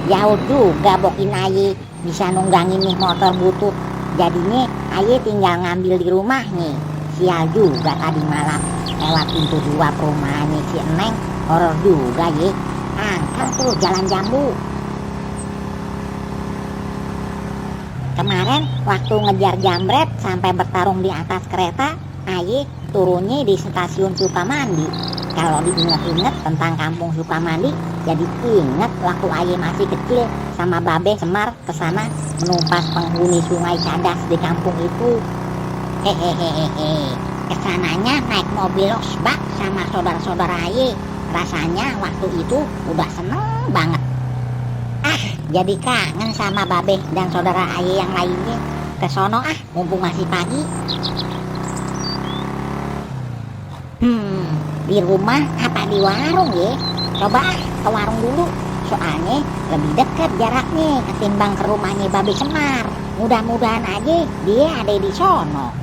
Jauh juga bokin aye bisa nunggangin nih motor butut. Jadinya aye tinggal ngambil di rumah nih. Sial juga tadi malam lewat pintu 2 perumahannya si Eneng. Horor juga ye. Angkang tuh jalan jambu. Kemarin waktu ngejar jambret sampai bertarung di atas kereta, aye turunnya di stasiun Sukamandi. Kalau diinget-inget tentang kampung Sukamandi, jadi inget waktu aye masih kecil sama Babe Semar kesana menumpas penghuni sungai Cadas di kampung itu. Hehehehe, kesananya naik mobil losbak sama saudara-saudara aye. Rasanya waktu itu udah seneng banget. Jadi kangen sama Babe dan saudara aye yang lainnya. Kesono mumpung masih pagi. Di rumah apa di warung ya? Coba ke warung dulu. Soalnya lebih dekat jaraknya ketimbang ke rumahnya Babe Semar. Mudah-mudahan aja dia ada di sono.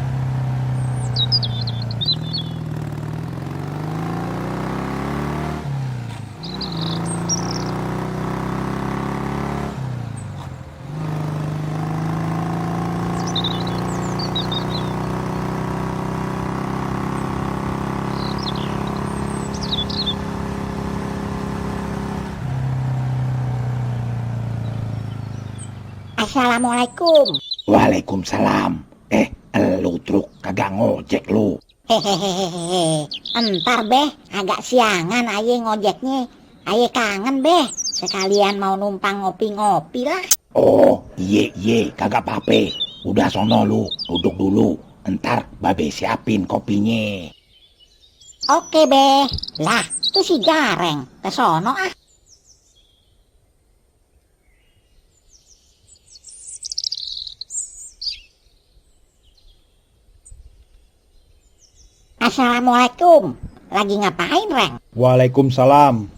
Assalamualaikum. Waalaikumsalam. Lu truk kagak ngojek lu? Hehehehe. Entar beh, agak siangan aye ngojeknya. Aye kangen beh, sekalian mau numpang ngopi-ngopi lah. Oh, iye, kagak apa-apa. Udah sono lu, duduk dulu. Entar Babe siapin kopinya. Oke beh. Lah, tuh si Gareng kesono Assalamualaikum. Lagi ngapain, Reng? Waalaikumsalam.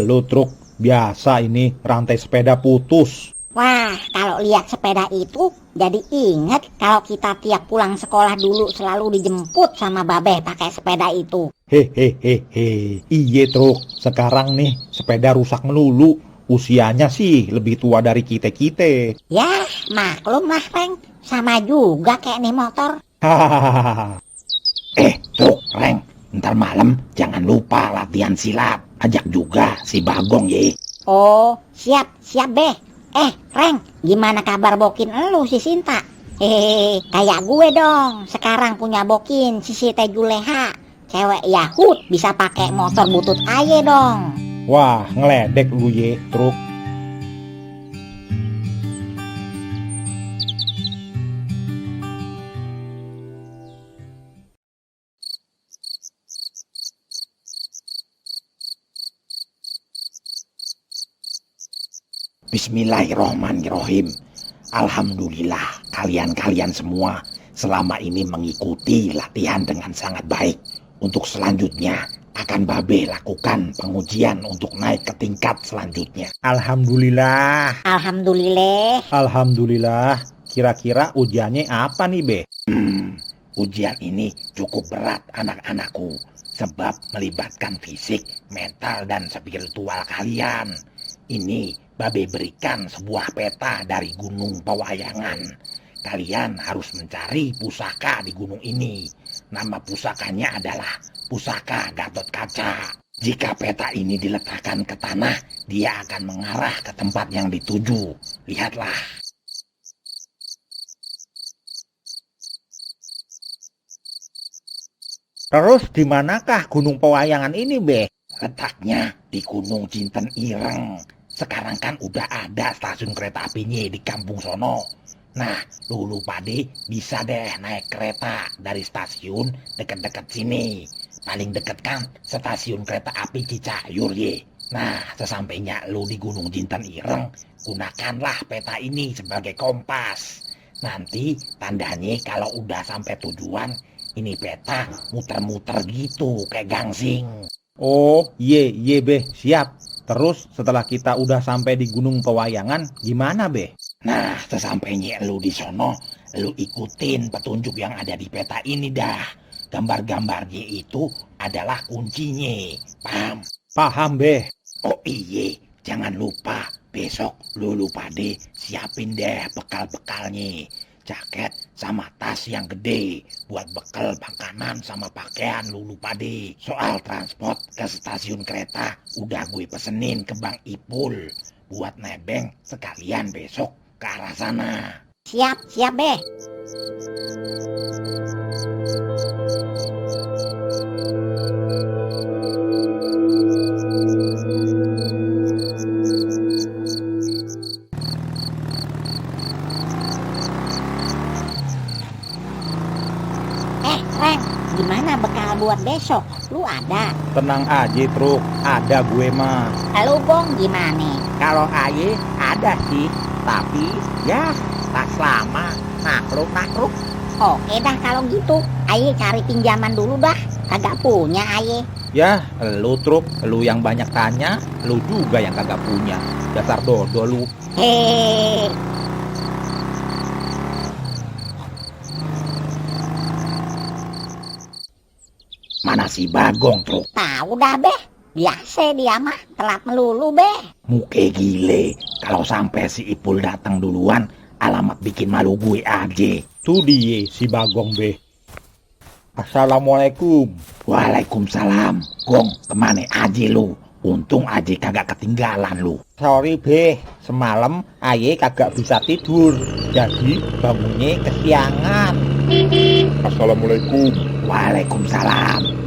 Lu truk. Biasa ini rantai sepeda putus. Wah, kalau lihat sepeda itu jadi inget kalau kita tiap pulang sekolah dulu selalu dijemput sama Babe pakai sepeda itu. Hehehehe. Iye truk. Sekarang nih sepeda rusak melulu. Usianya sih lebih tua dari kita-kita. Ya, maklum lah, Reng. Sama juga kayak nih motor. Hahaha. Truk, Reng. Ntar malam jangan lupa latihan silat. Ajak juga si Bagong ye. Oh, siap beh. Reng, gimana kabar bokin elu si Sinta? Kayak gue dong. Sekarang punya bokin si Siti Juleha. Cewek Yahud bisa pakai motor butut aye dong. Wah, ngeledek lu ye, truk. Bismillahirrohmanirrohim. Alhamdulillah kalian semua selama ini mengikuti latihan dengan sangat baik. Untuk selanjutnya akan Babe lakukan pengujian untuk naik ke tingkat selanjutnya. Alhamdulillah. Alhamdulillah. Kira-kira ujiannya apa nih, Be? Ujian ini cukup berat anak-anakku. Sebab melibatkan fisik, mental, dan spiritual kalian. Ini Babe berikan sebuah peta dari Gunung Pewayangan. Kalian harus mencari pusaka di gunung ini. Nama pusakanya adalah Pusaka Gatot Kaca. Jika peta ini diletakkan ke tanah, dia akan mengarah ke tempat yang dituju. Lihatlah. Terus di manakah Gunung Pewayangan ini, Be? Letaknya di Gunung Jinten Ireng. Sekarang kan udah ada stasiun kereta apinya di kampung sono. Nah, lu pade bisa deh naik kereta dari stasiun deket-deket sini. Paling deket kan stasiun kereta api Cicayur ye. Nah, sesampainya lu di Gunung Jinten Ireng, gunakanlah peta ini sebagai kompas. Nanti tandanya kalau udah sampai tujuan, Ini peta muter-muter gitu kayak gangsing. Oh, iya Beh, siap. Terus setelah kita udah sampai di Gunung Pewayangan, gimana Beh? Nah, sesampainya lu di sono, lu ikutin petunjuk yang ada di peta ini dah. Gambar-gambarnya itu adalah kuncinya. Paham? Paham Beh. Oh iya, jangan lupa besok lu pade siapin deh bekal-bekalnya. Jaket sama tas yang gede buat bekal makanan sama pakaian lu pade. Soal transport ke stasiun kereta udah gue pesenin ke Bang Ipul buat nebeng sekalian besok ke arah sana. Siap Beh. Reng, gimana bekal buat besok? Lu ada? Tenang aja Truk, ada gue mah. Lu Bong gimana? Kalau aye ada sih, tapi ya tak selama nakluk. Oke dah kalau gitu, aye cari pinjaman dulu dah. Kagak punya aye. Ya, lu Truk, lu yang banyak tanya, lu juga yang kagak punya. Dasar dodol lu. Hehehe. Mana si Bagong, Truk? Tahu dah Beh. Biasa dia mah telat melulu Beh. Muke gile, kalau sampai si Ipul datang duluan, alamat bikin malu gue aja. Tuh dia si Bagong Beh. Assalamualaikum. Waalaikumsalam. Gong, kemana aja lu? Untung aja kagak ketinggalan lu. Sorry Beh, semalam aye kagak bisa tidur, jadi bangunnya kesiangan. Assalamualaikum. Waalaikumsalam.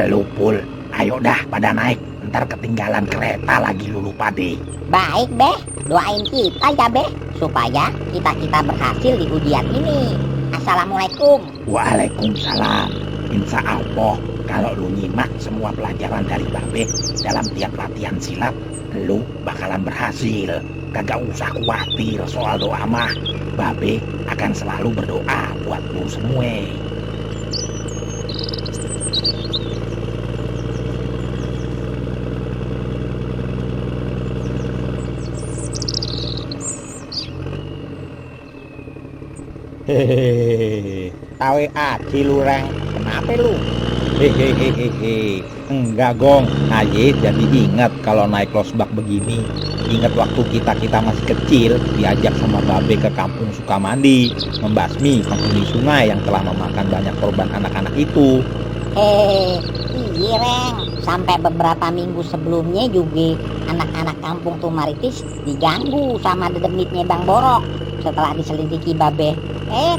Lu Pul, ayo dah pada naik. Ntar ketinggalan kereta lagi lu pade. Baik Beh, doain kita ya Beh, supaya kita berhasil di ujian ini. Assalamualaikum. Waalaikumsalam. Insya Allah, kalau lu nyimak semua pelajaran dari Babe dalam tiap latihan silat, lu bakalan berhasil. Kagak usah khawatir soal doa mah. Babe akan selalu berdoa buat lu semua. Hehehe. Tawe aja lu Reng, kenapa lu? Hehehe. Enggak Gong, aye jadi ingat kalau naik losbak begini. Ingat waktu kita masih kecil diajak sama Babe ke kampung Sukamandi membasmi penghuni sungai yang telah memakan banyak korban anak-anak itu. Iya Reng, sampai beberapa minggu sebelumnya juga anak-anak kampung Tumaritis diganggu sama dedemitnya Bang Borok. Setelah diselidiki Babe,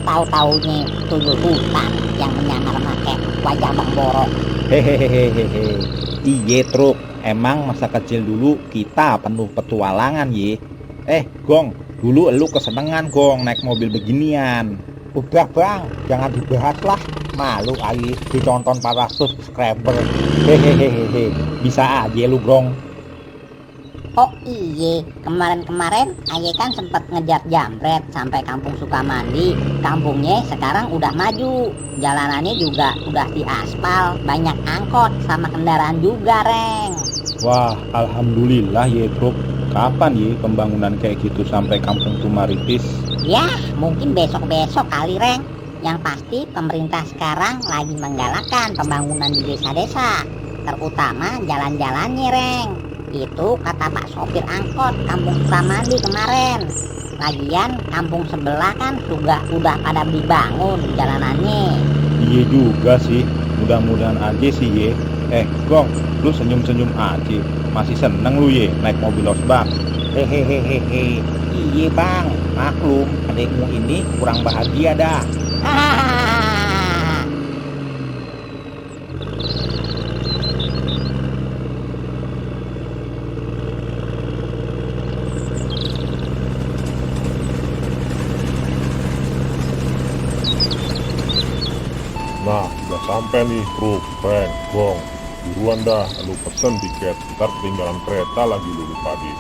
tahu-taunya tuyul hutan yang menyamar make wajah Bang Borok. Hehehe. Iye Truk, emang masa kecil dulu kita penuh petualangan ye. Gong, dulu elu kesenengan Gong naik mobil beginian. Udah Bang, jangan dibahas lah. Malu aye ditonton para subscriber. Hehehe. Bisa aja lu Gong. Oh iya, kemarin aye kan sempat ngejar jambret sampai kampung Sukamandi. Kampungnya sekarang udah maju, jalanannya juga udah diaspal, banyak angkot sama kendaraan juga Reng. Wah, alhamdulillah ye Truk. Kapan ye pembangunan kayak gitu sampai kampung Tumaritis? Ya, mungkin besok-besok kali Reng. Yang pasti pemerintah sekarang lagi menggalakkan pembangunan di desa-desa, terutama jalan-jalannya Reng. Itu kata Pak sopir angkot kampung Sukamandi kemarin. Lagian kampung sebelah kan juga udah pada dibangun jalanannya. Iya juga sih, mudah-mudahan aja sih ye. Gong, lu senyum-senyum aja. Masih seneng lu ye naik mobil losbak. Hehehe. Iya Bang, maklum adikmu ini kurang bahagia dah. Hahaha. Nah, udah sampai nih Truk, Reng, Gong. Buruan dah, lu pesen tiket, ntar ketinggalan kereta lagi lu pade.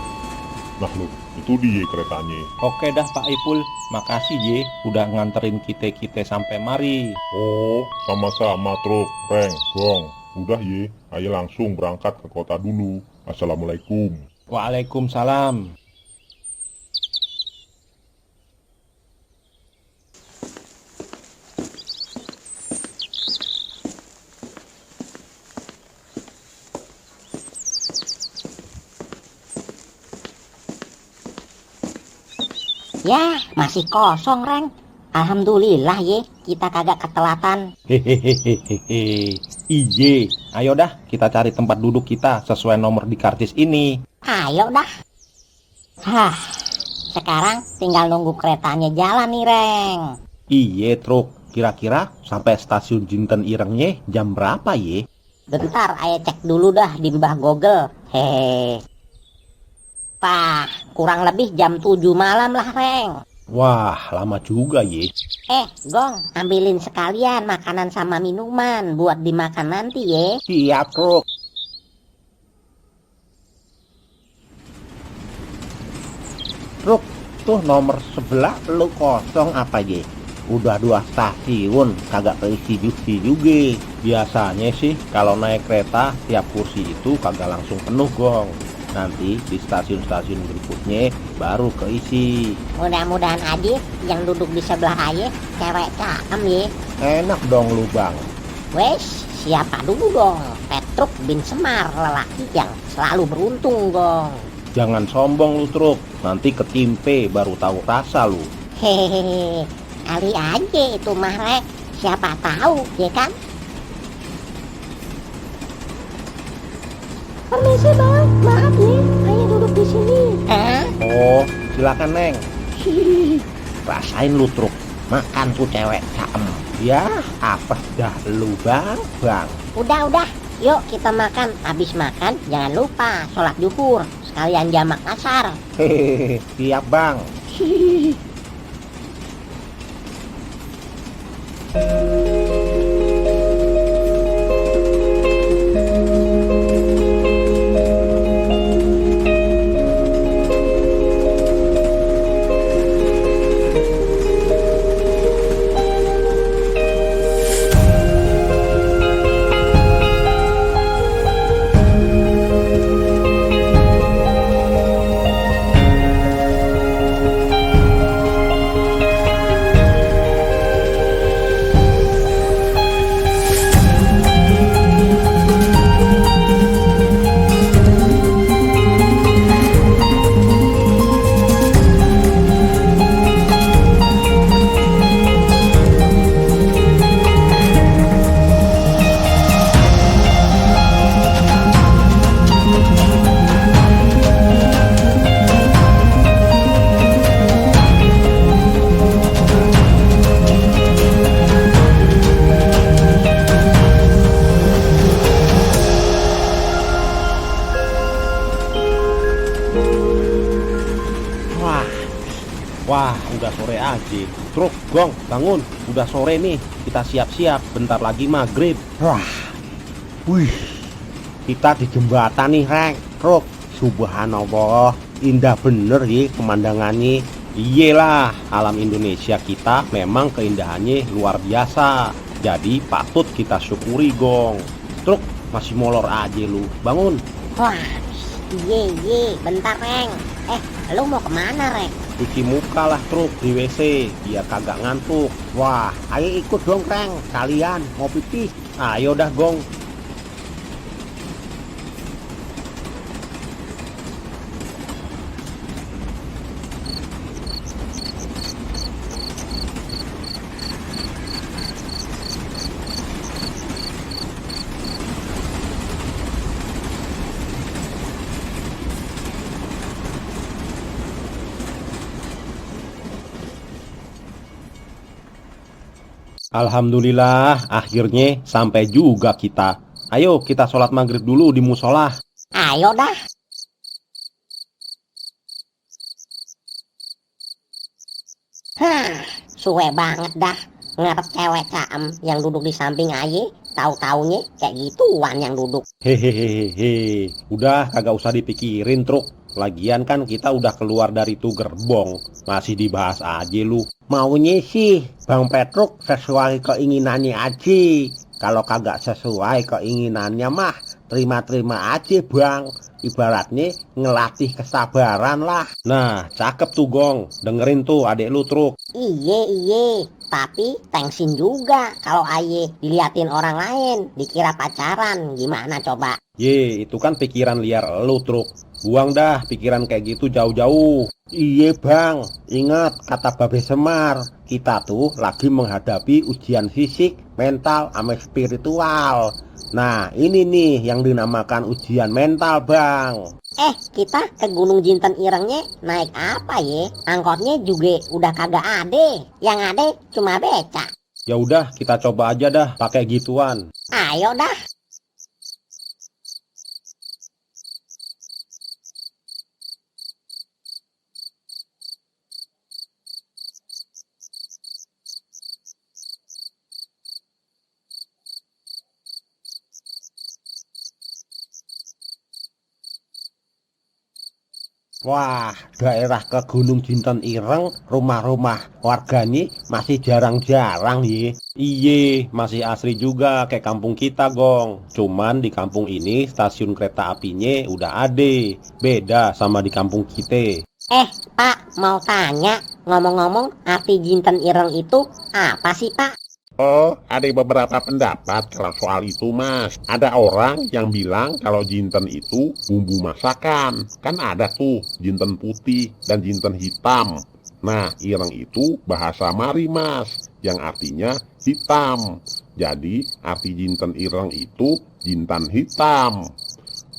Nah lu, Itu dia keretanya. Oke dah Pak Ipul, makasih ye udah nganterin kita sampai mari. Oh, sama-sama truk, Peng, Gong. Udah ye, ayo langsung berangkat ke kota dulu. Assalamualaikum. Waalaikumsalam. Ya, masih kosong, Reng. Alhamdulillah ye, kita kagak ketelatan. Hehehehehe. Iye, ayo dah kita cari tempat duduk kita sesuai nomor di karcis ini. Ayo dah. Hah, sekarang tinggal nunggu keretanya jalan nih, Reng. Iye truk, kira-kira sampai stasiun Jinten Irengnya jam berapa ye? Bentar, ayo cek dulu dah di mbah Google. Hehehe. Wah, kurang lebih jam 7 malam lah, Reng. Wah, lama juga ye. Gong, ambilin sekalian makanan sama minuman buat dimakan nanti ye. Siap truk. Truk, tuh nomor sebelah lu kosong apa ye? Udah 2 stasiun kagak keisi juga. Biasanya sih kalau naik kereta tiap kursi itu kagak langsung penuh gong. Nanti di stasiun-stasiun berikutnya baru keisi. Mudah-mudahan aja yang duduk di sebelah aye cewek cakep ye. Enak dong lu bang. Wes, siapa dulu dong? Petruk bin Semar, lelaki yang selalu beruntung gong. Jangan sombong lu truk, nanti ketimpe baru tahu rasa lu. Hehehe, kali aja itu mah Rek. Siapa tahu, ya kan? Permisi bang, maaf nih, hanya duduk di sini. Oh, silakan Neng. Rasain lu truk, makan tuh cewek caem. Ya, apa dah lu bang. Udah, yuk kita makan. Habis makan jangan lupa sholat zuhur, sekalian jamak asar. Hehehe, siap bang. Wah, udah sore aja. Truk, Gong, bangun. Udah sore nih. Kita siap-siap. Bentar lagi maghrib. Wah, wih, kita di jembatan nih Reng. Truk, subhanallah, indah bener ya pemandangannya. Iyalah, alam Indonesia kita memang keindahannya luar biasa. Jadi patut kita syukuri, Gong. Truk, masih molor aja lu. Bangun. Wah, ye, bentar Reng. Lu mau kemana Reng? Cuci muka lah truk di WC biar kagak ngantuk. Wah, ayo ikut dong Reng. Kalian mau pipis? Ayo dah Gong. Alhamdulillah, akhirnya sampai juga kita. Ayo kita sholat maghrib dulu di musola. Ayo dah. Suwe banget dah. Ngarep cewek caem yang duduk di samping aye, tahu-taunya kayak gituan yang duduk. Hehehehe, udah kagak usah dipikirin truk. Lagian kan kita udah keluar dari tuh gerbong, masih dibahas aja lu. Maunya sih Bang Petruk sesuai keinginannya aja. Kalau kagak sesuai keinginannya mah terima-terima aja Bang. Ibaratnya ngelatih kesabaran lah. Nah, cakep tuh Gong. Dengerin tuh adek lu Truk. Iye, tapi thanksin juga kalau aye diliatin orang lain, dikira pacaran, gimana coba? Itu kan pikiran liar lu Truk. Buang dah pikiran kayak gitu jauh-jauh. Iye Bang, ingat kata Babe Semar, kita tuh lagi menghadapi ujian fisik, mental, sama spiritual. Nah ini nih yang dinamakan ujian mental Bang. Kita ke Gunung Jinten Irengnya naik apa ye? Angkotnya juga udah kagak ade, yang ade cuma beca. Ya udah kita coba aja dah pakai gituan. Ayo dah. Wah, daerah ke Gunung Jinten Ireng, rumah-rumah warganya masih jarang-jarang ye. Iye, masih asri juga kayak kampung kita Gong. Cuman di kampung ini stasiun kereta apinya udah ada. Beda sama di kampung kita. Pak, mau tanya, ngomong-ngomong arti Jinten Ireng itu apa sih Pak? Oh, ada beberapa pendapat kalau soal itu, Mas. Ada orang yang bilang kalau jinten itu bumbu masakan. Kan ada tuh jinten putih dan jinten hitam. Nah, ireng itu bahasa Mari, Mas, yang artinya hitam. Jadi, arti jinten ireng itu jintan hitam.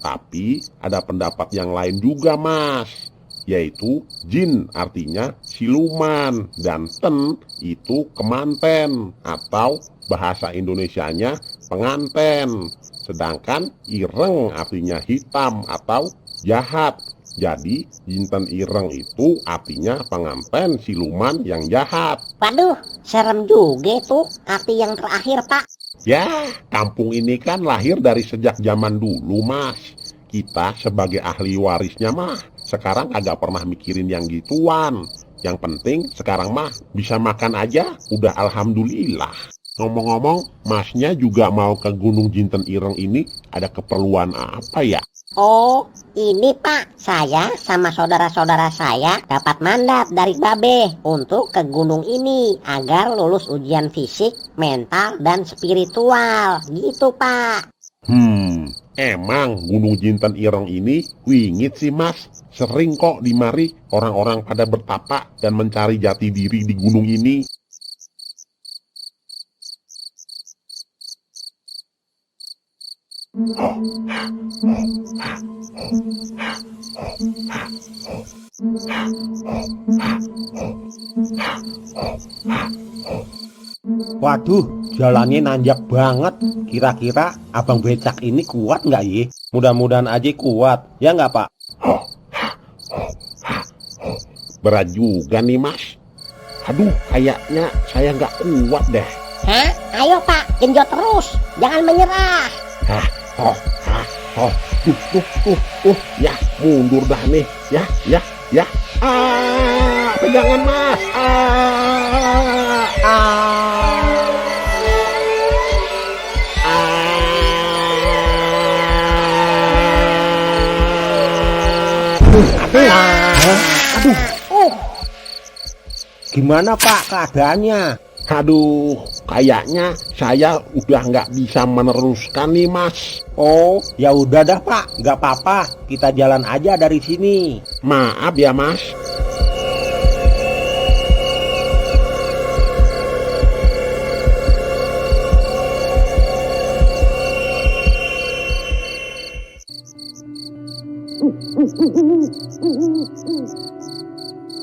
Tapi, ada pendapat yang lain juga, Mas, yaitu jin artinya siluman dan ten itu kemanten atau bahasa Indonesianya penganten. Sedangkan ireng artinya hitam atau jahat. Jadi jinten ireng itu artinya penganten siluman yang jahat. Waduh, serem juga tuh arti yang terakhir Pak. Ya, kampung ini kan lahir dari sejak zaman dulu, Mas. Kita sebagai ahli warisnya mah sekarang agak pernah mikirin yang gituan. Yang penting sekarang mah bisa makan aja udah alhamdulillah. Ngomong-ngomong, Masnya juga mau ke Gunung Jinten Ireng ini ada keperluan apa ya? Oh, ini Pak, saya sama saudara-saudara saya dapat mandat dari Babe untuk ke gunung ini agar lulus ujian fisik, mental, dan spiritual. Gitu Pak. Emang Gunung Jinten Ireng ini wingit sih Mas. Sering kok di mari orang-orang pada bertapa dan mencari jati diri di gunung ini. Waduh, jalannya nanjak banget. Kira-kira abang becak ini kuat nggak ye? Mudah-mudahan aja kuat, ya nggak Pak? Berat juga nih Mas. Aduh, kayaknya saya nggak kuat deh. Hah? Ayo Pak, genjot terus. Jangan menyerah. Ya, mundur dah nih. Ya. Pegangan Mas. Gimana Pak keadaannya? Aduh, kayaknya saya udah nggak bisa meneruskan nih Mas. Oh, ya udah dah Pak, nggak apa-apa. Kita jalan aja dari sini. Maaf ya Mas.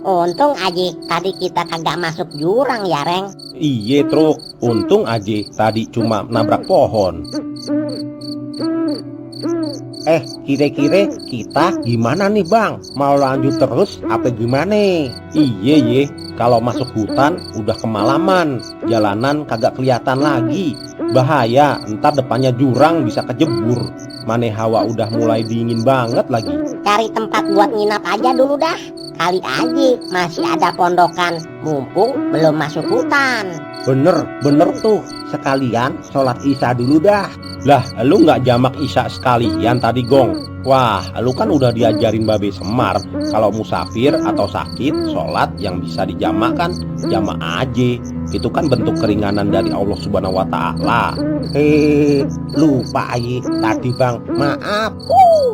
Untung aja tadi kita kagak masuk jurang ya Reng. Iye Truk, untung aja tadi cuma nabrak pohon. Kira-kira kita gimana nih Bang? Mau lanjut terus apa gimana? Iye ye, kalau masuk hutan udah kemalaman, jalanan kagak kelihatan lagi. Bahaya, ntar depannya jurang bisa kejebur. Mane hawa udah mulai dingin banget lagi. Cari tempat buat nginap aja dulu dah. Kali aja masih ada pondokan, mumpung belum masuk hutan. Bener tuh. Sekalian sholat isya dulu dah. Lah, lu nggak jamak isya sekalian tadi, Gong? Wah, lu kan udah diajarin Babe Semar kalau musafir atau sakit, sholat yang bisa dijamakkan, jamak aja. Itu kan bentuk keringanan dari Allah Subhanahu wa Ta'ala. Lupa aja tadi, Bang. Maaf.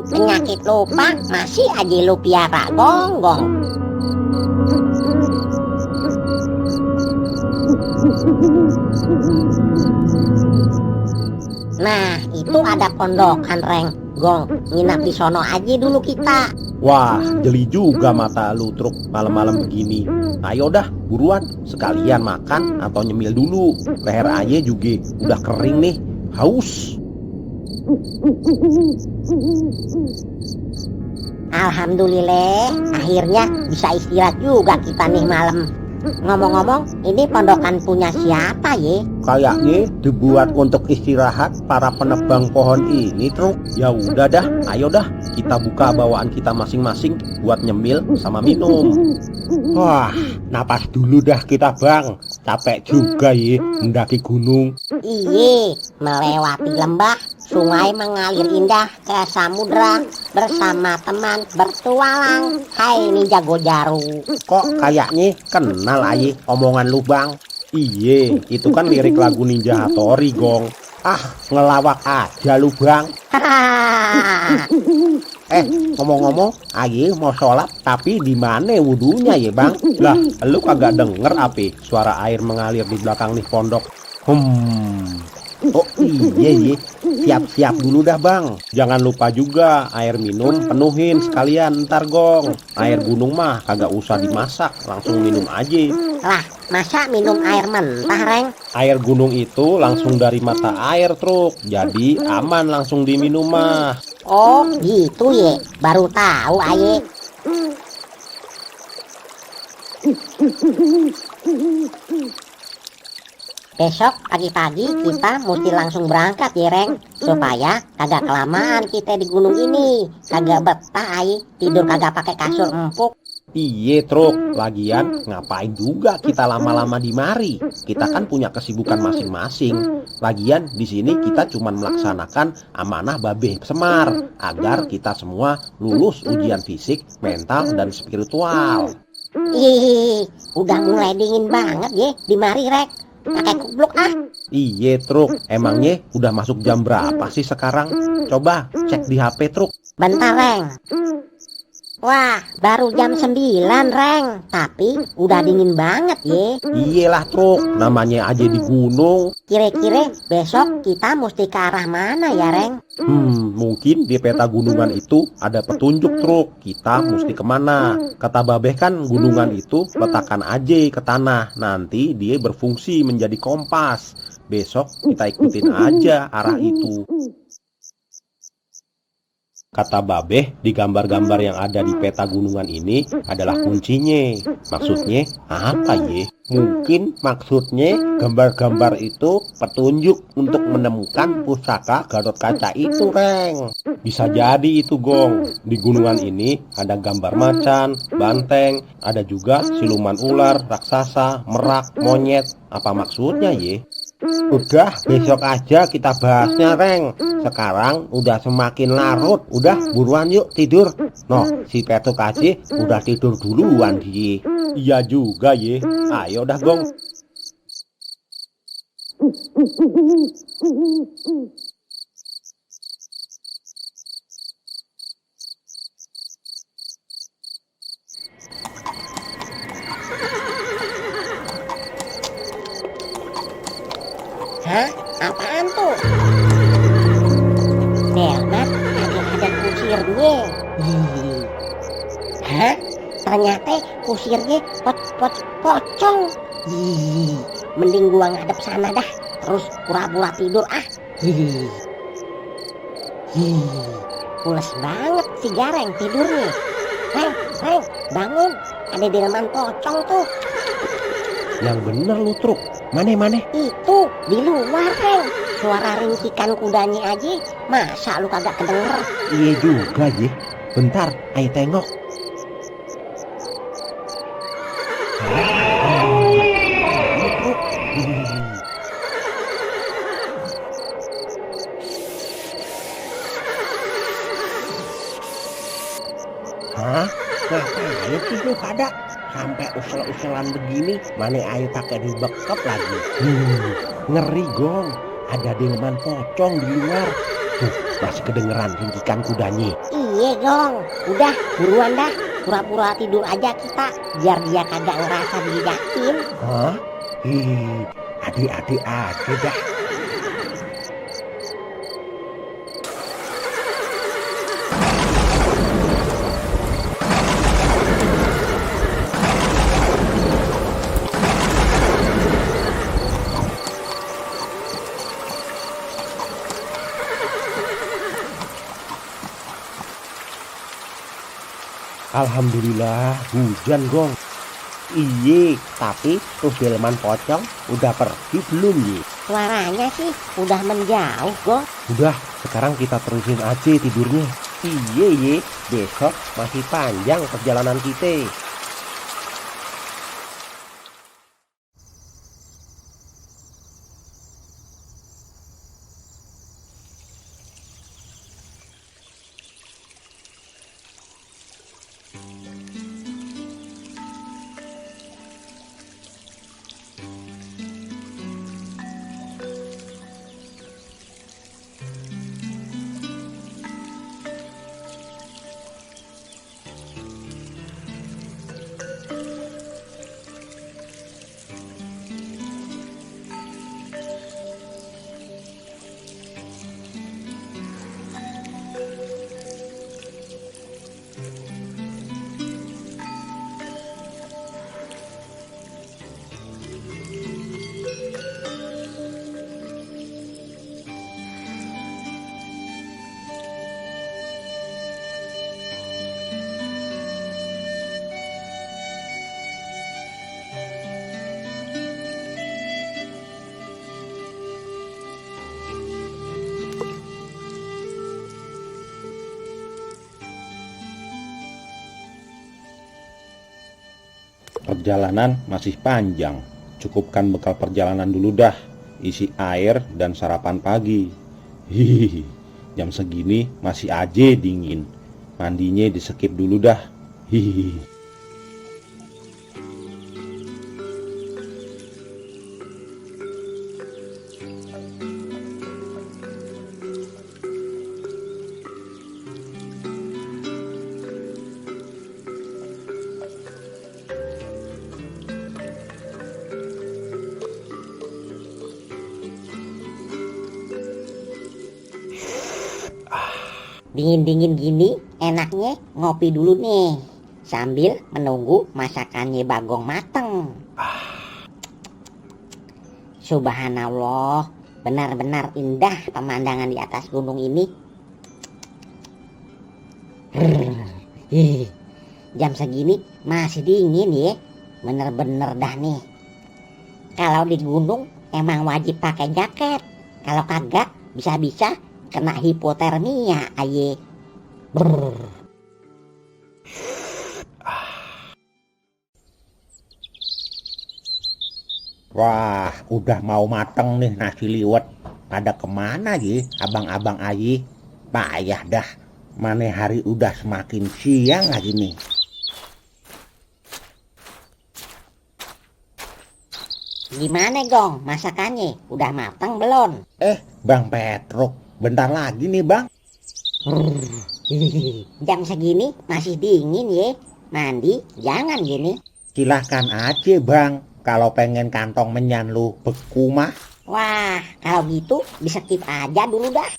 Penyakit lupa masih aja lu piara, Gong. Nah, itu ada pondokan, Reng. Gong, nginap di sono aja dulu kita. Wah, jeli juga mata lu, Truk, malam-malam begini. Ayo dah, buruan, sekalian makan atau nyemil dulu. Leher aja juga udah kering nih, haus. Alhamdulillah, akhirnya bisa istirahat juga kita nih malam. Ngomong-ngomong, ini pondokan punya siapa ye? Kayaknya dibuat untuk istirahat para penebang pohon ini, Truk. Ya udah dah, ayo dah, kita buka bawaan kita masing-masing buat nyemil sama minum. Wah, napas dulu dah kita, Bang. Capek juga ye mendaki gunung. Iye, melewati lembah, sungai mengalir indah ke samudra, bersama teman bertualang. Hai ini jago jaru. Kok kayaknya kenal aja omongan lu, Bang? Iye, itu kan lirik lagu Ninja Hattori, Gong. Ah, ngelawak aja lu, Bang. Ngomong-ngomong, aye mau sholat tapi di mana wudunya ya, Bang? Lah, lu kagak denger apa suara air mengalir di belakang nih pondok? Oh iya, siap-siap dulu dah, Bang. Jangan lupa juga air minum penuhin sekalian ntar, Gong. Air gunung mah kagak usah dimasak, langsung minum aja. Lah, masa minum air mentah, Reng? Air gunung itu langsung dari mata air, Truk. Jadi aman langsung diminum mah. Oh gitu ye, baru tahu aye. Besok pagi-pagi kita mesti langsung berangkat ya, Reng, supaya kagak kelamaan kita di gunung ini. Kagak betah aye, tidur kagak pakai kasur empuk. Iye, Truk. Lagian ngapain juga kita lama-lama di mari? Kita kan punya kesibukan masing-masing. Lagian di sini kita cuma melaksanakan amanah Babe Semar agar kita semua lulus ujian fisik, mental, dan spiritual. Ih, udah mulai dingin banget ye di mari, Rek. Pakai kubluk ah. Iye, Truk. Emangnya udah masuk jam berapa sih sekarang? Coba cek di HP, Truk. Bentar, Reng. Wah, baru jam 9, Reng. Tapi udah dingin banget ye. Iyalah, Truk. Namanya aja di gunung. Kira-kira besok kita mesti ke arah mana ya, Reng? Mungkin di peta gunungan itu ada petunjuk, Truk. Kita mesti kemana? Kata Babeh kan gunungan itu letakkan aja ke tanah. Nanti dia berfungsi menjadi kompas. Besok kita ikutin aja arah itu. Kata Babeh, di gambar-gambar yang ada di peta gunungan ini adalah kuncinya. Maksudnya apa ye? Mungkin maksudnya gambar-gambar itu petunjuk untuk menemukan pusaka Gatot-Kaca itu, Reng. Bisa jadi itu, Gong. Di gunungan ini ada gambar macan, banteng, ada juga siluman ular, raksasa, merak, monyet. Apa maksudnya ye? Udah, besok aja kita bahasnya, Reng. Sekarang udah semakin larut. Udah, buruan yuk tidur. Noh, si Peto Kaci udah tidur duluan dia. Iya juga ye. Ayo dah, Gong. Hah? Apaan tuh? Delmat, ada kusirnya. Hah? Ternyata kusirnya pocong. Mending gua ngadep sana dah. Terus pura-pura tidur ah. Pules banget si Gareng tidurnya. Reng, bangun. Ada delman pocong tuh. Yang bener lu, Truk. Mana? Itu di luar, Reng. Suara ringkikan kudanya aja, masa lu kagak kedenger? Iya juga ye. Bentar, ayo tengok. Hah? Ngapain sih lu pada? Sampai usel-uselan begini, mana ayo pakai dibekap lagi. Ngeri gong, ada delman pocong di luar. Tuh, masih kedengeran ringkikan kudanya. Iya, Gong. Udah, buruan dah. Pura-pura tidur aja kita, biar dia kagak ngerasa dijakin. Hah? Adik-adik aja dah. Alhamdulillah hujan gong. Iye, tapi tuh delman pocong udah pergi belum ye? Suaranya sih udah menjauh, Gong. Udah, sekarang kita terusin aja tidurnya. Iye ye, besok masih panjang perjalanan kita. Perjalanan masih panjang. Cukupkan bekal perjalanan dulu dah. Isi air dan sarapan pagi. Hihihi, jam segini masih aja dingin. Mandinya di skip dulu dah. Hihihi. Dingin-dingin gini enaknya ngopi dulu nih, sambil menunggu masakannya Bagong mateng. Subhanallah, benar-benar indah pemandangan di atas gunung ini. Jam segini masih dingin ya, bener-bener dah nih. Kalau di gunung emang wajib pakai jaket, kalau kagak bisa-bisa kena hipotermia aye. Wah, udah mau mateng nih nasi liwet. Pada kemana ye, abang-abang ayi? Payah dah, mana hari udah semakin siang lagi nih. Gimana Gong, masakannya udah matang belum? Bang Petruk, bentar lagi nih bang. Jam segini masih dingin ya, mandi jangan gini. Silahkan aja bang, kalau pengen kantong menyan lu beku mah. Wah, kalau gitu di-skip aja dulu dah.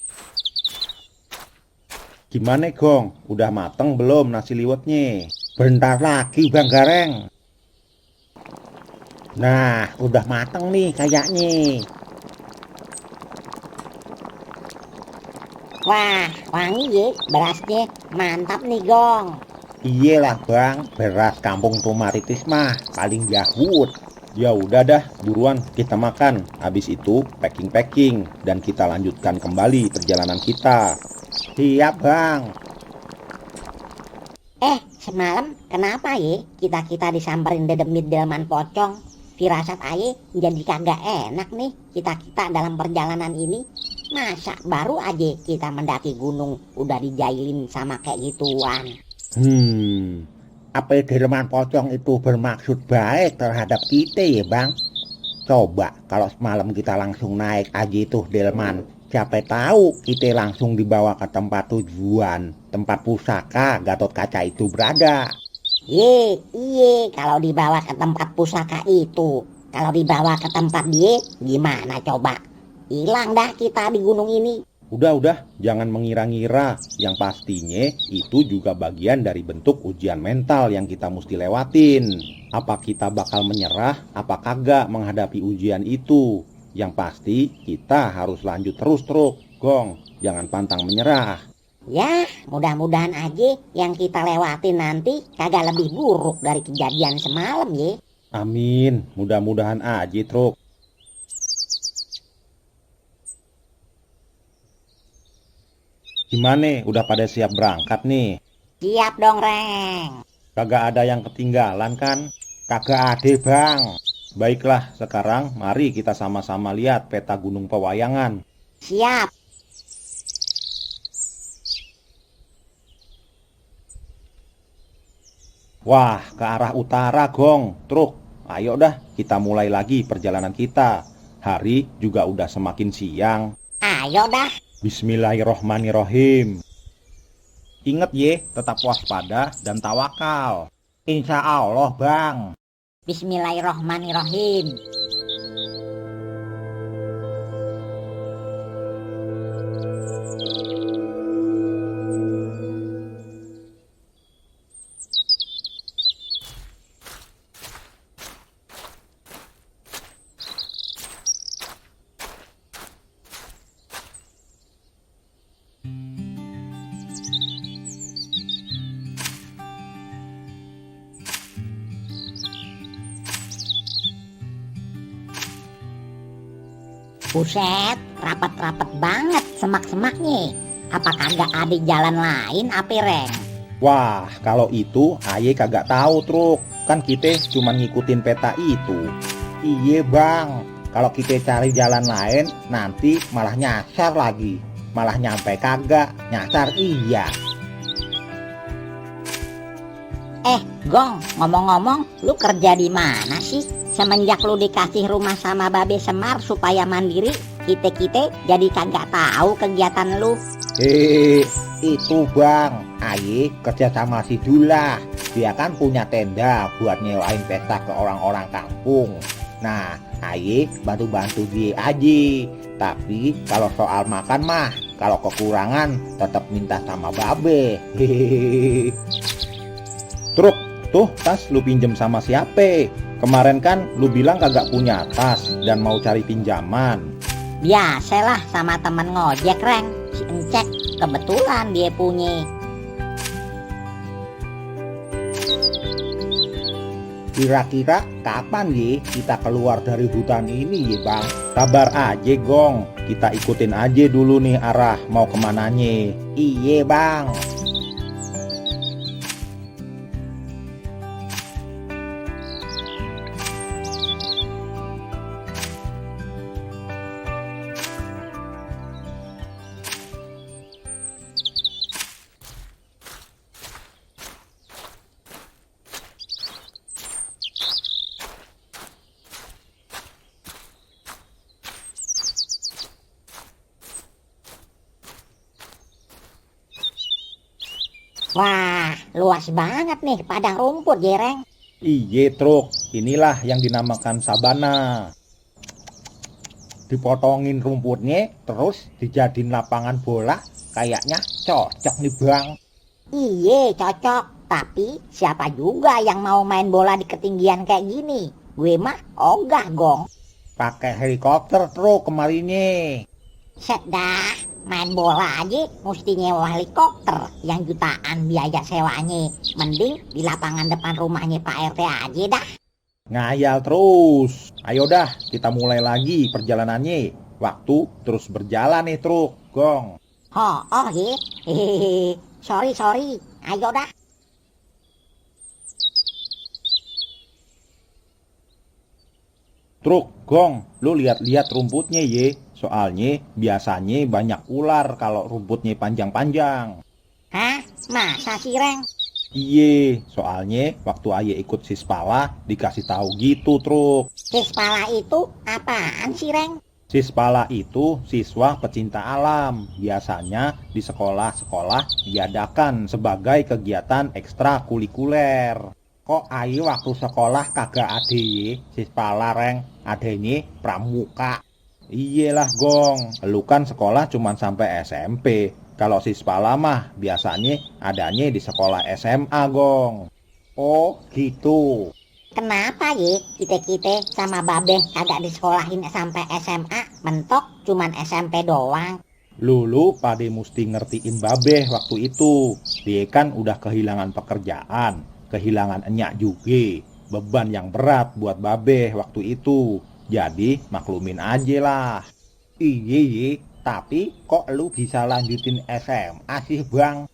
Gimana Gong, udah mateng belum nasi liwetnya? Bentar lagi bang Gareng. Nah, udah mateng nih kayaknya. Wah, wangi ya, berasnya mantap nih Gong. Iyalah bang, beras kampung Tumaritis mah paling yahut. Ya udah dah, buruan kita makan. Habis itu packing-packing dan kita lanjutkan kembali perjalanan kita. Siap, Bang. Semalam kenapa ye kita disamperin dedemit delman pocong? Firasat aye jadi kagak enak nih kita dalam perjalanan ini. Masa baru aja kita mendaki gunung udah dijailin sama kayak gituan. Apa delman pocong itu bermaksud baik terhadap kita ya Bang? Coba kalau semalam kita langsung naik aja tuh delman, siapa tahu kita langsung dibawa ke tempat tujuan, tempat pusaka Gatot Kaca itu berada. Iye, kalau dibawa ke tempat pusaka itu, kalau dibawa ke tempat dia, gimana coba? Hilang dah kita di gunung ini. Udah, jangan mengira-ngira. Yang pastinya itu juga bagian dari bentuk ujian mental yang kita mesti lewatin. Apa kita bakal menyerah, apa kagak menghadapi ujian itu? Yang pasti kita harus lanjut terus, Truk. Gong, jangan pantang menyerah. Ya, mudah-mudahan aja yang kita lewatin nanti kagak lebih buruk dari kejadian semalam ye. Amin, mudah-mudahan aja, Truk. Gimana, udah pada siap berangkat nih? Siap dong, Reng. Kagak ada yang ketinggalan kan? Kagak ada Bang. Baiklah, sekarang mari kita sama-sama lihat peta Gunung Pewayangan. Siap. Wah, ke arah utara, Gong. Truk, ayo dah kita mulai lagi perjalanan kita. Hari juga udah semakin siang. Ayo dah. Bismillahirrohmanirrohim. Ingat ye, tetap waspada dan tawakal. Insya Allah Bang. Bismillahirrohmanirrohim. Buset, rapat-rapat banget semak-semaknya. Apa kagak ada jalan lain apa Reng? Wah, kalau itu aye kagak tahu, Truk. Kan kita cuma ngikutin peta itu. Iya Bang, kalau kita cari jalan lain nanti malah nyasar lagi. Malah nyampe kagak, nyasar iya. Gong, ngomong-ngomong, lu kerja di mana sih? Semenjak lu dikasih rumah sama Babe Semar supaya mandiri, kita jadi kagak tahu kegiatan lu. Itu Bang, aye kerja sama si Dullah. Dia kan punya tenda buat nyewain pesta ke orang-orang kampung. Nah, aye bantu-bantu dia aja. Tapi kalau soal makan mah, kalau kekurangan tetap minta sama Babe. Truk, tuh tas lu pinjem sama siapa? Kemarin kan lu bilang kagak punya tas dan mau cari pinjaman. Biasalah sama temen ngojek Reng, si Encek, kebetulan dia punya. Kira-kira kapan ye kita keluar dari hutan ini ye Bang? Sabar aja Gong, kita ikutin aja dulu nih arah mau kemananya. Iye Bang. Wah, luas banget nih padang rumput ya Reng. Iye Truk, inilah yang dinamakan sabana. Dipotongin rumputnya terus dijadiin lapangan bola, kayaknya cocok nih Bang. Iye cocok, tapi siapa juga yang mau main bola di ketinggian kayak gini? Gue mah ogah Gong. Pakai helikopter Truk kemarinnya. Set dah, main bola aja mesti nyewa helikopter yang jutaan biaya sewanya. Mending di lapangan depan rumahnya Pak RT aja dah. Ngayal terus. Ayo dah, kita mulai lagi perjalanannya. Waktu terus berjalan nih truk, Gong. Oh ye. Hehehe. Sorry. Ayo dah. Truk, Gong, lu lihat-lihat rumputnya ye. Soalnya biasanya banyak ular kalau rumputnya panjang-panjang. Hah? Masa sih, Reng? Iye, soalnya waktu aye ikut Sispala dikasih tahu gitu, truk. Sispala itu apaan sih, Reng? Sispala itu siswa pecinta alam. Biasanya di sekolah-sekolah diadakan sebagai kegiatan ekstrakurikuler. Kok aye waktu sekolah kagak ade ye, Sispala, Reng? Adanya pramuka. Iyalah, Gong. Lu kan sekolah cuman sampai SMP. Kalau Sispala mah biasanya adanya di sekolah SMA, Gong. Oh, gitu. Kenapa ye? Kita sama Babe kagak disekolahin sampai SMA, mentok cuman SMP doang. Lulu pada mesti ngertiin Babeh waktu itu. Dia kan udah kehilangan pekerjaan, kehilangan enyak juga. Beban yang berat buat Babeh waktu itu. Jadi maklumin aja lah. Iye, tapi kok lu bisa lanjutin SMA sih, Bang?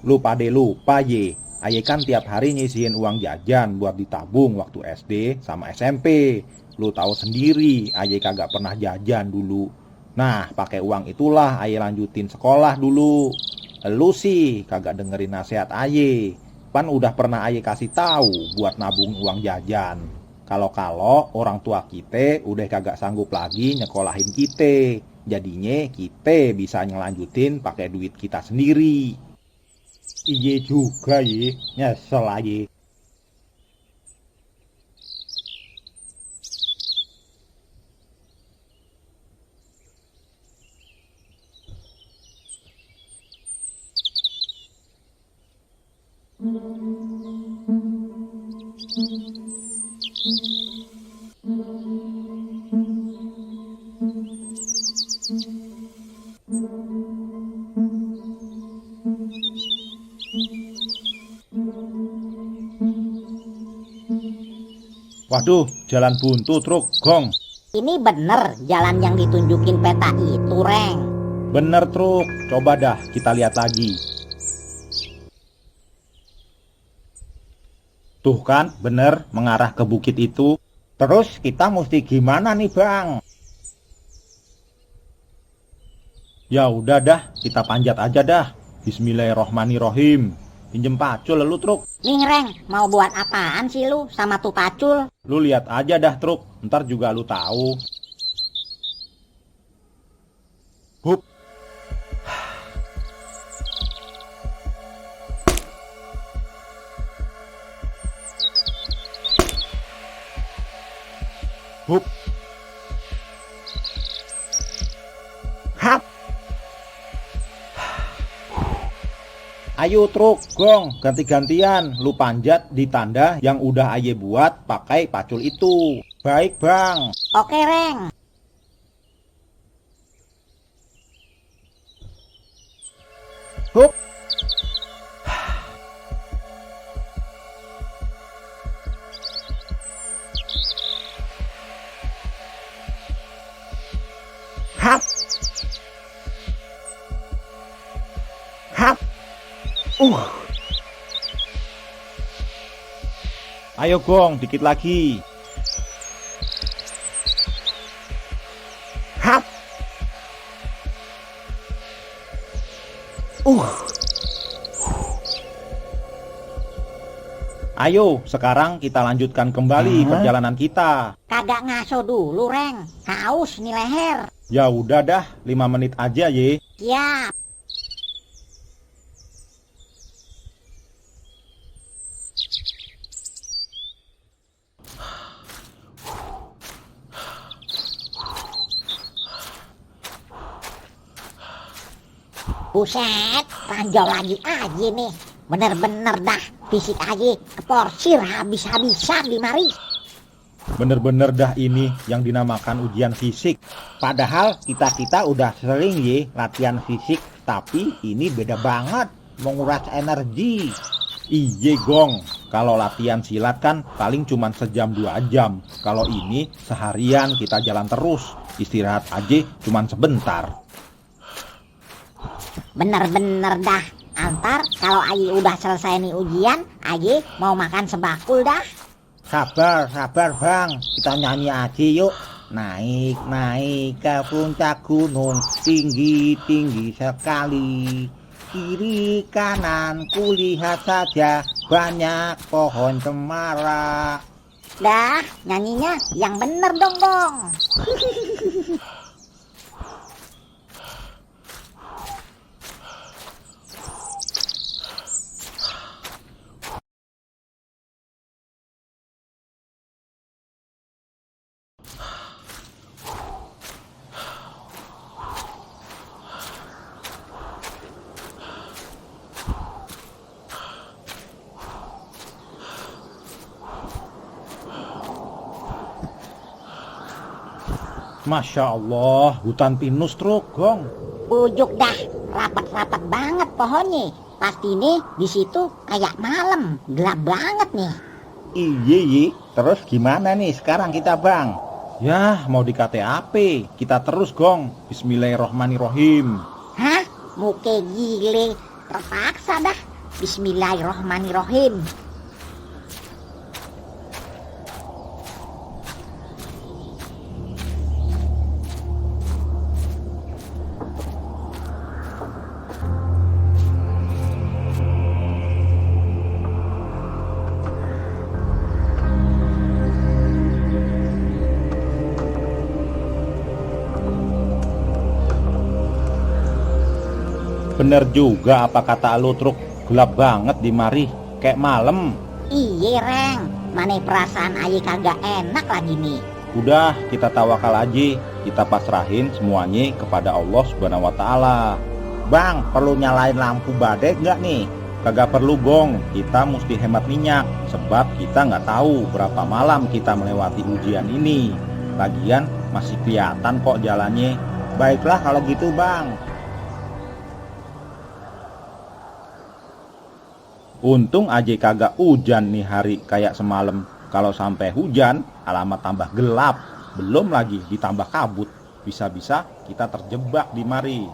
Lu pada lupa ye. Aye kan tiap hari nyisihin uang jajan buat ditabung waktu SD sama SMP. Lu tahu sendiri, aye kagak pernah jajan dulu. Nah, pakai uang itulah aye lanjutin sekolah dulu. Lu sih kagak dengerin nasihat aye. Pan udah pernah aye kasih tahu buat nabung uang jajan. Kalau orang tua kita udah kagak sanggup lagi nyekolahin kita. Jadinya kita bisa ngelanjutin pakai duit kita sendiri. Iye juga ye, nyesel aja. Waduh, jalan buntu, truk, Gong. Ini bener jalan yang ditunjukin peta itu, Reng. Bener, truk. Coba dah kita lihat lagi. Tuh kan, bener mengarah ke bukit itu. Terus kita mesti gimana nih, Bang? Ya udah dah, kita panjat aja dah. Bismillahirrohmanirrohim. Pinjem pacul lu, truk. Nih, Reng, mau buat apaan sih lu sama tuh pacul? Lu lihat aja dah, truk. Ntar juga lu tahu. Hup. Hup. Hap. Ayo truk, Gong, ganti-gantian. Lu panjat di tanda yang udah aye buat pakai pacul itu. Baik, Bang. Oke, Reng. Hup. Hap. Hap. Ayo, Gong, dikit lagi. Hap. Ayo, sekarang kita lanjutkan kembali perjalanan kita. Kagak ngaso dulu, Reng. Haus nih leher. Ya udah dah, 5 menit aja ye. Siap. Buset, ranjau lagi aja nih. Bener-bener dah, fisik aja keporsir habis-habisan di mari. Bener-bener dah ini yang dinamakan ujian fisik. Padahal kita udah sering ye latihan fisik, tapi ini beda banget, menguras energi. Iye, Gong, Kalau latihan silat kan paling cuma sejam 2 jam. Kalau ini seharian kita jalan terus. Istirahat aja cuma sebentar. Bener-bener dah. Antar kalau Ayi udah selesai nih ujian, Ayi mau makan sebakul dah. Sabar bang, kita nyanyi aja yuk. Naik ke puncak gunung, tinggi sekali. Kiri kanan kulihat saja, banyak pohon cemara. Dah, nyanyinya yang bener dong, Gong. Masya Allah, hutan pinus truk, Gong. Ujuk dah, rapat-rapat banget pohonnya. Pasti nih di situ kayak malam, gelap banget nih. Iya, terus gimana nih sekarang kita bang? Ya, mau dikate apa? Kita terus, Gong. Bismillahirrohmanirrohim. Hah? Muke gile, terpaksa dah. Bismillahirrohmanirrohim. Bener juga apa kata lu truk, gelap banget di mari, kayak malam. Iye, Reng. Mana perasaan Ayi kagak enak lagi nih. Udah, kita tawakal aja, kita pasrahin semuanya kepada Allah Subhanahu wa Ta'ala. Bang, perlu nyalain lampu badai nggak nih? Kagak perlu, Gong, kita mesti hemat minyak, sebab kita nggak tahu berapa malam kita melewati ujian ini. Lagian masih kelihatan kok jalannya. Baiklah kalau gitu, Bang. Untung aja kagak hujan nih hari kayak semalam. Kalau sampai hujan, alamat tambah gelap. Belum lagi ditambah kabut. Bisa-bisa kita terjebak di mari.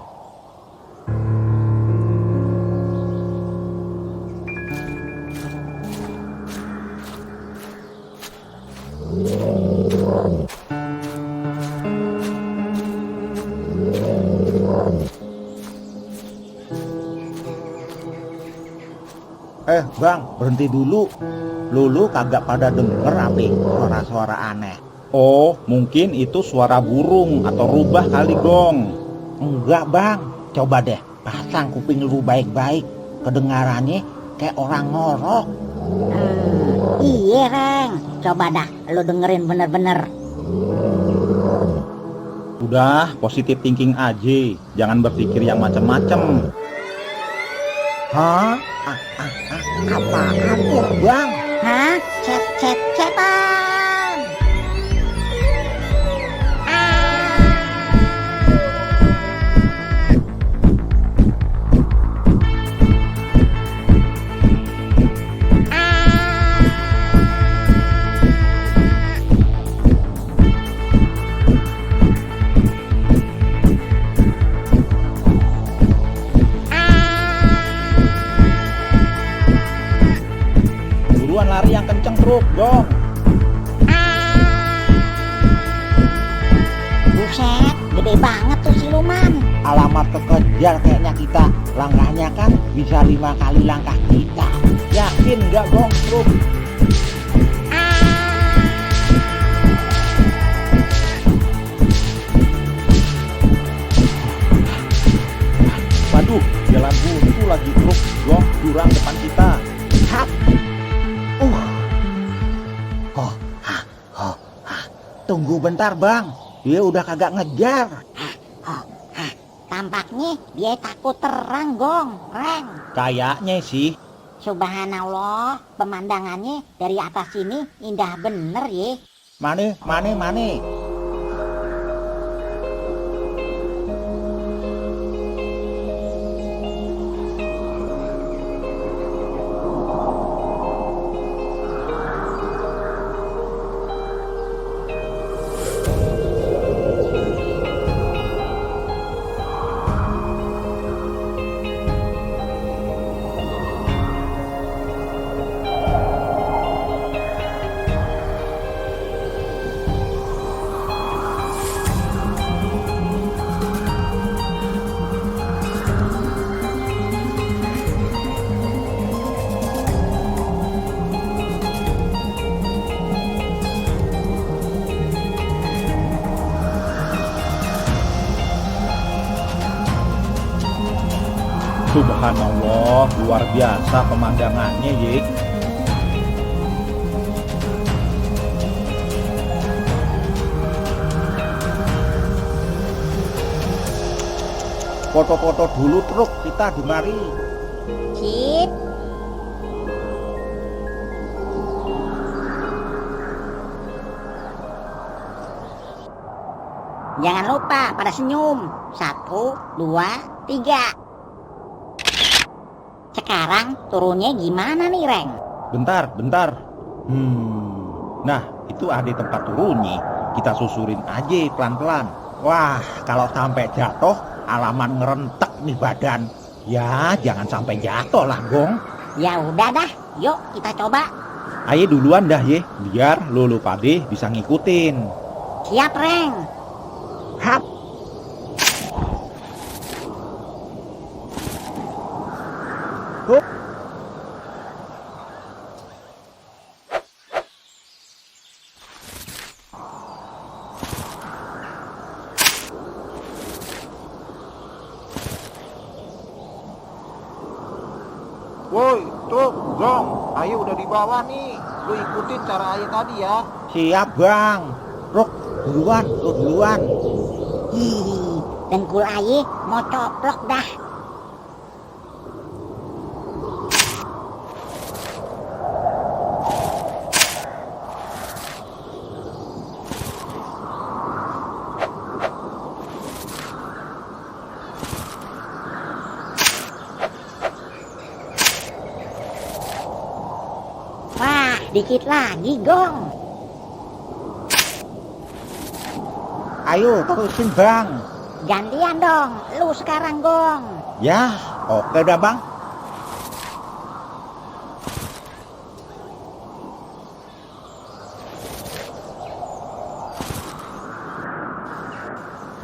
Bang, berhenti dulu. Lulu kagak pada denger apa suara-suara aneh. Oh, mungkin itu suara burung atau rubah kali, Gong. Enggak, Bang. Coba deh pasang kuping lu baik-baik. Kedengarannya kayak orang ngorok. Iya, Reng. Coba dah lu dengerin bener-bener. Udah, positive thinking aja. Jangan berpikir yang macem-macem. Hah? Apaan tuh, Bang? Hah? Cetan. Lari yang kenceng truk, Gong. Buset, gede banget tuh siluman. Alamat kekejar kayaknya kita. Langkahnya kan bisa 5 kali langkah kita. Yakin nggak, Gong, truk? Waduh, jalan buntu lagi truk, Gong, jurang depan kita. Hap. Tunggu bentar, Bang. Dia udah kagak ngejar. Tampaknya dia takut terang, Gong, Reng. Kayaknya sih. Subhanallah, pemandangannya dari atas sini indah bener ya. Mane. Subhanallah, luar biasa pemandangannya, ye. Foto-foto dulu truk kita di mari. Sip. Jangan lupa pada senyum. 1, 2, 3. Sekarang turunnya gimana nih, Reng? Bentar. Nah, itu ada tempat turunnya. Kita susurin aja pelan-pelan. Wah, kalau sampai jatuh, alaman ngerentek nih badan. Ya, jangan sampai jatuh lah, Gong. Ya udah dah, yuk kita coba. Ayo duluan dah, ye. Biar lu pade bisa ngikutin. Siap, Reng. Hap. Hup. Woi, truk, Gong, ayo udah di bawah nih. Lu ikutin cara ayo tadi ya. Siap, Bang. Ruk, duluan, lu duluan. Hihi, dengkul aye mau coplok dah. Wah, dikit lagi, Gong. Ayo, terusin, Bang. Gantian dong, lu sekarang, Gong. Ya, oke dah, Bang.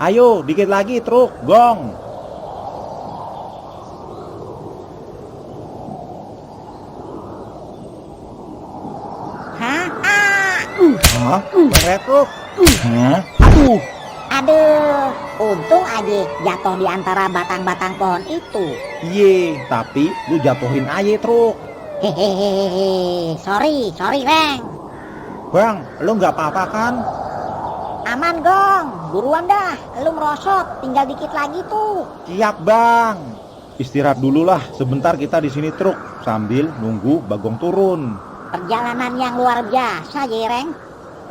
Ayo, dikit lagi, truk, Gong. Hah? Hah? Beret, truk. Hah? Aduh. Aduh, untung aja jatuh di antara batang-batang pohon itu. Iye, tapi lu jatuhin aja, truk. Hehehe, sorry, Reng. Bang, lu nggak apa-apa kan? Aman, Gong. Buruan dah, lu merosot, tinggal dikit lagi tuh. Siap, Bang. Istirahat dulu lah, sebentar kita di sini, truk, sambil nunggu Bagong turun. Perjalanan yang luar biasa, ya, Reng.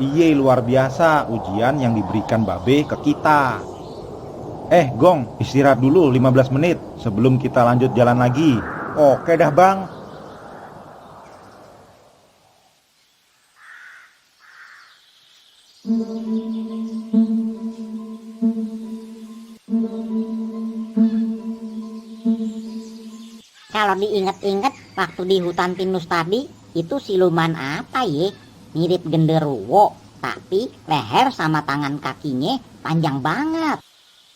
Iye, luar biasa ujian yang diberikan Babe ke kita. Gong, istirahat dulu 15 menit sebelum kita lanjut jalan lagi. Oke dah, Bang. Kalau diinget-inget waktu di hutan pinus tadi, itu siluman apa ya? Mirip genderuwo, tapi leher sama tangan kakinya panjang banget.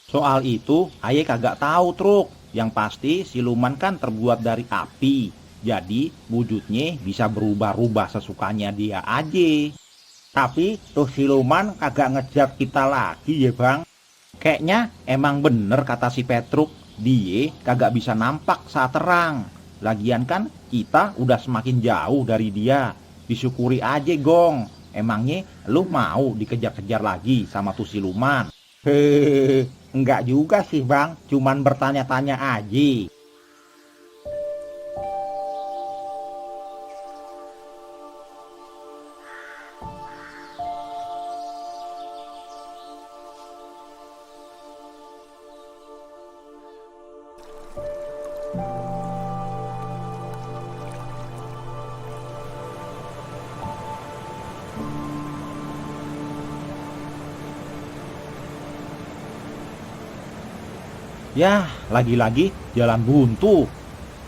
Soal itu, aye kagak tahu, truk. Yang pasti siluman kan terbuat dari api. Jadi wujudnya bisa berubah-ubah sesukanya dia aja. Tapi tuh siluman kagak ngejar kita lagi ya, Bang. Kayaknya emang bener kata si Petruk, dia kagak bisa nampak saat terang. Lagian kan kita udah semakin jauh dari dia. Disyukuri aja, Gong. Emangnya lu mau dikejar-kejar lagi sama tuh siluman? Hehehe, enggak juga sih, Bang. Cuman bertanya-tanya aja. Yah, lagi-lagi jalan buntu.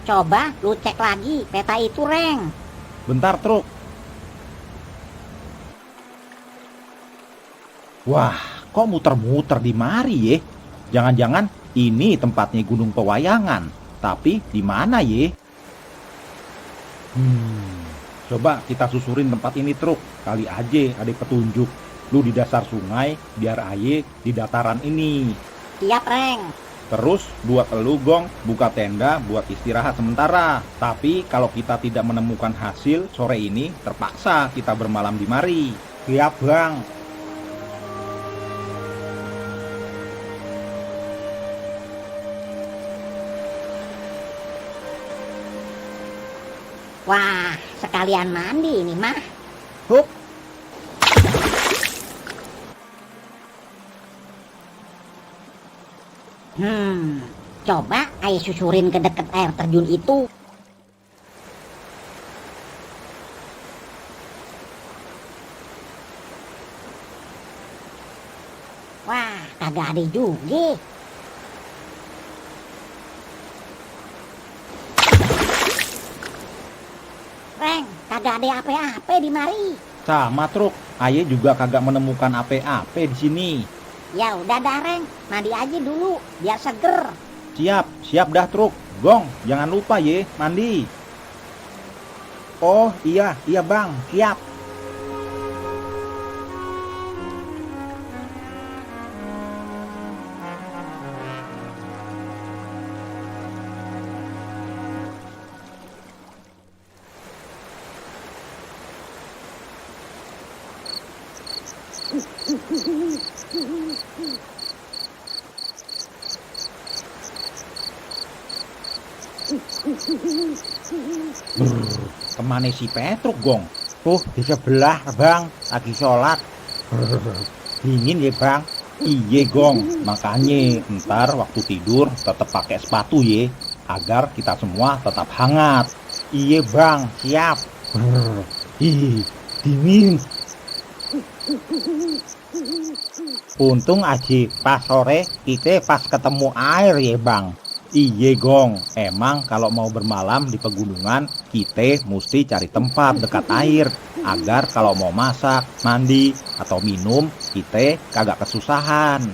Coba lu cek lagi peta itu, Reng. Bentar, truk. Wah, kok muter-muter di mari ya? Jangan-jangan ini tempatnya Gunung Pewayangan. Tapi di mana ya? Coba kita susurin tempat ini, truk. Kali aja ada petunjuk. Lu di dasar sungai, biar aye di dataran ini. Siap, Reng. Terus buat elu Gong, buka tenda buat istirahat sementara. Tapi kalau kita tidak menemukan hasil sore ini, terpaksa kita bermalam di mari. Siap Bang. Wah, sekalian mandi ini mah. Hup. Coba ayo susurin ke deket air terjun itu. Wah, kagak ada juga. Reng, kagak ada apa-apa di mari. Sama Truk, Aye juga kagak menemukan apa-apa di sini. Ya udah dah Reng, mandi aja dulu biar seger. Siap dah Truk. Gong, jangan lupa ye, mandi. Oh iya Bang, siap. Kemana si Petruk Gong? Di sebelah Bang, lagi sholat. Dingin ya Bang? Iye Gong, makanya ntar waktu tidur tetap pakai sepatu ye, agar kita semua tetap hangat. Iye Bang, siap. Ih, dingin. Untung aja pas sore kita pas ketemu air ya Bang. Iye Gong, emang kalau mau bermalam di pegunungan kita mesti cari tempat dekat air, agar kalau mau masak, mandi, atau minum kita kagak kesusahan.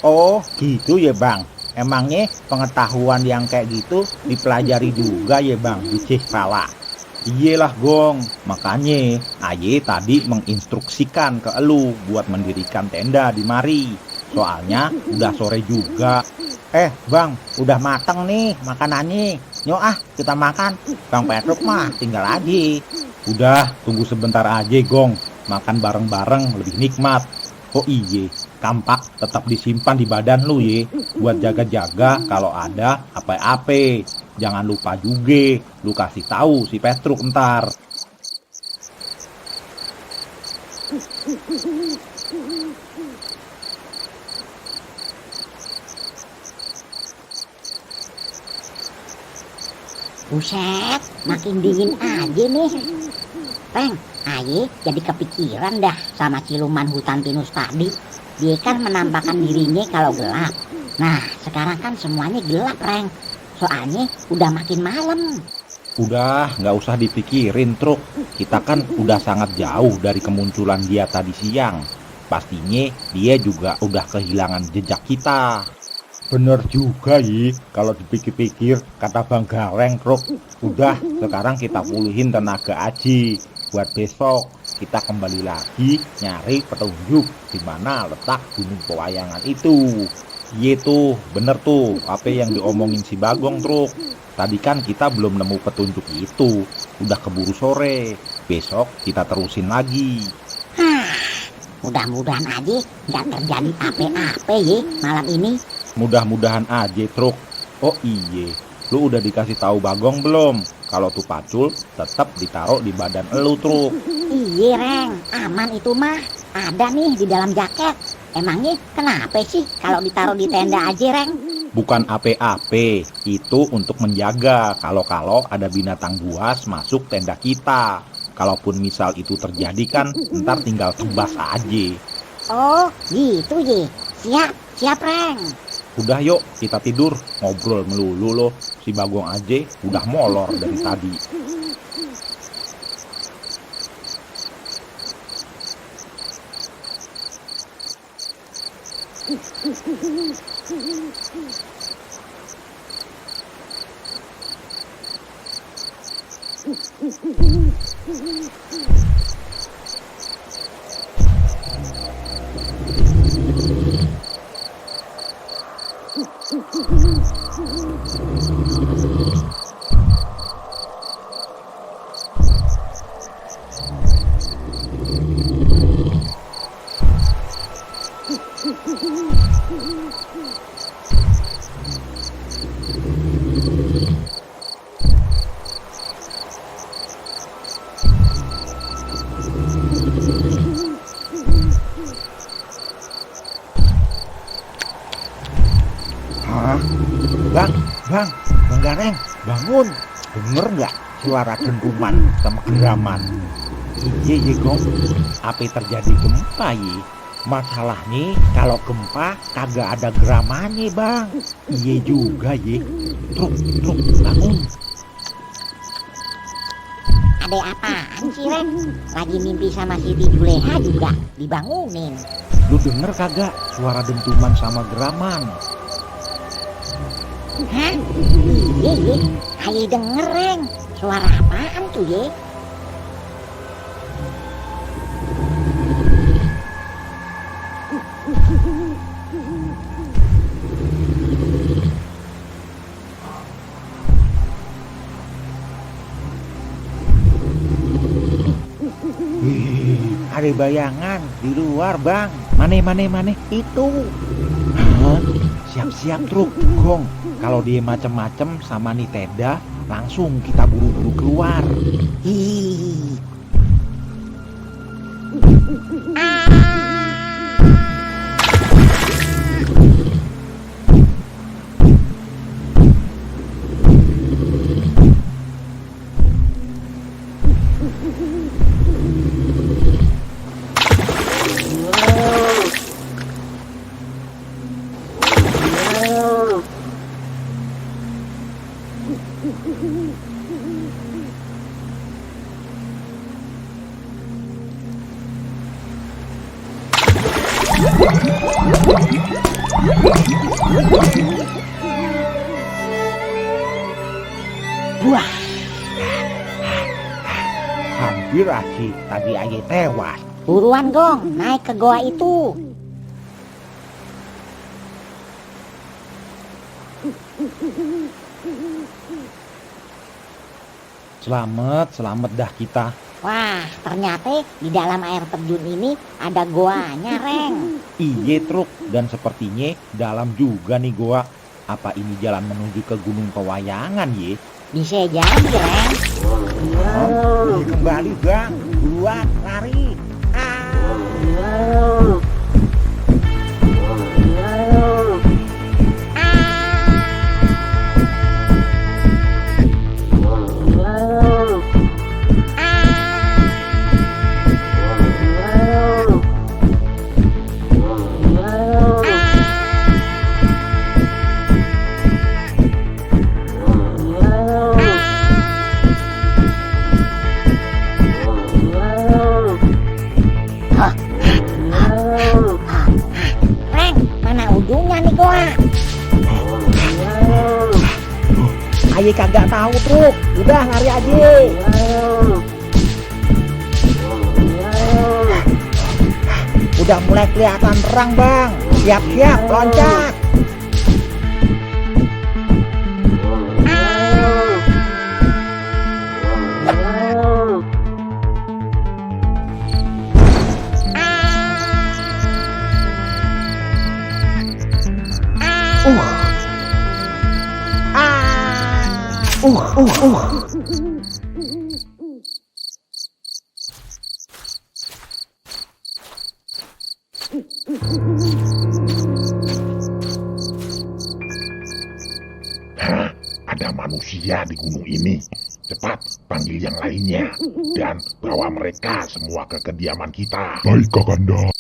Oh gitu ya Bang, emangnya pengetahuan yang kayak gitu dipelajari juga ya Bang di Cikpala? Iyalah Gong, makanya Aye tadi menginstruksikan ke elu buat mendirikan tenda di mari. Soalnya udah sore juga. Bang, udah mateng nih makanannya. Yuk kita makan. Bang Petruk mah tinggal aja. Udah, tunggu sebentar aja Gong. Makan bareng-bareng lebih nikmat. Oh iye, kampak tetap disimpan di badan lu ye, buat jaga-jaga kalau ada apa-apa. Jangan lupa juga, lu kasih tahu si Petruk ntar. Buset, makin dingin aja nih. Reng, Aye jadi kepikiran dah sama siluman hutan pinus tadi. Dia kan menampakkan dirinya kalau gelap. Nah, sekarang kan semuanya gelap, Reng. Soalnya udah makin malam. Udah, nggak usah dipikirin Truk. Kita kan udah sangat jauh dari kemunculan dia tadi siang. Pastinya dia juga udah kehilangan jejak kita. Bener juga Yi, kalau dipikir-pikir kata Bang Gareng Truk. Udah, sekarang kita pulihin tenaga aji. Buat besok kita kembali lagi nyari petunjuk di mana letak Gunung Pewayangan itu. Iya tuh, bener tuh apa yang diomongin si Bagong Truk. Tadi kan kita belum nemu petunjuk itu. Udah keburu sore. Besok kita terusin lagi. Mudah-mudahan aja nggak terjadi apa-apa ya malam ini. Mudah-mudahan aja Truk. Oh iye, lu udah dikasih tahu Bagong belum? Kalau tuh pacul tetap ditaruh di badan elu Truk. Iya Reng, aman itu mah. Ada nih di dalam jaket. Emangnya kenapa sih kalau ditaruh di tenda aja Reng? Bukan ape-ape, itu untuk menjaga kalau ada binatang buas masuk tenda kita. Kalaupun misal itu terjadi kan, ntar tinggal tebas aja. Oh gitu ye. Siap Reng. Udah yuk kita tidur, ngobrol melulu loh. Si Bagong aja udah molor dari tadi. Bang Gareng, bangun. Denger nggak suara dentuman sama geraman? Iya Gong, apa terjadi gempa ye? Masalahnya kalau gempa kagak ada geramannya bang. Iya juga ye. Truk, bangun. Ada apaan sih, Ren? Lagi mimpi sama Siti Juleha juga dibangunin. Lu denger kagak suara dentuman sama geraman? Hah? Iya, ayo denger, Ren. Suara apaan tuh, ye? Ada bayangan di luar bang. Mana itu. Hah? Siap-siap truk Gong. Kalau dia macem-macem sama nih tenda, langsung kita buru-buru keluar. Ih. Wah, hampir aja tadi aja tewas. Buruan Gong, naik ke goa itu. Selamat dah kita. Wah, ternyata di dalam air terjun ini ada goanya, Reng. Iye truk, dan sepertinya dalam juga nih goa. Apa ini jalan menuju ke Gunung Pewayangan ye? Bisa jadi, Reng. Kembali bang, buruan lari. Reng, mana ujungnya nih goa? Aye kagak tahu truk, udah lari aja. Udah mulai kelihatan terang bang, siap-siap loncat. Hah? Ada manusia di gunung ini. Cepat panggil yang lainnya dan bawa mereka semua ke kediaman kita. Baik, Kakanda.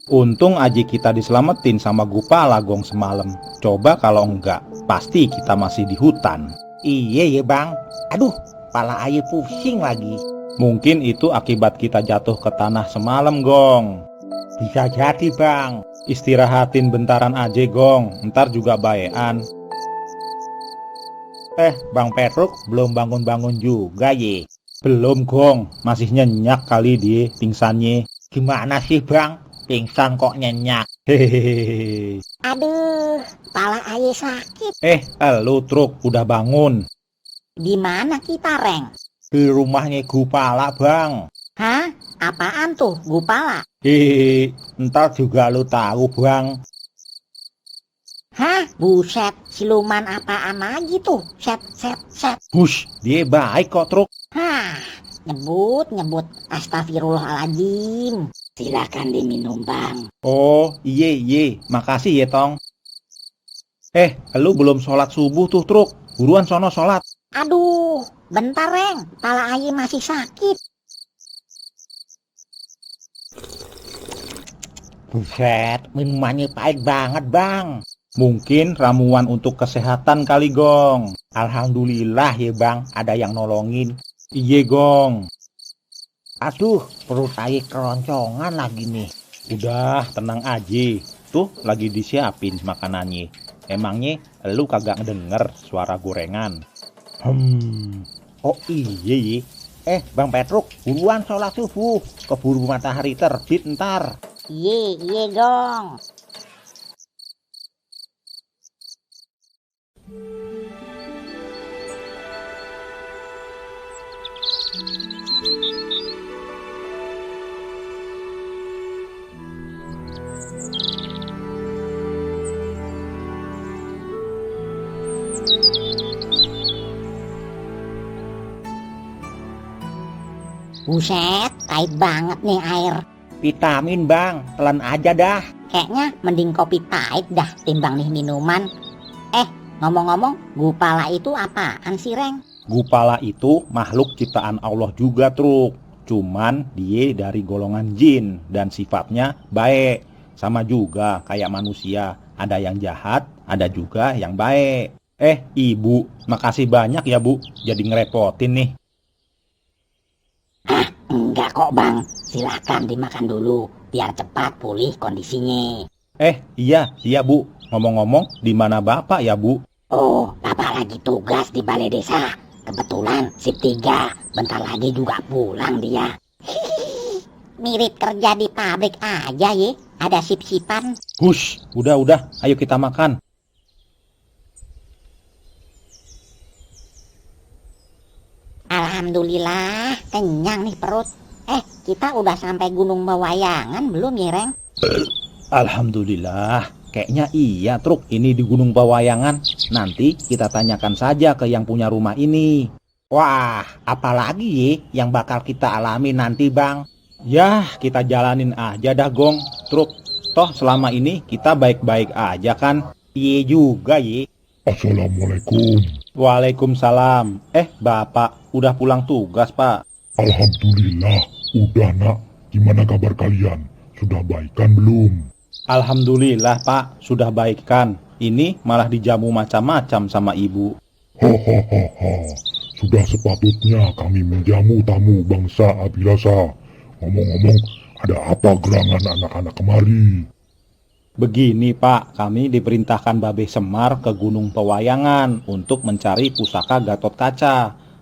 Untung aja kita diselamatin sama Gupala Gong semalam. Coba kalau enggak, pasti kita masih di hutan. Iya ya bang. Aduh, pala aye pusing lagi. Mungkin itu akibat kita jatuh ke tanah semalam, Gong. Bisa jadi bang. Istirahatin bentaran aja, Gong. Ntar juga baean. Bang Petruk belum bangun-bangun juga ye. Belum, Gong. Masih nyenyak kali dia pingsannya. Gimana sih bang? Pingsan kok nyenyak. Hehehe. Aduh, pala aye sakit. Lu Truk udah bangun. Di mana kita, Reng? Di rumahnya Gupala bang. Hah? Apaan tuh, Gupala? Hehehe. Ntar juga lu tahu, Bang. Hah? Buset, siluman apaan lagi tuh? Set. Hush, dia baik kok, Truk. Hah, nyebut. Astagfirullahaladzim. Silakan diminum, Bang. Oh, iye. Makasih ya, Tong. Lu belum sholat subuh tuh, Truk. Buruan sono sholat. Aduh, bentar, Reng. Pala aye masih sakit. Buset, minumannya pahit banget bang. Mungkin ramuan untuk kesehatan kali, Gong. Alhamdulillah ya bang, ada yang nolongin. Iye, Gong. Aduh, perut saya keroncongan lagi nih. Udah, tenang aja. Tuh, lagi disiapin makanannya. Emangnya lu kagak ngedenger suara gorengan? Oh iya. Bang Petruk, buruan sholat subuh. Keburu matahari terbit ntar. Iye, Gong. Buset, pahit banget nih air. Vitamin bang, telan aja dah. Kayaknya mending kopi pahit dah timbang nih minuman. Ngomong-ngomong, Gupala itu apaan sih, Reng? Gupala itu makhluk ciptaan Allah juga, Truk. Cuman dia dari golongan jin dan sifatnya baik. Sama juga kayak manusia. Ada yang jahat, ada juga yang baik. Ibu, makasih banyak ya, Bu. Jadi ngerepotin nih. Enggak kok, Bang. Silakan dimakan dulu biar cepat pulih kondisinya. Iya, Bu. Ngomong-ngomong, di mana Bapak ya, Bu? Oh, Bapak lagi tugas di balai desa. Kebetulan sip 3, bentar lagi juga pulang dia. Mirip kerja di pabrik aja ya, ada sip-sipan. Hush, udah, ayo kita makan. Alhamdulillah, kenyang nih perut. Kita udah sampai Gunung Bawayangan belum ya, Reng? Alhamdulillah, kayaknya iya, Truk. Ini di Gunung Bawayangan. Nanti kita tanyakan saja ke yang punya rumah ini. Wah, apalagi ya yang bakal kita alami nanti bang. Yah, kita jalanin aja dah, Gong. Truk, toh selama ini kita baik-baik aja kan? Iya juga ya. Assalamualaikum. Waalaikumsalam. Bapak, udah pulang tugas, Pak? Alhamdulillah, udah nak. Gimana kabar kalian? Sudah baikan belum? Alhamdulillah, Pak, sudah baikan. Ini malah dijamu macam-macam sama ibu. Hahaha, sudah sepatutnya kami menjamu tamu bangsa Abilasa. Ngomong-ngomong, ada apa gerangan anak-anak kemari? Begini, Pak, kami diperintahkan Babe Semar ke Gunung Pewayangan untuk mencari pusaka Gatot Kaca.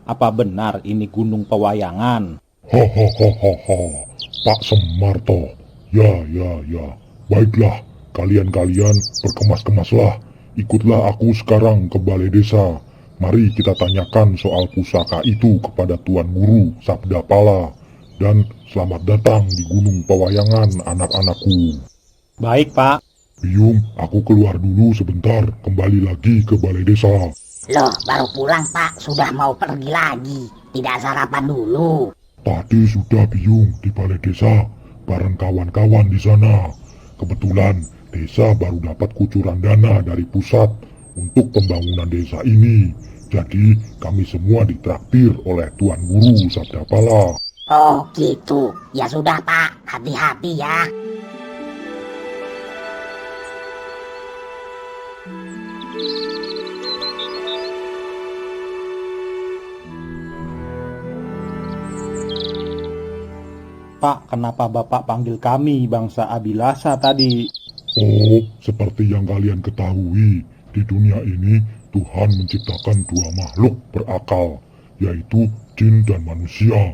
Apa benar ini Gunung Pewayangan? Hahaha, Pak Semar toh. Ya. Baiklah, kalian berkemas-kemaslah. Ikutlah aku sekarang ke balai desa. Mari kita tanyakan soal pusaka itu kepada Tuan Guru Sabdapala. Dan selamat datang di Gunung Pewayangan, anak-anakku. Baik, Pak. Biyung, aku keluar dulu sebentar, kembali lagi ke balai desa. Loh, baru pulang Pak, sudah mau pergi lagi. Tidak sarapan dulu. Tadi sudah Biyung di balai desa, bareng kawan-kawan di sana. Kebetulan desa baru dapat kucuran dana dari pusat untuk pembangunan desa ini. Jadi kami semua ditraktir oleh Tuan Guru Sabdapala. Oh gitu, ya sudah Pak, hati-hati ya. Pak, kenapa Bapak panggil kami bangsa Abilasa tadi? Oh, seperti yang kalian ketahui, di dunia ini Tuhan menciptakan dua makhluk berakal, yaitu jin dan manusia.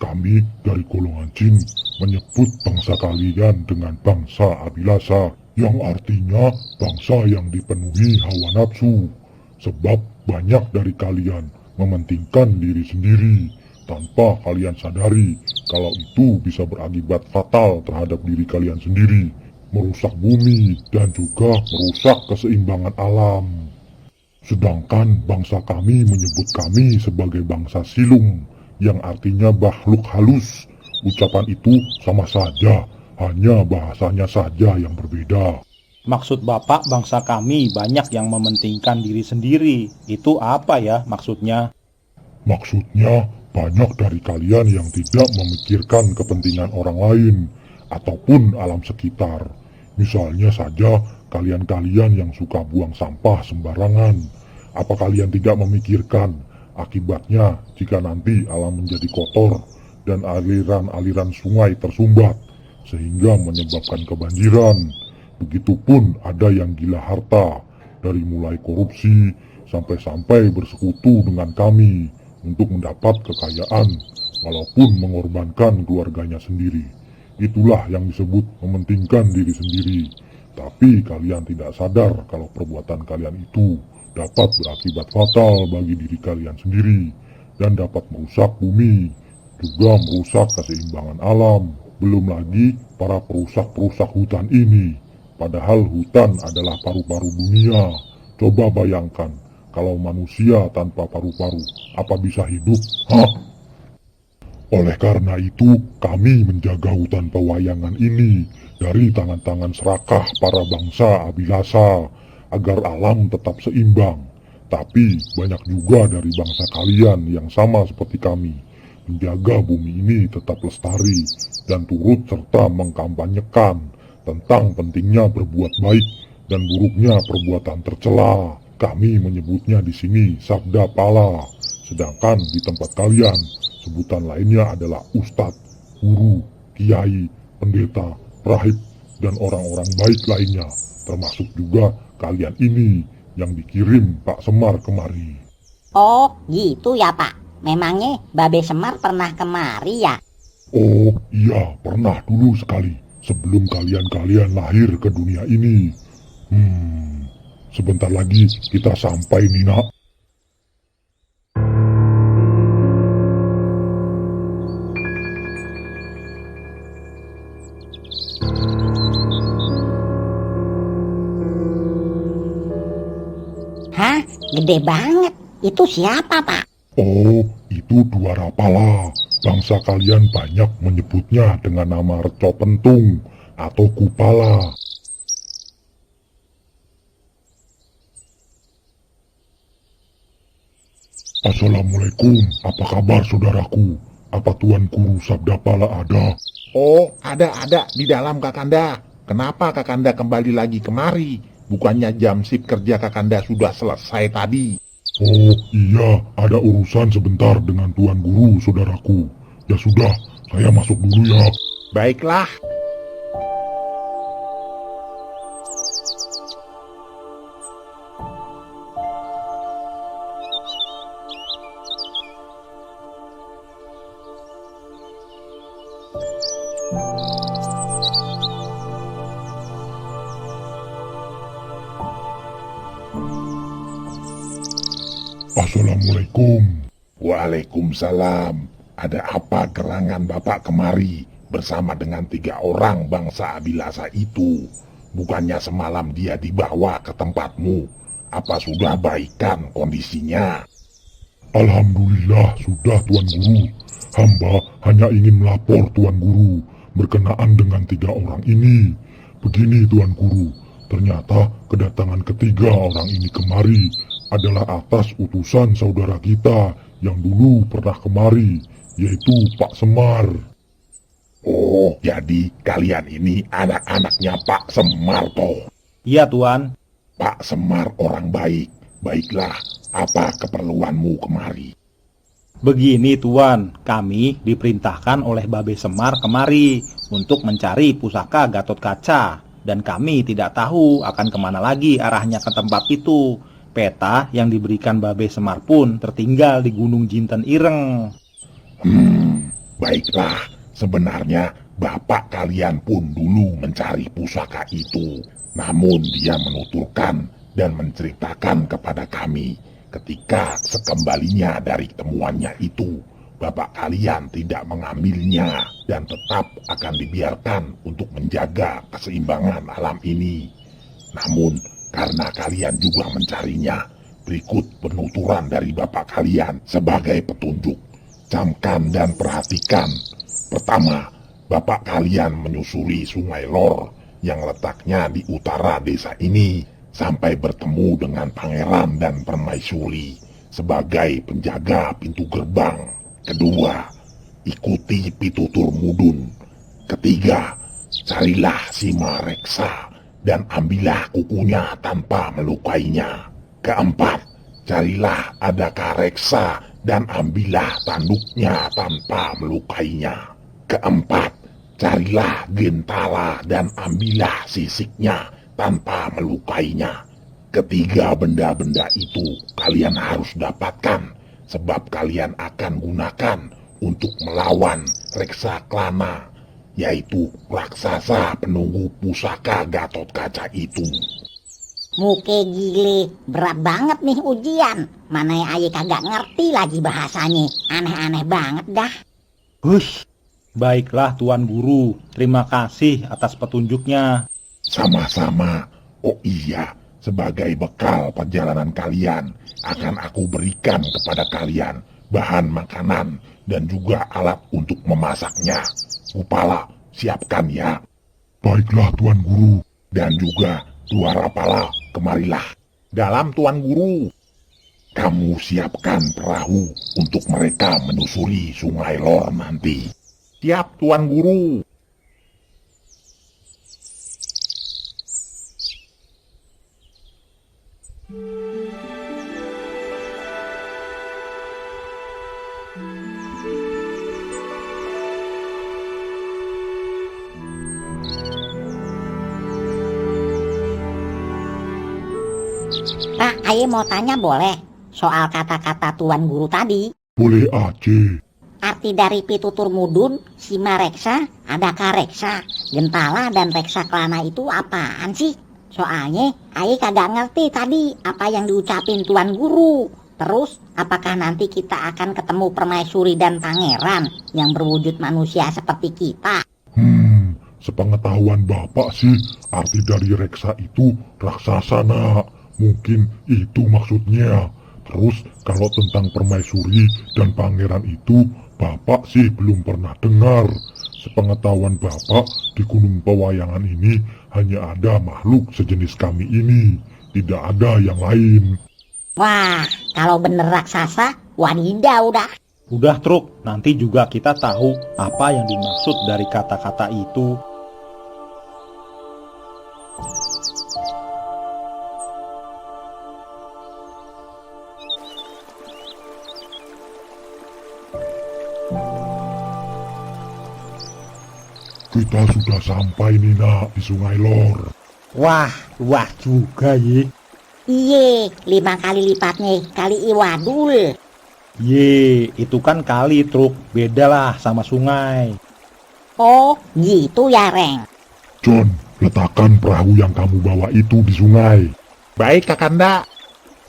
Kami dari golongan jin menyebut bangsa kalian dengan bangsa Abilasa, yang artinya bangsa yang dipenuhi hawa nafsu. Sebab banyak dari kalian mementingkan diri sendiri tanpa kalian sadari kalau itu bisa berakibat fatal terhadap diri kalian sendiri, merusak bumi dan juga merusak keseimbangan alam. Sedangkan bangsa kami menyebut kami sebagai bangsa silung, yang artinya makhluk halus. Ucapan itu sama saja, hanya bahasanya saja yang berbeda. Maksud Bapak bangsa kami banyak yang mementingkan diri sendiri. Itu apa ya maksudnya? Maksudnya, banyak dari kalian yang tidak memikirkan kepentingan orang lain ataupun alam sekitar. Misalnya saja kalian-kalian yang suka buang sampah sembarangan. Apa kalian tidak memikirkan akibatnya jika nanti alam menjadi kotor dan aliran-aliran sungai tersumbat sehingga menyebabkan kebanjiran. Begitupun ada yang gila harta, dari mulai korupsi sampai-sampai bersekutu dengan kami untuk mendapat kekayaan walaupun mengorbankan keluarganya sendiri. Itulah yang disebut mementingkan diri sendiri. Tapi kalian tidak sadar kalau perbuatan kalian itu dapat berakibat fatal bagi diri kalian sendiri dan dapat merusak bumi, juga merusak keseimbangan alam. Belum lagi para perusak-perusak hutan ini. Padahal hutan adalah paru-paru dunia. Coba bayangkan, kalau manusia tanpa paru-paru, apa bisa hidup? Hah? Oleh karena itu, kami menjaga hutan pewayangan ini dari tangan-tangan serakah para bangsa Abilasa, agar alam tetap seimbang. Tapi banyak juga dari bangsa kalian yang sama seperti kami, menjaga bumi ini tetap lestari dan turut serta mengkampanyekan tentang pentingnya berbuat baik dan buruknya perbuatan tercela. Kami menyebutnya di sini Sabda Pala, sedangkan di tempat kalian sebutan lainnya adalah Ustadz, Guru, Kiai, Pendeta, Rahib, dan orang-orang baik lainnya, termasuk juga kalian ini yang dikirim Pak Semar kemari. Oh gitu ya Pak, memangnya Babe Semar pernah kemari ya? Oh iya, pernah dulu sekali, sebelum kalian-kalian lahir ke dunia ini. Sebentar lagi kita sampai nih nak. Hah? Gede banget. Itu siapa Pak? Oh, itu Dwarapala. Bangsa kalian banyak menyebutnya dengan nama Reco Pentung atau Kupala. Assalamualaikum, apa kabar saudaraku? Apa Tuan Guru Sabdapala ada? Oh, ada di dalam Kakanda. Kenapa Kakanda kembali lagi kemari? Bukannya jam sip kerja Kakanda sudah selesai tadi? Oh iya, ada urusan sebentar dengan Tuan Guru saudaraku. Ya sudah, saya masuk dulu ya. Baiklah. Assalamualaikum. Waalaikumsalam. Ada apa gerangan Bapak kemari bersama dengan 3 orang bangsa Abilasa itu? Bukannya semalam dia dibawa ke tempatmu? Apa sudah baikan kondisinya? Alhamdulillah sudah Tuan Guru. Hamba hanya ingin melapor Tuan Guru berkenaan dengan 3 orang ini. Begini Tuan Guru, ternyata kedatangan ketiga orang ini kemari adalah atas utusan saudara kita yang dulu pernah kemari, yaitu Pak Semar. Oh, jadi kalian ini anak-anaknya Pak Semar toh? Iya Tuan. Pak Semar orang baik. Baiklah, apa keperluanmu kemari? Begini Tuan, kami diperintahkan oleh Babe Semar kemari untuk mencari pusaka Gatot Kaca. Dan kami tidak tahu akan kemana lagi arahnya ke tempat itu. Peta yang diberikan Babe Semar pun tertinggal di Gunung Jinten Ireng. Baiklah. Sebenarnya bapak kalian pun dulu mencari pusaka itu. Namun dia menuturkan dan menceritakan kepada kami ketika sekembalinya dari temuannya itu, bapak kalian tidak mengambilnya dan tetap akan dibiarkan untuk menjaga keseimbangan alam ini. Namun karena kalian juga mencarinya, berikut penuturan dari bapak kalian sebagai petunjuk. Camkan dan perhatikan. Pertama, bapak kalian menyusuri Sungai Lor yang letaknya di utara desa ini sampai bertemu dengan Pangeran dan Permaisuri sebagai penjaga pintu gerbang. Kedua, ikuti pitutur mudun. Ketiga, carilah Sima Reksa dan ambillah kukunya tanpa melukainya. Keempat, carilah Adaka Reksa dan ambillah tanduknya tanpa melukainya. Keempat, carilah Gentala dan ambillah sisiknya tanpa melukainya. Ketiga benda-benda itu kalian harus dapatkan, sebab kalian akan gunakan untuk melawan Reksa Klana, yaitu raksasa penunggu pusaka Gatot Kaca itu. Muke gile, berat banget nih ujian. Mana yang aye kagak ngerti lagi bahasanya. Aneh-aneh banget dah. Hush. Baiklah Tuan Guru, terima kasih atas petunjuknya. Sama-sama. Oh iya, sebagai bekal perjalanan kalian, akan aku berikan kepada kalian bahan makanan dan juga alat untuk memasaknya. Kupala, siapkan ya. Baiklah Tuan Guru. Dan juga Dua Rapala, kemarilah. Dalam Tuan Guru. Kamu siapkan perahu untuk mereka menyusuri Sungai Lor nanti. Siap Tuan Guru. Pak, aye mau tanya boleh? Soal kata-kata Tuan Guru tadi. Boleh aja. Arti dari pitutur mudun, Sima Reksa, Adaka Reksa, Gentala, dan Reksa Klana itu apaan sih? Soalnya aye kagak ngerti tadi apa yang diucapin Tuan Guru. Terus, apakah nanti kita akan ketemu Permaisuri dan Pangeran yang berwujud manusia seperti kita? Sepengetahuan Bapak sih, arti dari Reksa itu raksasa nak. Mungkin itu maksudnya. Terus kalau tentang Permaisuri dan Pangeran itu, Bapak sih belum pernah dengar. Sepengetahuan Bapak, di Gunung Pewayangan ini hanya ada makhluk sejenis kami ini. Tidak ada yang lain. Wah, kalau bener raksasa, wadidaw dah. Udah Truk, nanti juga kita tahu apa yang dimaksud dari kata-kata itu. Kita sudah sampai nih nak di Sungai Lor. Wah, luas juga ye. Iye, 5 kali lipatnya kali Iwadul. Ye, itu kan kali Truk, beda lah sama sungai. Oh, gitu ya Reng. John, letakkan perahu yang kamu bawa itu di sungai. Baik Kakanda.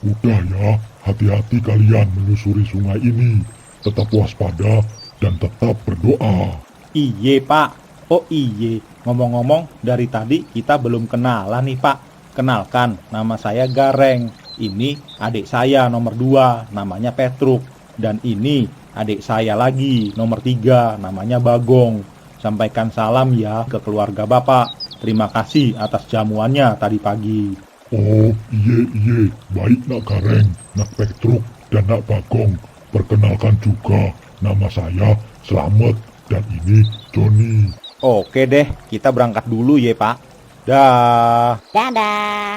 Udah ya, hati-hati kalian menyusuri sungai ini. Tetap waspada dan tetap berdoa. Iye Pak, oh iye. Ngomong-ngomong, dari tadi kita belum kenalan nih Pak. Kenalkan, nama saya Gareng. Ini adik saya nomor 2, namanya Petruk. Dan ini adik saya lagi, nomor 3, namanya Bagong. Sampaikan salam ya ke keluarga Bapak. Terima kasih atas jamuannya tadi pagi. Oh, iye, baik Nak Gareng, Nak Petruk, dan Nak Bagong. Perkenalkan juga, nama saya Slamet, dan ini Joni. Oke deh, kita berangkat dulu ya Pak. Dah. Dadah.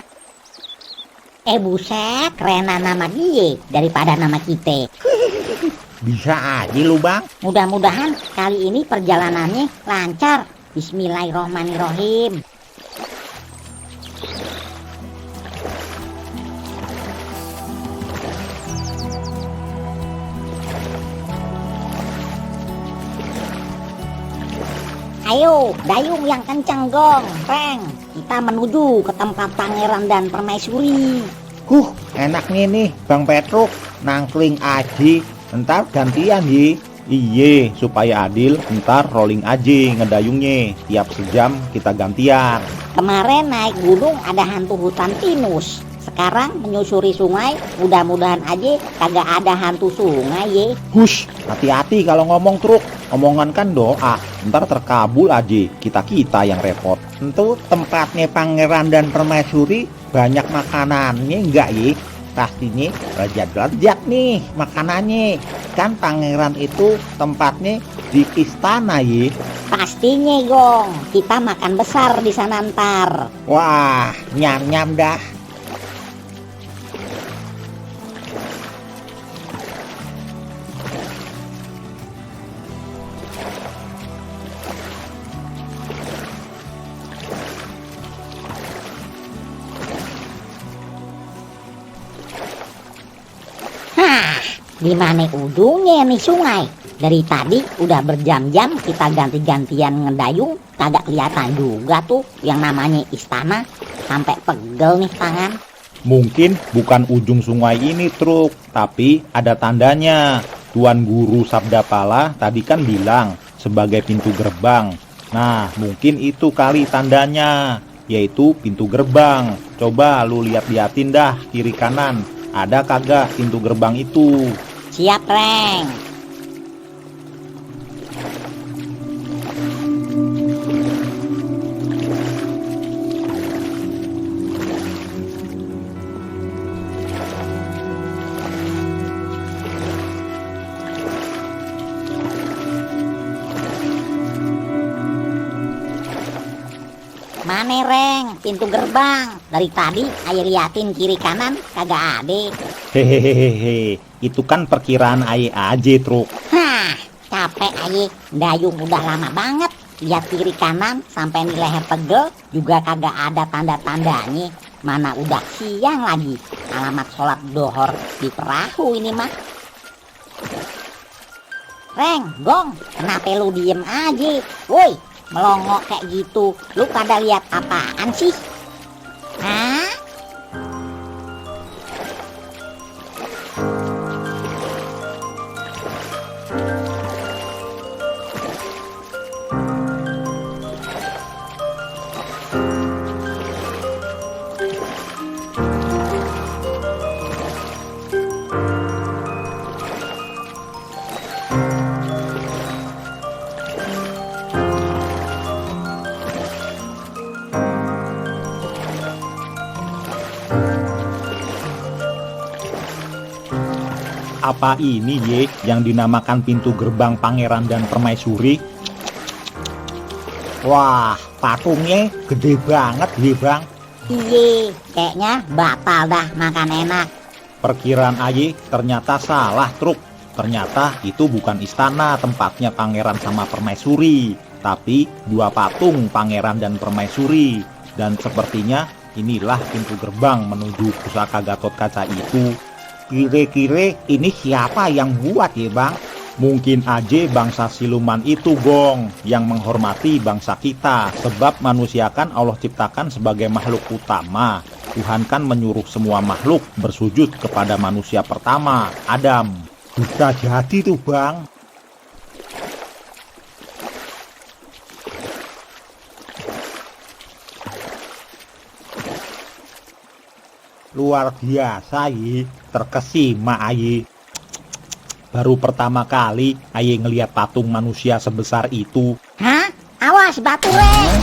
Buset, kerenan nama dia daripada nama kita. Bisa aja lu Bang. Mudah-mudahan kali ini perjalanannya lancar. Bismillahirrohmanirrohim. Ayo, dayung yang kencang Gong, Reng. Kita menuju ke tempat pangeran dan permaisuri. Enak nih Bang Petruk, nangkling aja. Ntar gantian ye. Iye, supaya adil, ntar rolling aja ngedayungnya. Tiap sejam kita gantian. Kemarin naik gunung ada hantu hutan pinus. Sekarang menyusuri sungai, mudah-mudahan aja kagak ada hantu sungai ye. Hush, hati-hati kalau ngomong Truk. Omongan kan doa, ntar terkabul aja, kita yang repot. Tentu tempatnya pangeran dan permaisuri banyak makanannya enggak ye? Pastinya lezat-lezat nih makanannya. Kan pangeran itu tempatnya di istana ye. Pastinya Gong, kita makan besar di sana ntar. Wah, nyam-nyam dah. Di mana ujungnya nih sungai? Dari tadi udah berjam-jam kita ganti-gantian ngedayung, kagak kelihatan juga tuh yang namanya istana. Sampai pegel nih tangan. Mungkin bukan ujung sungai ini Truk, tapi ada tandanya. Tuan Guru Sabdapala tadi kan bilang sebagai pintu gerbang. Nah, mungkin itu kali tandanya, yaitu pintu gerbang. Coba lu liatin dah kiri kanan, ada kagak pintu gerbang itu? Siap, Reng. Mana Reng, pintu gerbang? Dari tadi air liatin kiri kanan kagak ada. Hehehehe, itu kan perkiraan aye aja Truk. Hah, capek aye, dayung udah lama banget. Lihat kiri kanan sampai di leher pegel juga kagak ada tanda-tandanya. Mana udah siang lagi. Alamat sholat dohor di perahu ini mah. Reng, Gong, kenapa lu diem aja? Woi, melongok kayak gitu, lu pada lihat apaan sih? Hah? Apa ini ye yang dinamakan pintu gerbang pangeran dan permaisuri? Wah, patungnya gede banget ye Bang. Iye, kayaknya batal dah makan enak. Perkiraan aye ternyata salah Truk. Ternyata itu bukan istana tempatnya pangeran sama permaisuri, tapi dua patung pangeran dan permaisuri. Dan sepertinya inilah pintu gerbang menuju pusaka Gatot Kaca itu. Kira-kira ini siapa yang buat ya Bang? Mungkin aja bangsa siluman itu Gong, yang menghormati bangsa kita. Sebab manusia kan Allah ciptakan sebagai makhluk utama. Tuhan kan menyuruh semua makhluk bersujud kepada manusia pertama, Adam. Bisa jadi tuh Bang. Luar biasa ye, terkesima aye. Baru pertama kali aye ngelihat patung manusia sebesar itu. Hah? Awas batu Reng.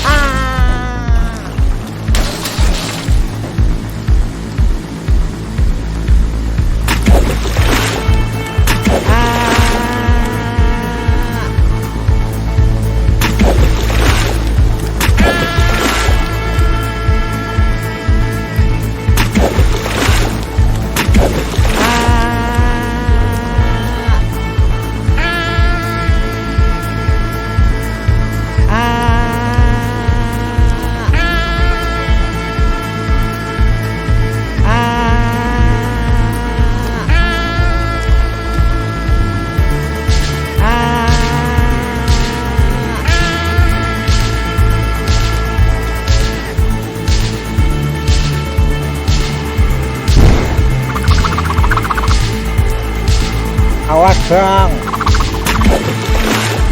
Awas Bang.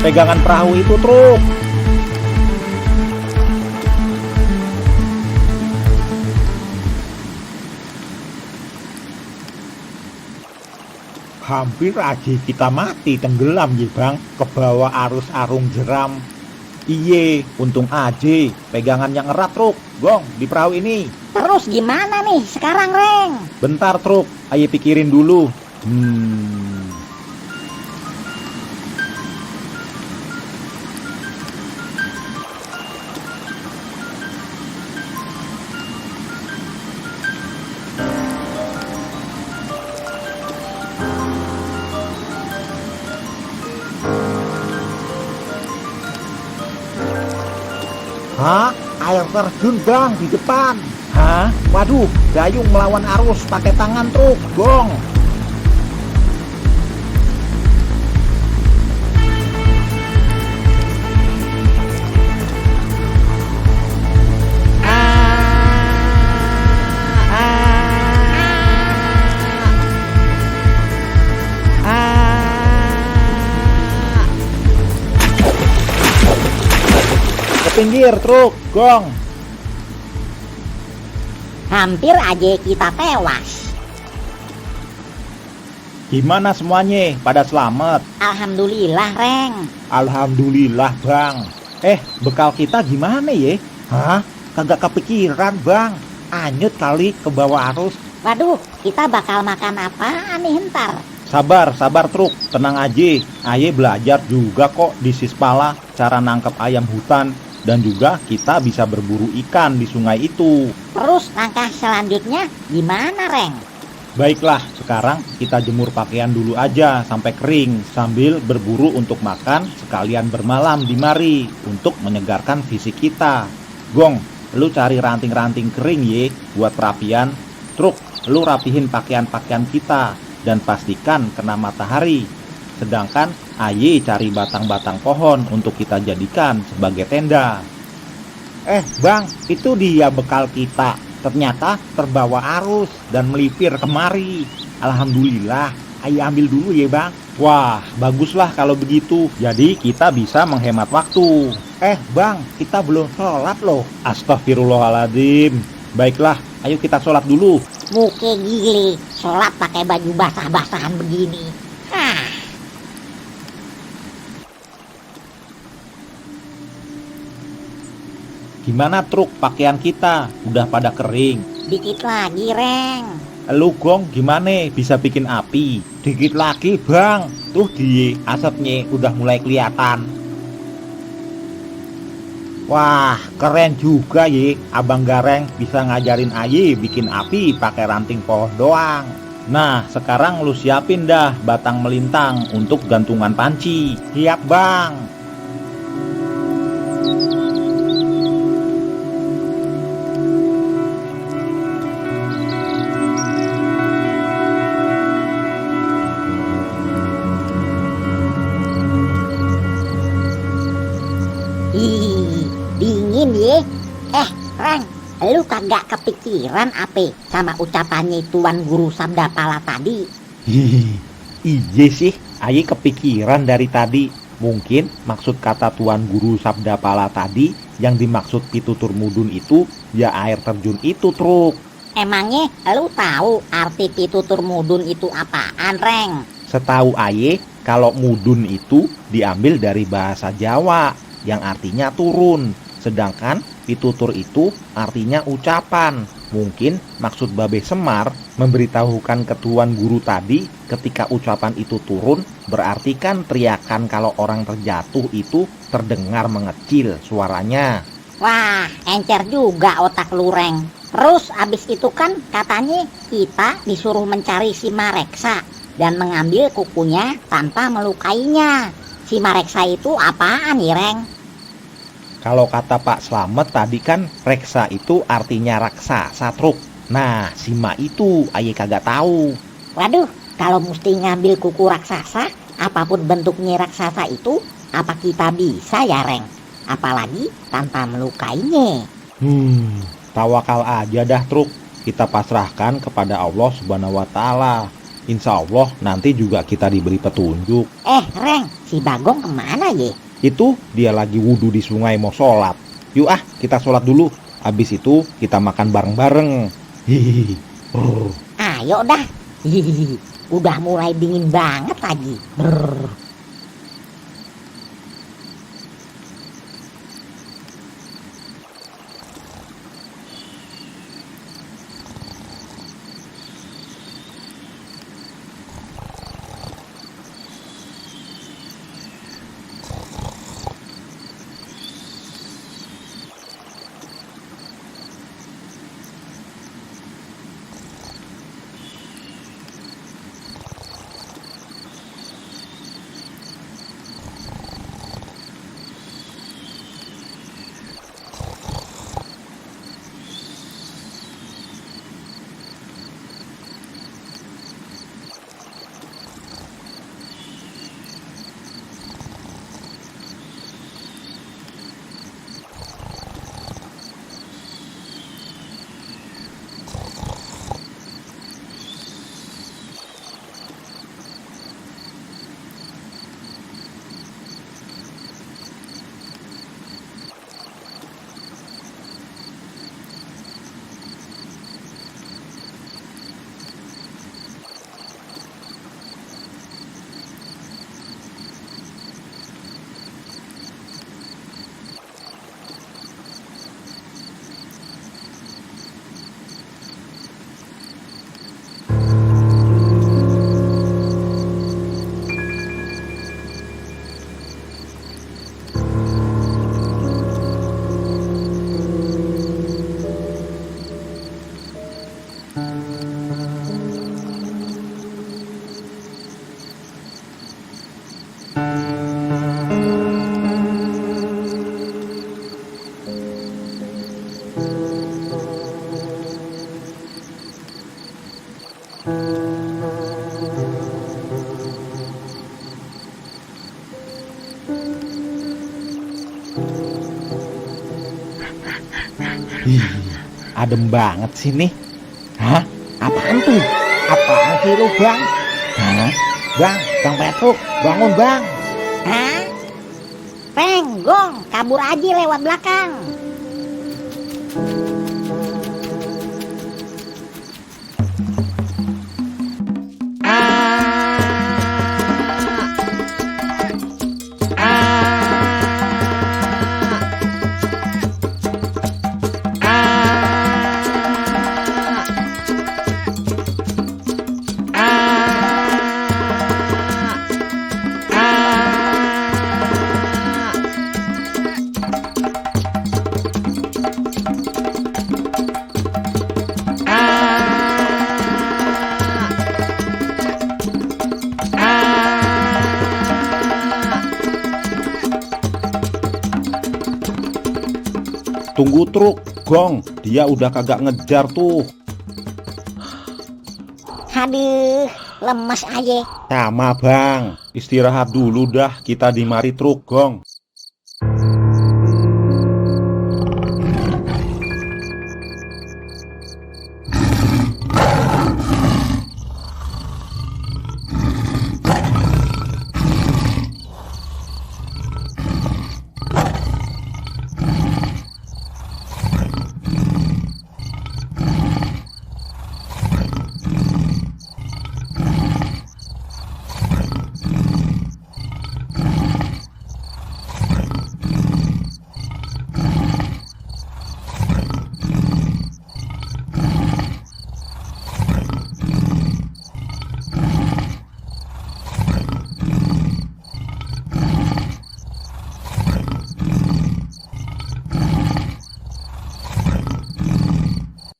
Pegangan perahu itu, Truk. Hampir aja kita mati tenggelam ya Bang, ke bawah arus arung jeram. Iye, untung aja pegangan yang erat, Truk. Gong, di perahu ini. Terus gimana nih sekarang Reng? Bentar, Truk. Ayo pikirin dulu. Hah? Air terjun Bang di depan. Hah? Waduh, dayung melawan arus pakai tangan, Truk. Gong. Pinggir, Truk. Gong. Hampir aja kita tewas. Gimana semuanya? Pada selamat? Alhamdulillah Reng. Alhamdulillah, Bang. Bekal kita gimana ya? Hah? Kagak kepikiran Bang. Anyut kali ke bawah arus. Waduh, kita bakal makan apaan nih ntar? Sabar, Truk. Tenang aja. Aye belajar juga kok di Sispala cara nangkep ayam hutan. Dan juga kita bisa berburu ikan di sungai itu. Terus langkah selanjutnya gimana Reng? Baiklah, sekarang kita jemur pakaian dulu aja sampai kering sambil berburu untuk makan sekalian bermalam di mari untuk menyegarkan fisik kita. Gong, lu cari ranting-ranting kering ye buat perapian. Truk, lu rapihin pakaian-pakaian kita dan pastikan kena matahari. Sedangkan Aye cari batang-batang pohon untuk kita jadikan sebagai tenda. Bang, itu dia bekal kita. Ternyata terbawa arus dan melipir kemari. Alhamdulillah, Aye ambil dulu ya Bang. Wah, baguslah kalau begitu. Jadi kita bisa menghemat waktu. Bang, kita belum sholat loh. Astagfirullahaladzim. Baiklah, ayo kita sholat dulu. Muke gile, sholat pakai baju basah-basahan begini. Hah. Gimana, Truk, pakaian kita? Udah pada kering? Dikit lagi Reng. Lu Gong gimana? Bisa bikin api? Dikit lagi Bang. Tuh di asapnya udah mulai kelihatan. Wah, keren juga ye. Abang Gareng bisa ngajarin Aye bikin api pakai ranting pohon doang. Nah, sekarang lu siapin dah batang melintang untuk gantungan panci. Siap Bang. Dingin ye. Reng, Lu kagak kepikiran apa sama ucapannya Tuan Guru Sabda Pala tadi? Hihi, iya sih, aye kepikiran dari tadi. Mungkin maksud kata Tuan Guru Sabda Pala tadi yang dimaksud pitutur mudun itu ya air terjun itu, Truk. Emangnya lu tahu arti pitutur mudun itu apaan, Reng? Setahu aye, kalau mudun itu diambil dari bahasa Jawa yang artinya turun. Sedangkan pitutur itu artinya ucapan. Mungkin maksud Babe Semar memberitahukan ke Tuan Guru tadi ketika ucapan itu turun, berarti kan teriakan kalau orang terjatuh itu terdengar mengecil suaranya. Wah, encer juga otak lu, Reng. Terus abis itu kan katanya kita disuruh mencari si Mareksa dan mengambil kukunya tanpa melukainya. Si Mareksa itu apaan nih, Reng? Kalau kata Pak Slamet tadi kan reksa itu artinya raksasa, Truk. Nah, si Ma itu aye kagak tahu. Waduh, kalau mesti ngambil kuku raksasa, apapun bentuknya raksasa itu, apa kita bisa ya, Reng? Apalagi tanpa melukainya. Tawakal aja dah, Truk. Kita pasrahkan kepada Allah Subhanahu wa Ta'ala. Insya Allah nanti juga kita diberi petunjuk. Reng, si Bagong kemana ye? Itu dia lagi wudhu di sungai mau sholat. Yuk kita sholat dulu. Habis itu kita makan bareng-bareng. Hihihi. Ayo dah. Hihihi. Udah mulai dingin banget lagi. Brr. Adem banget sini. Hah? Apaan tuh? Apaan sih lu, Bang? Hah? Bang Petruk, bangun, Bang. Hah? Penggong, kabur aja lewat belakang. Tunggu, Truk, Gong, dia udah kagak ngejar tuh. Aduh, lemes aja. Sama, Bang. Istirahat dulu dah, kita di mari, Truk, Gong. 1,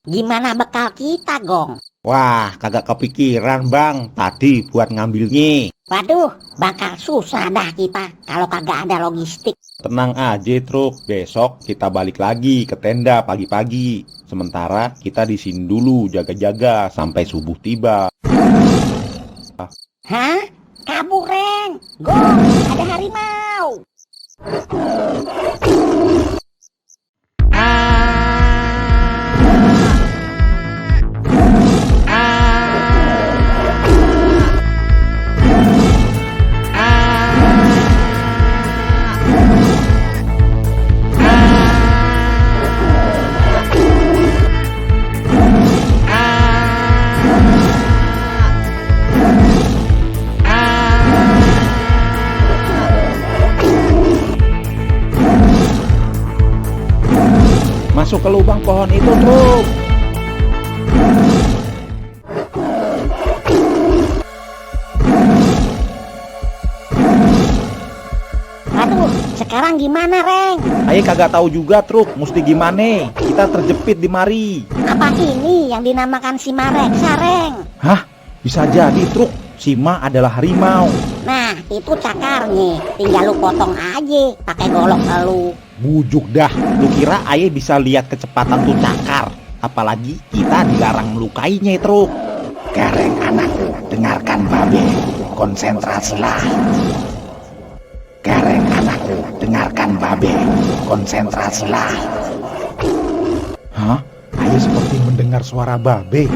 Gimana bekal kita, Gong? Wah, kagak kepikiran bang tadi buat ngambilnya. Waduh, bakal susah dah kita kalau kagak ada logistik. Tenang aja Truk, besok kita balik lagi ke tenda pagi-pagi. Sementara kita di sini dulu jaga-jaga sampai subuh tiba. Hah? Kabur, Reng. Gong, ada harimau. Masuk ke lubang pohon itu Truk. Waduh, sekarang gimana, Reng? Ayo kagak tahu juga Truk, mesti gimana? Kita terjepit di mari. Apa ini yang dinamakan Simareksa, Reng? Hah? Bisa jadi Truk, Sima adalah harimau. Nah, itu cakarnya. Tinggal lu potong aja pakai golok lu. Bujuk dah, lu kira ayah bisa lihat kecepatan tuh cakar? Apalagi kita dilarang melukainya Truk. Gareng anakku, dengarkan babe, konsentrasilah. Gareng anakku, dengarkan babe, konsentrasilah. Hah? Ayah seperti mendengar suara babe.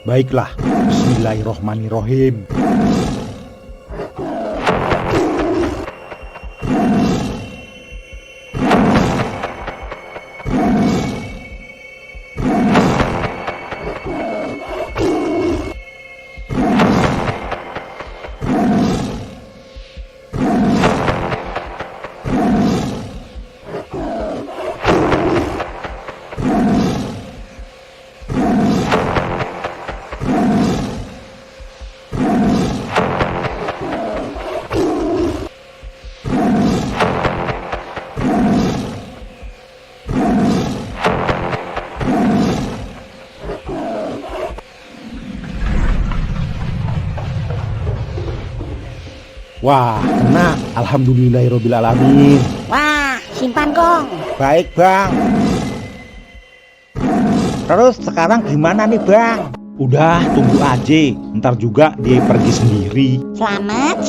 Baiklah, Bismillahirrohmanirrohim. Wah, kena. Alhamdulillahirrabbilalamin. Wah, simpan, Gong. Baik, Bang. Terus sekarang gimana nih, Bang? Udah, tunggu aja. Ntar juga dia pergi sendiri. Selamat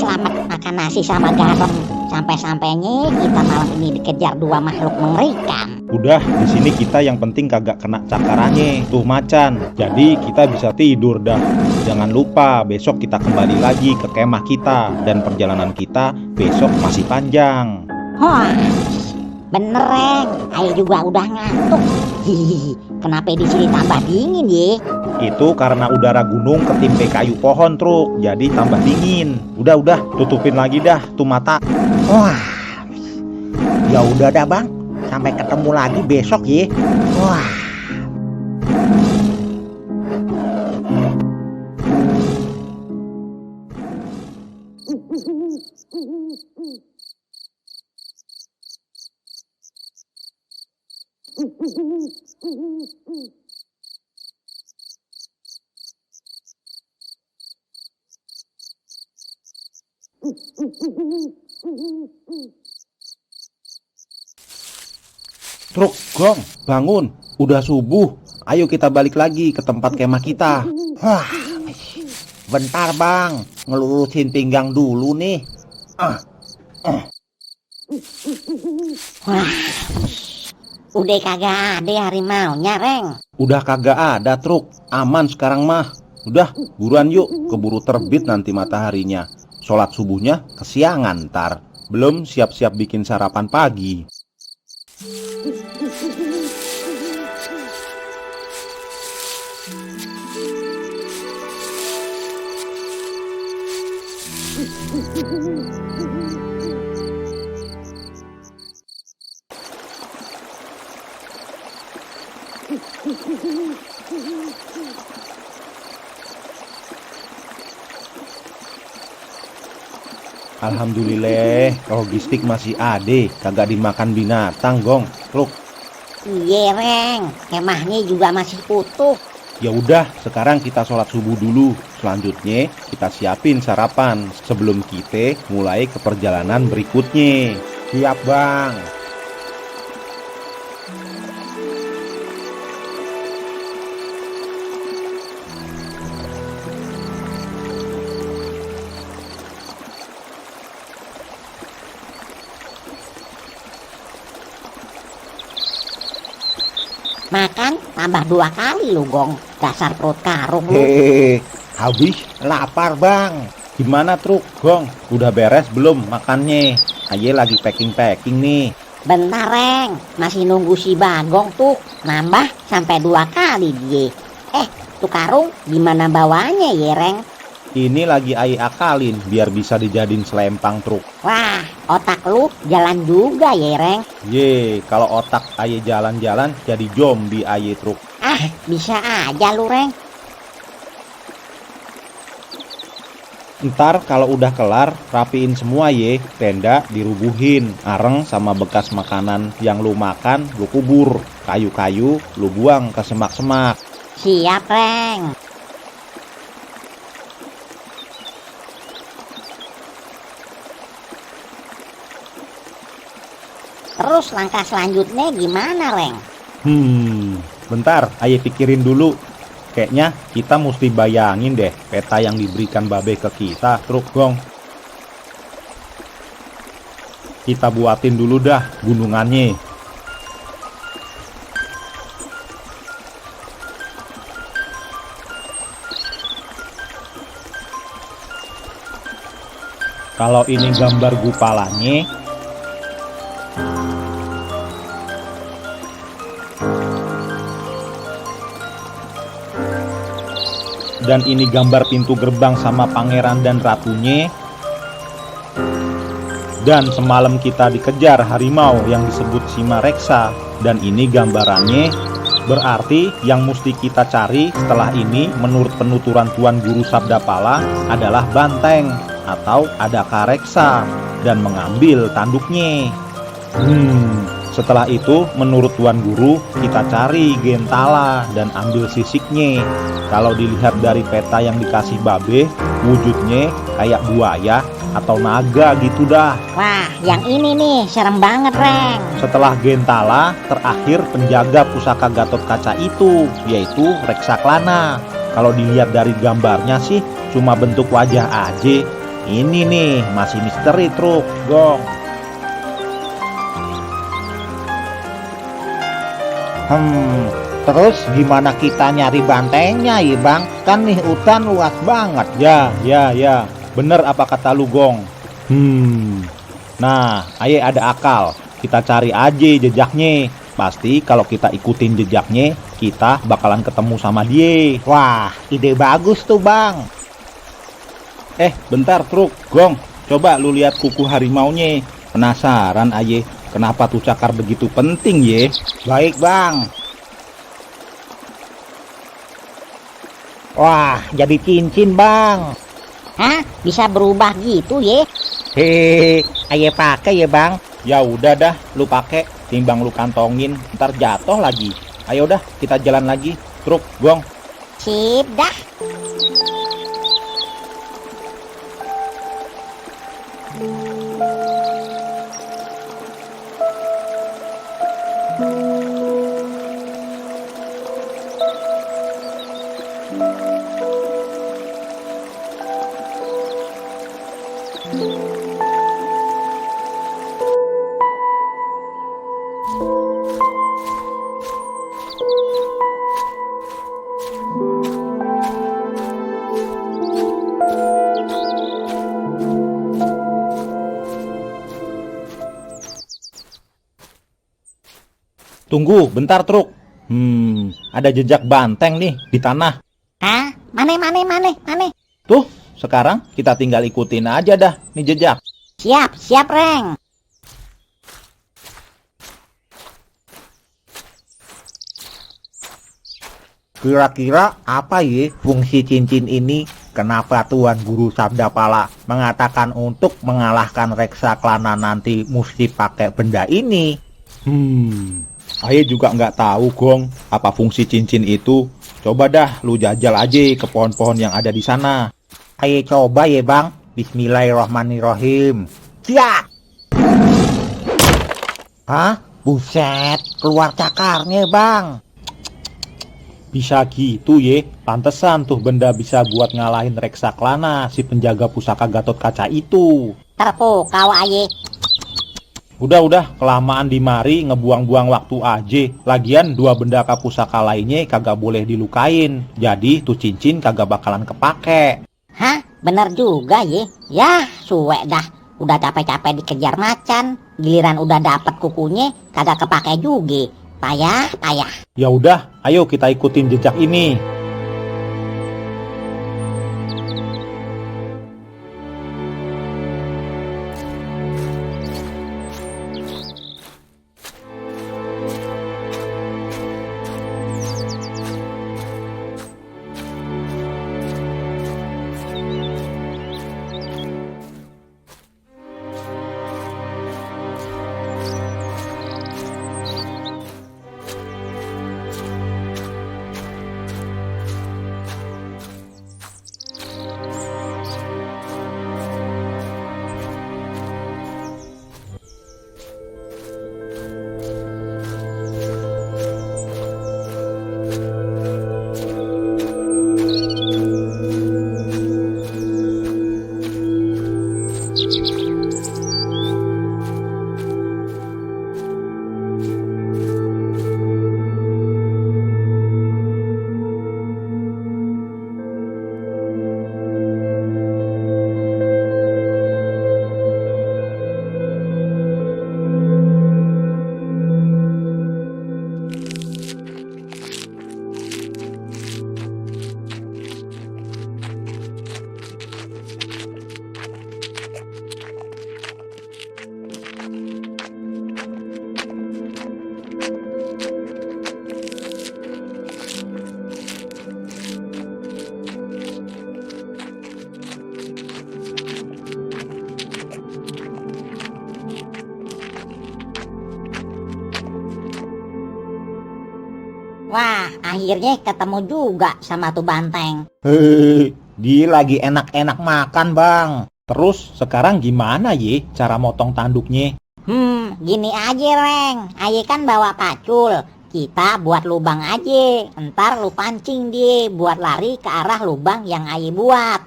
makan nasi sama garam. Sampai-sampainya kita malam ini dikejar dua makhluk mengerikan. Udah, di sini kita yang penting kagak kena cakarannya. Tuh macan. Jadi kita bisa tidur dah. Jangan lupa besok kita kembali lagi ke kemah kita. Dan perjalanan kita besok masih panjang. Wah, bener, Reng. Ayo juga udah ngantuk. Hihihi, kenapa di sini tambah dingin ya? Itu karena udara gunung ketimpe kayu pohon Truk, jadi tambah dingin. Udah, tutupin lagi dah tuh mata. Wah, ya udah dah Bang, sampai ketemu lagi besok ya. Wah. Truk, Gong, bangun. Udah subuh. Ayo kita balik lagi ke tempat kemah kita. Wah, bentar Bang, ngelurusin pinggang dulu nih. Wah, udah kagak ada harimaunya, Reng. Udah kagak ada Truk, aman sekarang mah. Udah, buruan yuk, keburu terbit nanti mataharinya. Sholat subuhnya kesiangan ntar. Belum siap-siap bikin sarapan pagi. Alhamdulillah, logistik masih ada, kagak dimakan binatang, Gong. Truk. Iya Reng, kemahnya juga masih utuh. Ya udah, sekarang kita sholat subuh dulu. Selanjutnya kita siapin sarapan sebelum kita mulai ke perjalanan berikutnya. Siap bang. Makan tambah 2 kali lu Gong. Dasar perut karung lu. Habis lapar bang. Gimana Truk, Gong? Udah beres belum makannya? Aye lagi packing-packing nih. Bentar Reng, masih nunggu si Bagong tuh. Nambah sampai 2 kali dia. Tuh karung gimana bawanya ya Reng? Ini lagi Aye akalin biar bisa dijadiin selempang Truk. Wah, otak lu jalan juga ya Reng. Ye, kalau otak Aye jalan-jalan jadi zombie Aye Truk. Bisa aja lu Reng. Ntar kalau udah kelar, rapiin semua ye, tenda dirubuhin, areng sama bekas makanan yang lu makan, lu kubur, kayu-kayu lu buang ke semak-semak. Siap Reng. Terus langkah selanjutnya gimana Reng? Bentar, Aye pikirin dulu. Kayaknya kita mesti bayangin deh peta yang diberikan Babe ke kita, Truk Gong. Kita buatin dulu dah gunungannya. Kalau ini gambar gupalanya, dan ini gambar pintu gerbang sama pangeran dan ratunya. Dan semalam kita dikejar harimau yang disebut Simareksa. Dan ini gambarannya. Berarti yang mesti kita cari setelah ini menurut penuturan Tuan Guru Sabdapala adalah banteng atau adaka reksa dan mengambil tanduknya. Setelah itu menurut Tuan Guru kita cari Gentala dan ambil sisiknya. Kalau dilihat dari peta yang dikasih Babe, wujudnya kayak buaya atau naga gitu dah. Wah, yang ini nih serem banget Reng. Setelah Gentala, terakhir penjaga pusaka Gatot Kaca itu, yaitu Reksaklana. Kalau dilihat dari gambarnya sih cuma bentuk wajah aja. Ini nih masih misteri Truk Gong. Terus gimana kita nyari bantengnya ya bang? Kan nih hutan luas banget. Ya, bener apa kata lu Gong. Nah, Aye ada akal. Kita cari aja jejaknya. Pasti kalau kita ikutin jejaknya, kita bakalan ketemu sama dia. Wah, ide bagus tuh bang. Bentar Truk Gong, coba lu lihat kuku harimaunya. Penasaran Aye, kenapa tuh cakar begitu penting ye? Baik bang. Wah, jadi cincin bang. Hah? Bisa berubah gitu ya? Ayo pakai ya bang. Ya udah dah, lu pakai, timbang lu kantongin, ntar jatuh lagi. Ayo dah, kita jalan lagi. Truk Gong. Sip dah. Tunggu, bentar Truk. Ada jejak banteng nih di tanah. Hah? Mana? Tuh, sekarang kita tinggal ikutin aja dah nih jejak. Siap Reng. Kira-kira apa ya fungsi cincin ini? Kenapa Tuan Guru Sabdapala mengatakan untuk mengalahkan Reksaklana nanti mesti pakai benda ini? Aye juga nggak tahu, Gong, apa fungsi cincin itu. Coba dah lu jajal aja ke pohon-pohon yang ada di sana. Ayo coba ya bang. Bismillahirrahmanirrahim. Siap. Hah? Buset, keluar cakarnya bang. Bisa gitu ye, pantesan tuh benda bisa buat ngalahin Reksaklana, si penjaga pusaka Gatot Kaca itu. Terpukau aye. Udah, kelamaan di mari ngebuang-buang waktu aja. Lagian dua benda pusaka lainnya kagak boleh dilukain. Jadi tuh cincin kagak bakalan kepake. Hah? Bener juga ye. Yah, suwe dah. Udah capek-capek dikejar macan, giliran udah dapet kukunya kagak kepake juga. Payah. Ya udah, ayo kita ikutin jejak ini. Wah, akhirnya ketemu juga sama tuh banteng. Hehehe, dia lagi enak-enak makan bang. Terus sekarang gimana ye cara motong tanduknya? Gini aja Reng. Aye kan bawa pacul. Kita buat lubang aja. Ntar lu pancing dia buat lari ke arah lubang yang Aye buat.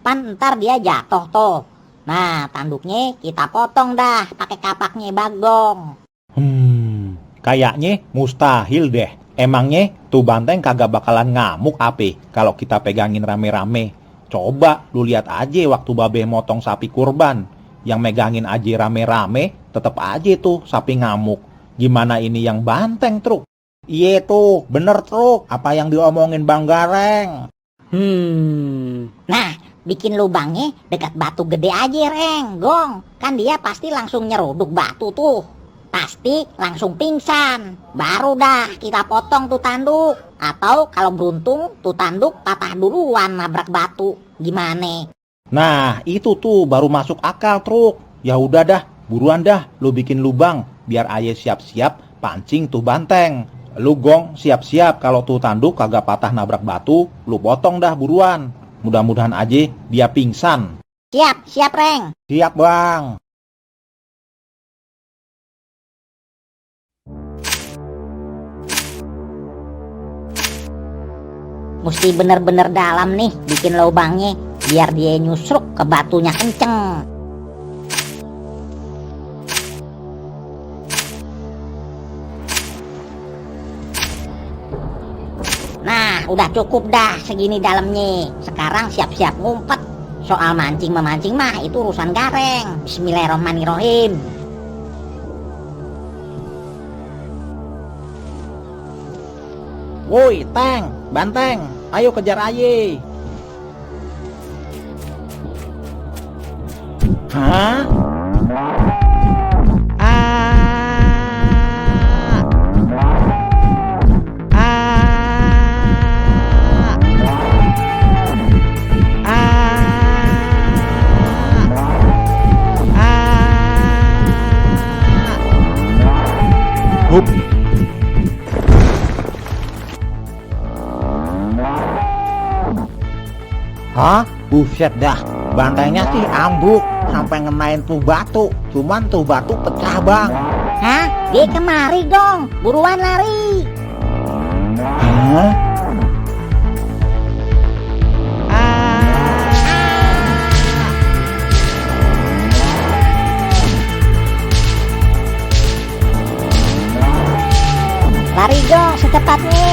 Pan ntar dia jatuh tuh. Nah, tanduknya kita potong dah pakai kapaknya Bagong. Kayaknya mustahil deh. Emangnya tuh banteng kagak bakalan ngamuk ape kalau kita pegangin rame-rame. Coba lu lihat aja waktu babe motong sapi kurban. Yang megangin aja rame-rame, tetep aja tuh sapi ngamuk. Gimana ini yang banteng truk? Iya tuh, bener truk. Apa yang diomongin Bang Gareng? Nah, bikin lubangnya dekat batu gede aja Reng, Gong. Kan dia pasti langsung nyeruduk batu tuh. Pasti langsung pingsan. Baru dah kita potong tuh tanduk. Atau kalau beruntung tuh tanduk patah duluan nabrak batu. Gimana? Nah, itu tuh baru masuk akal truk. Ya udah dah, buruan dah lu bikin lubang biar Aye siap-siap pancing tuh banteng. Lu Gong siap-siap kalau tuh tanduk kagak patah nabrak batu, lu potong dah buruan. Mudah-mudahan aja dia pingsan. Siap Reng. Siap bang. Mesti bener-bener dalam nih bikin lubangnya biar dia nyusruk ke batunya kenceng. Nah, udah cukup dah segini dalamnya. Sekarang siap-siap ngumpet. Soal mancing-memancing mah itu urusan Gareng. Bismillahirrahmanirrahim. Woi, Teng, Banteng, ayo kejar Aye. Hah? Hup, Buset dah, bantainya sih ambruk sampai ngenain tuh batu. Cuman tuh batu pecah bang. Hah? Dia kemari dong, buruan lari. Hah? Lari dong secepatnya.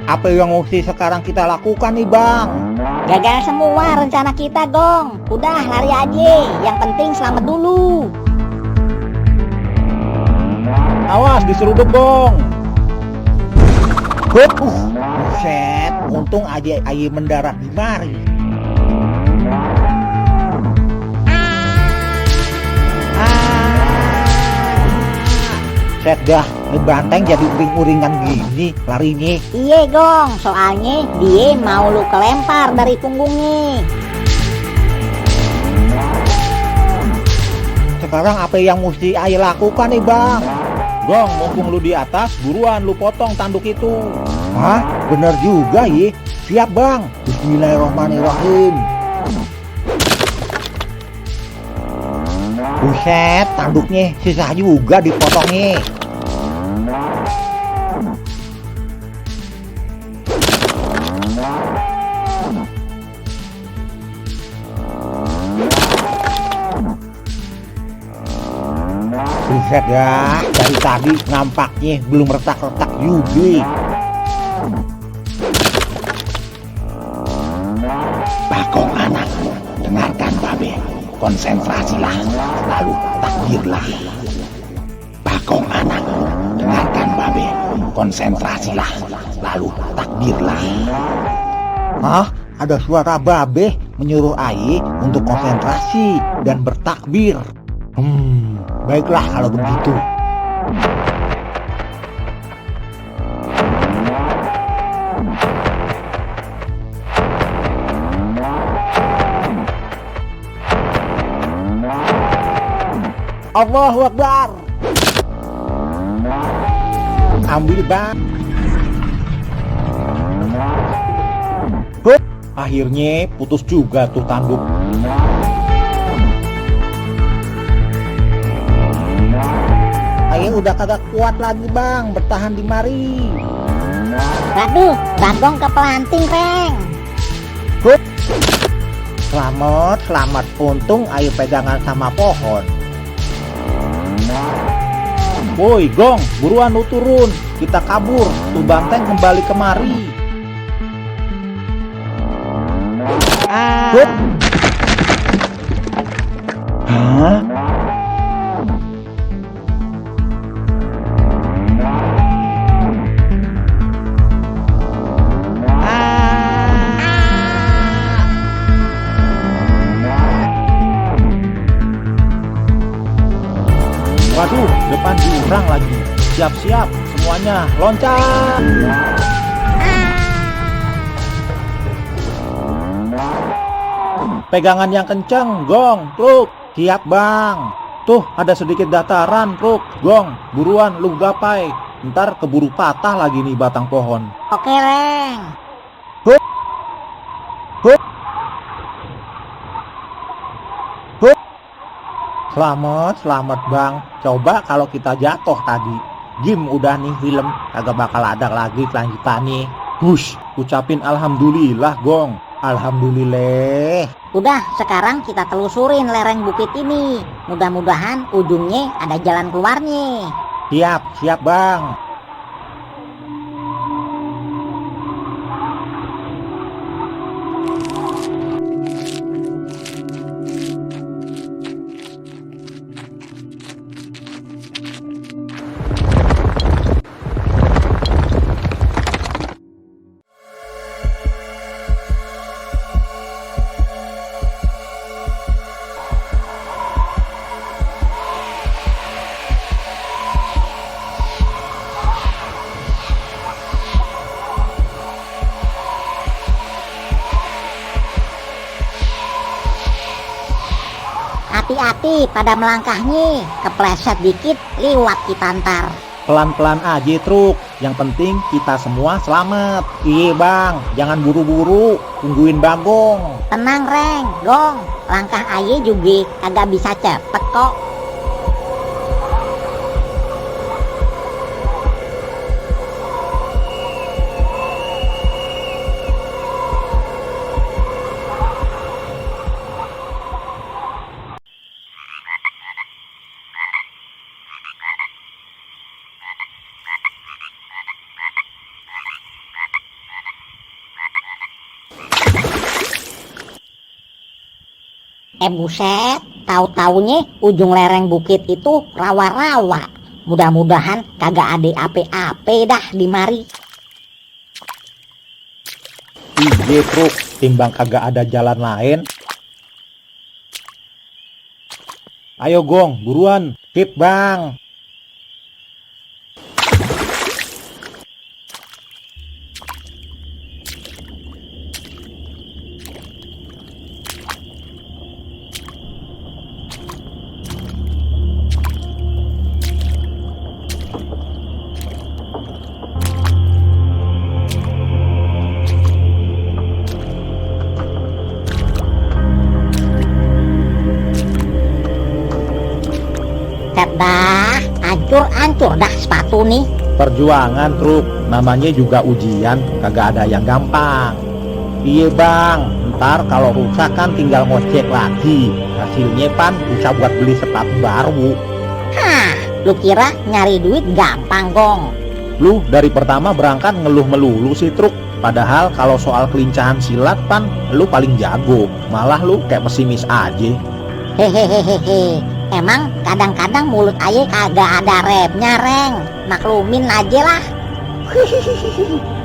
Apa yang mesti sekarang kita lakukan nih bang? Gagal semua rencana kita, Gong. Udah lari aja, yang penting selamat dulu. Awas diseruduk Gong. Hup, buset, untung aja air mendarat di mari. Set dah, ngebanteng jadi uring-uringan gini larinya. Iya, Gong, soalnya dia mau lu kelempar dari punggungnya. Sekarang apa yang mesti Aye lakukan nih bang? Gong, mumpung lu di atas, buruan lu potong tanduk itu. Hah? Bener juga ya. Siap bang. Bismillahirrahmanirrahim. Buset, tanduknya susah juga dipotongnya. Buset ya, dari tadi nampaknya belum retak-retak juga. Bagong anakmu, dengarkan Babe. Konsentrasilah, lalu takbirlah. Bagong anakmu, dengarkan Babe. Konsentrasilah, lalu takbirlah. Hah? Ada suara Babe menyuruh Aye untuk konsentrasi dan bertakbir. Baiklah kalau begitu. Allahu Akbar. Ambil bang. Akhirnya putus juga tuh tanduk. Aye udah kagak kuat lagi bang, bertahan di mari. Waduh, Bagong kepelanting, Reng. Selamat. Untung Aye pegangan sama pohon. Woi Gong, buruan lu turun. Kita kabur, tuh banteng kembali kemari. Hah? Waduh, depan jurang lagi. Siap-siap, semuanya loncat. Pegangan yang kencang, Gong, Truk. Siap bang. Tuh, ada sedikit dataran, Truk. Gong, buruan lu gapai. Ntar keburu patah lagi nih batang pohon. Oke, Reng. Selamat bang. Coba kalau kita jatuh tadi. Jim udah nih film, kagak bakal ada lagi kelanjutannya. Hush, ucapin alhamdulillah, Gong. Alhamdulillah. Udah, sekarang kita telusurin lereng bukit ini. Mudah-mudahan ujungnya ada jalan keluarnya. Siap bang. Hati-hati pada melangkahnya, kepleset dikit liwat kita ntar. pelan-pelan aja truk. Yang penting kita semua selamat. Iya bang, jangan buru-buru, tungguin Bagong. Tenang Reng, Gong, langkah aye juga kagak bisa cepet kok. Buset, tahu-taunya ujung lereng bukit itu rawa-rawa. Mudah-mudahan kagak ada ape-ape dah di mari. Iya truk, timbang kagak ada jalan lain. Ayo Gong, buruan. Sip bang. Set dah, hancur-hancur dah sepatu nih. Perjuangan truk, namanya juga ujian, kagak ada yang gampang. Iya bang, ntar kalau rusak kan tinggal ngocek lagi. Hasilnya pan bisa buat beli sepatu baru. Hah, lu kira nyari duit gampang Gong? Lu dari pertama berangkat ngeluh melulu sih truk. Padahal kalau soal kelincahan silat pan, lu paling jago. Malah lu kayak pesimis aja. Hehehehe, emang kadang-kadang mulut aye kagak ada repnya Reng. Maklumin aja lah.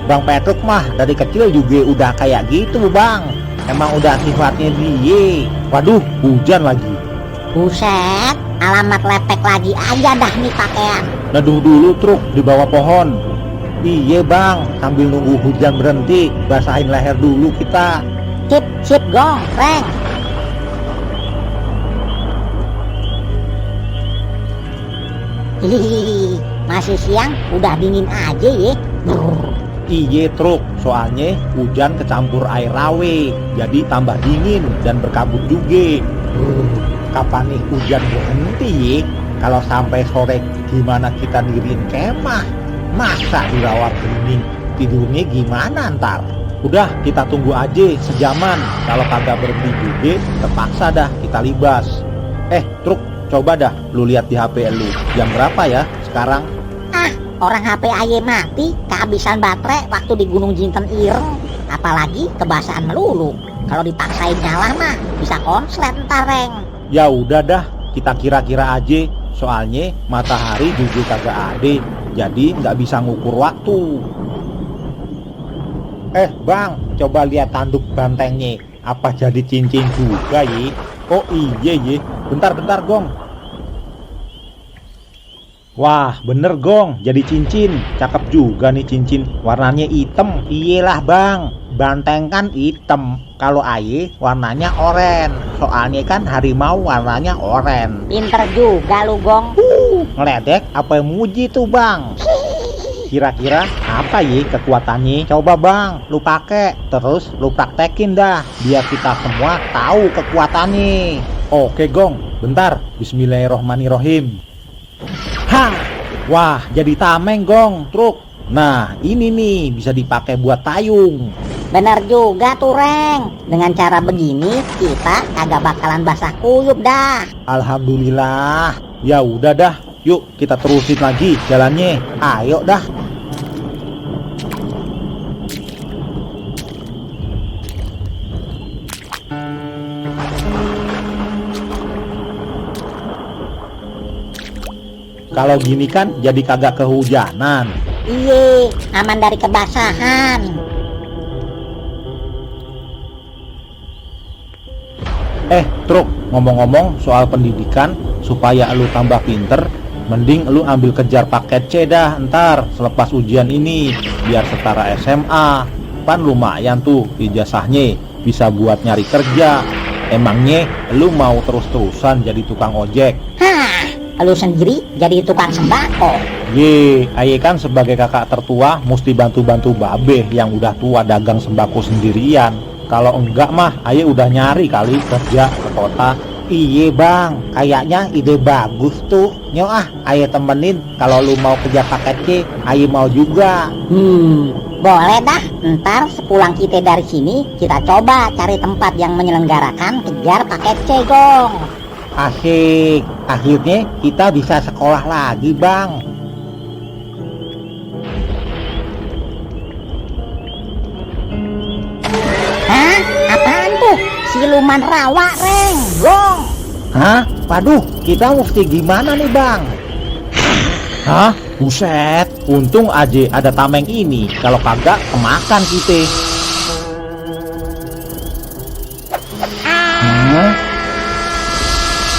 Bang Petruk mah dari kecil juga udah kayak gitu bang. Emang udah sifatnya dia. Waduh, hujan lagi. Buset, alamat lepek lagi aja dah nih pakaian. Neduh dulu truk di bawah pohon. Iya bang, sambil nunggu hujan berhenti, basahin leher dulu kita. Sip Gong, Reng. Hihihi, masih siang udah dingin aja ya. Iya truk, soalnya hujan kecampur air rawe, jadi tambah dingin dan berkabut juga. Kapan nih hujan berhenti ya? Kalau sampai sore gimana kita diriin kemah? Masa di rawa bening? Tidurnya gimana ntar? Udah kita tunggu aja sejaman. Kalau kagak berhenti juga, terpaksa dah kita libas. Truk, coba dah lu lihat di HP lu. Jam berapa ya sekarang? Orang HP aye mati, kehabisan baterai waktu di Gunung Jinten Ireng. Apalagi kebasahan melulu. Kalau dipaksain nyala mah bisa konslet ntar Reng. Ya udah dah, kita kira-kira aja. Soalnya matahari juga kagak ada, jadi nggak bisa ngukur waktu. Bang, coba lihat tanduk bantengnya. Apa jadi cincin juga ya? Oh iya ya, bentar Gong. Wah bener Gong, jadi cincin. Cakep juga nih cincin, warnanya hitam. Iyalah bang, banteng kan hitam. Kalau aye warnanya oranye. Soalnya kan harimau warnanya oranye. Pinter juga lu Gong. Ngeledek apa yang muji tuh bang? Kira-kira apa ya kekuatannya? Coba bang, lu pakai, terus lu praktekin dah, biar kita semua tahu kekuatannya. Oke Gong, bentar. Bismillahirrohmanirrohim. Hah, wah jadi tameng Gong, truk. Nah ini nih bisa dipakai buat tayung. Bener juga tuh Reng. Dengan cara begini kita kagak bakalan basah kuyup dah. Alhamdulillah. Ya udah dah, yuk kita terusin lagi jalannya. Ayo dah. Kalau gini kan jadi kagak kehujanan. Iye, aman dari kebasahan. Truk, ngomong-ngomong soal pendidikan, supaya lu tambah pinter, mending lu ambil kejar paket C dah ntar selepas ujian ini, biar setara SMA. Pan lumayan tuh ijazahnya, bisa buat nyari kerja. Emangnya lu mau terus-terusan jadi tukang ojek? Hah, lu sendiri jadi tukang sembako. Ye, aye kan sebagai kakak tertua mesti bantu-bantu babe yang udah tua dagang sembako sendirian. Kalau enggak mah aye udah nyari kali kerja ke kota. Iye bang, kayaknya ide bagus tuh. Nyo aye temenin. Kalau lu mau kerja paket C, aye mau juga. Boleh dah, ntar sepulang kita dari sini, kita coba cari tempat yang menyelenggarakan kejar paket C, Gong. Asik, akhirnya kita bisa sekolah lagi bang. Hah? Apaan tuh? Siluman rawa, Reng, Gong. Hah? Waduh, kita mesti gimana nih bang? Hah? Buset, untung aja ada tameng ini. Kalau kagak, kemakan kita.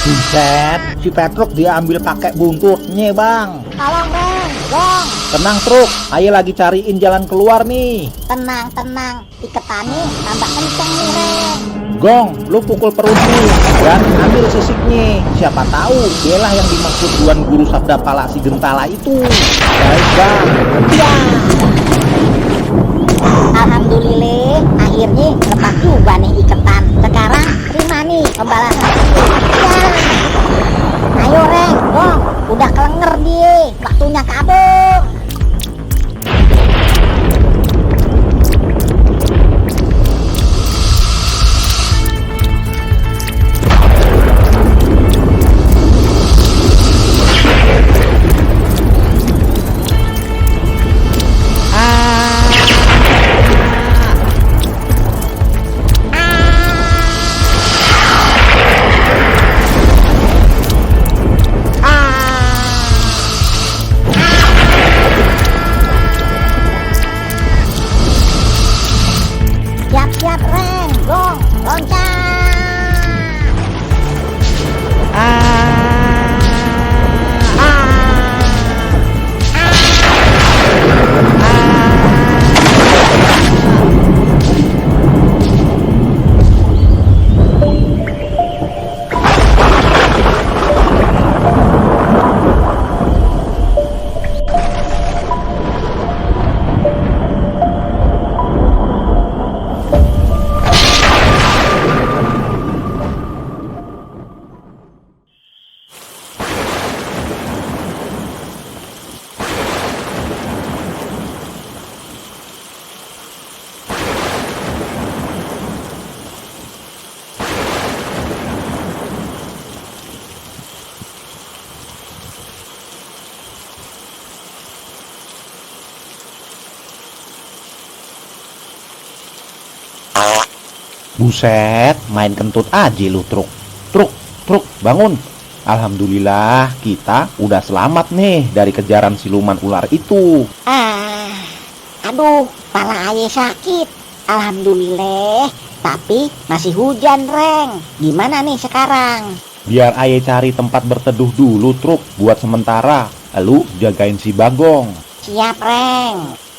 Buset, si Petruk diambil pakai buntutnya bang. Tolong, Reng, Gong. Tenang truk, ayo lagi cariin jalan keluar nih. Tenang, iketannya tambah kenceng nih, Reng. Gong, lu pukul perut nih dan ambil sisiknya. Siapa tahu dialah yang dimaksud Tuan Guru Sabda Pala si Gentala itu. Baik bang. Ya. Alhamdulillah, akhirnya lepas juga nih iketan. Sekarang terima nih pembalasan. Ya. Ayo Reng, Gong, udah kelenger dia. Waktunya kabur. Siap-siap Reng, Gong, loncat. Buset, main kentut aja lu truk. Truk, bangun. Alhamdulillah kita udah selamat nih dari kejaran siluman ular itu. Aduh, pala ayah sakit. Alhamdulillah, tapi masih hujan Reng. Gimana nih sekarang? Biar aye cari tempat berteduh dulu truk buat sementara. Lu jagain si Bagong. Siap Reng.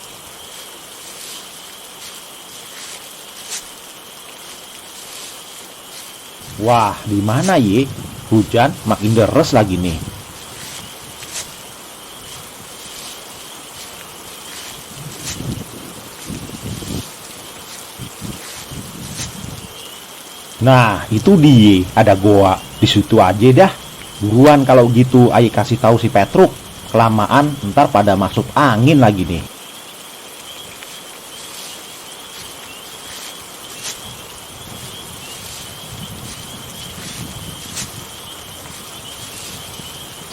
Wah, di mana ye? Hujan makin deres lagi nih. Nah, itu dia, ada goa. Di situ aja dah. Buruan kalau gitu, ayo kasih tahu si Petruk. Kelamaan, ntar pada masuk angin lagi nih.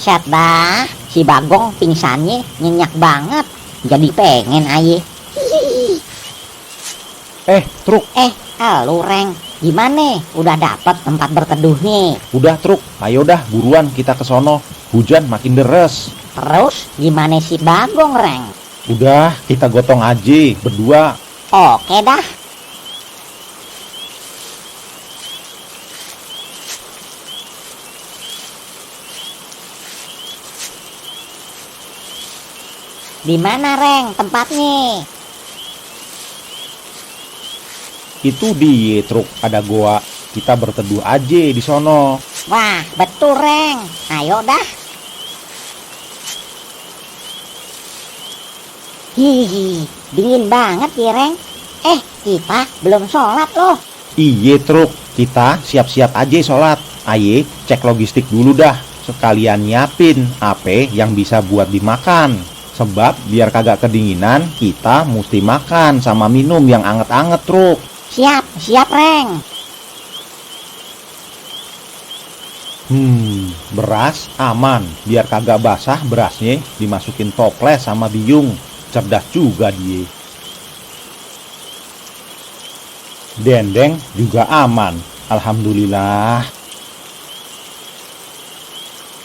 Set dah, si Bagong pingsannya nyenyak banget. Jadi pengen aye. Truk, Halo Reng, gimana? Udah dapat tempat berteduh nih. udah truk. Ayo dah, buruan kita ke sono. Hujan makin deres. Terus gimana si Bagong Reng? Udah, kita gotong aja berdua. Oke dah. Di mana Reng tempatnya? Itu di truk, ada goa. Kita berteduh aja di sono. Wah, betul Reng. Ayo dah. Hihi, dingin banget ya, Reng. Kita belum sholat loh. Iye truk, kita siap-siap aja sholat. Aye, cek logistik dulu dah. Sekalian nyiapin apa yang bisa buat dimakan. Sebab biar kagak kedinginan, kita mesti makan sama minum yang anget-anget truk. Siap, Reng. Beras aman. Biar kagak basah berasnya dimasukin toples sama biung. Cerdas juga dia. Dendeng juga aman. Alhamdulillah.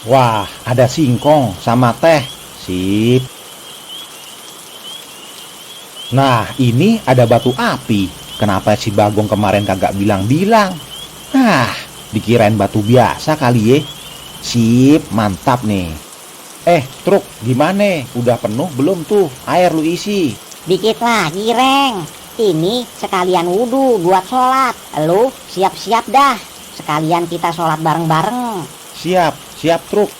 Wah, ada singkong sama teh. Sip. Nah, ini ada batu api. Kenapa si Bagong kemarin kagak bilang-bilang? Dikirain batu biasa kali ye. Sip, mantap nih. Truk, gimana? Udah penuh belum tuh air lu isi? Dikit lagi, Reng. Ini sekalian wudhu buat sholat. Lu siap-siap dah. Sekalian kita sholat bareng-bareng. Siap truk.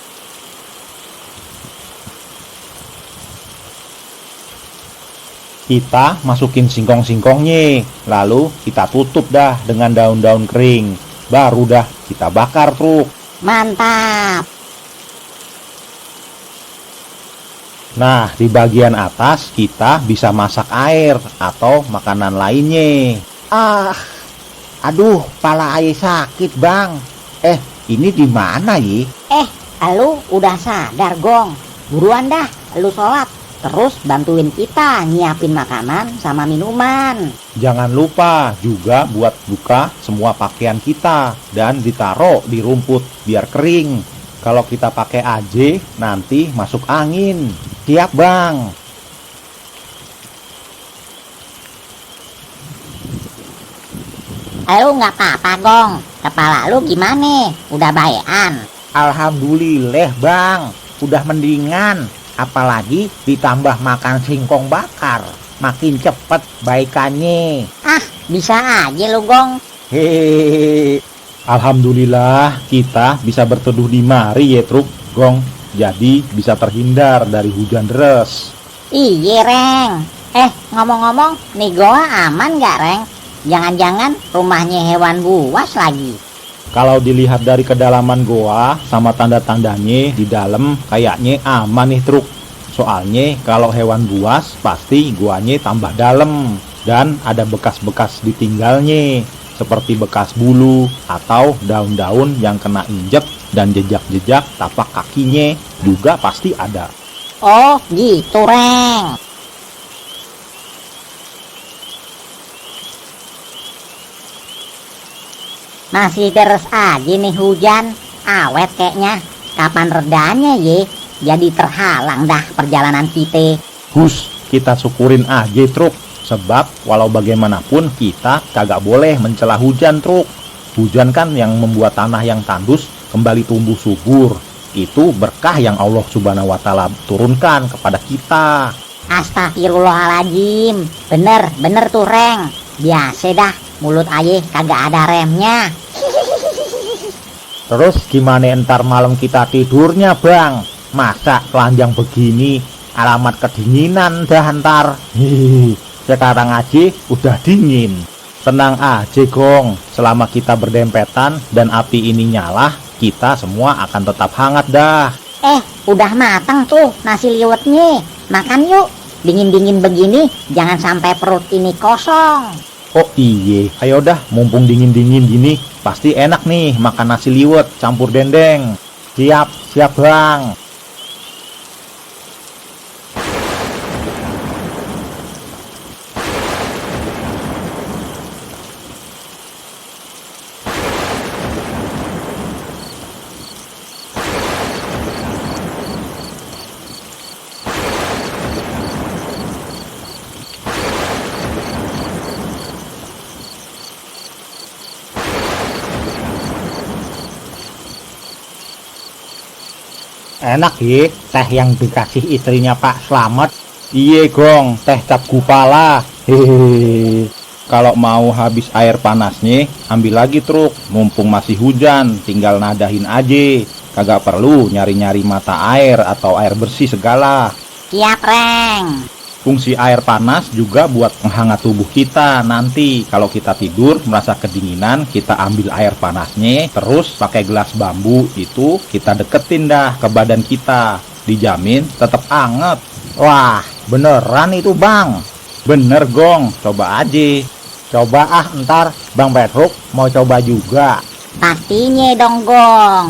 Kita masukin singkong-singkongnya. Lalu kita tutup dah dengan daun-daun kering. Baru dah kita bakar truk. Mantap. Nah, di bagian atas kita bisa masak air atau makanan lainnya. Aduh, pala ayah sakit, Bang. Ini di mana ye? Lu udah sadar, Gong. Buruan dah, lu sholat. Terus bantuin kita nyiapin makanan sama minuman. Jangan lupa juga buat buka semua pakaian kita dan ditaruh di rumput biar kering. Kalau kita pakai aja nanti masuk angin. Siap, Bang. Lu nggak apa-apa, Gong. Kepala lu gimana? Udah baekan? Alhamdulillah, Bang. Udah mendingan. Apalagi ditambah makan singkong bakar. Makin cepet baikannya. Bisa aja lu, Gong. Hehehe. Alhamdulillah kita bisa berteduh di mari ya truk, Gong. Jadi bisa terhindar dari hujan deras. Iya, Reng. Ngomong-ngomong, nih goa aman nggak, Reng? Jangan-jangan rumahnya hewan buas lagi. Kalau dilihat dari kedalaman goa sama tanda-tandanya di dalam kayaknya aman nih truk. Soalnya kalau hewan buas pasti goanya tambah dalam dan ada bekas-bekas ditinggalnya seperti bekas bulu atau daun-daun yang kena injek dan jejak-jejak tapak kakinya juga pasti ada. Oh gitu, Reng. Masih terus aja nih hujan. Awet kayaknya. Kapan redanya ye? Jadi terhalang dah perjalanan kita. Kita syukurin aja truk. Sebab walau bagaimanapun kita kagak boleh mencela hujan truk. Hujan kan yang membuat tanah yang tandus kembali tumbuh subur. Itu berkah yang Allah Subhanahu wa Ta'ala turunkan kepada kita. Astagfirullahaladzim. Bener tuh, Reng. Biasa dah, mulut ayah kagak ada remnya. Terus gimana ntar malam kita tidurnya, Bang? Masa telanjang begini, alamat kedinginan dah ntar. Sekarang aja udah dingin. Tenang aja, Gong. Selama kita berdempetan dan api ini nyala, kita semua akan tetap hangat dah. Udah matang tuh nasi liwetnya. Makan yuk. Dingin-dingin begini, jangan sampai perut ini kosong. Oh iye, ayo dah, mumpung dingin-dingin gini, pasti enak nih makan nasi liwet campur dendeng. Siap, Bang. Enak ya, teh yang dikasih istrinya Pak Slamet. Iye, Gong, teh cap kupala. Hehehe. Kalau mau habis air panasnya, ambil lagi truk. Mumpung masih hujan, tinggal nadahin aja. Kagak perlu nyari-nyari mata air atau air bersih segala. Siap, Reng. Fungsi air panas juga buat menghangat tubuh kita. Nanti kalau kita tidur merasa kedinginan, kita ambil air panasnya, terus pakai gelas bambu itu kita deketin dah ke badan kita. Dijamin tetap anget. Wah, beneran itu Bang. Bener Gong, coba aja. Coba ntar Bang Petruk mau coba juga. Pastinya dong Gong.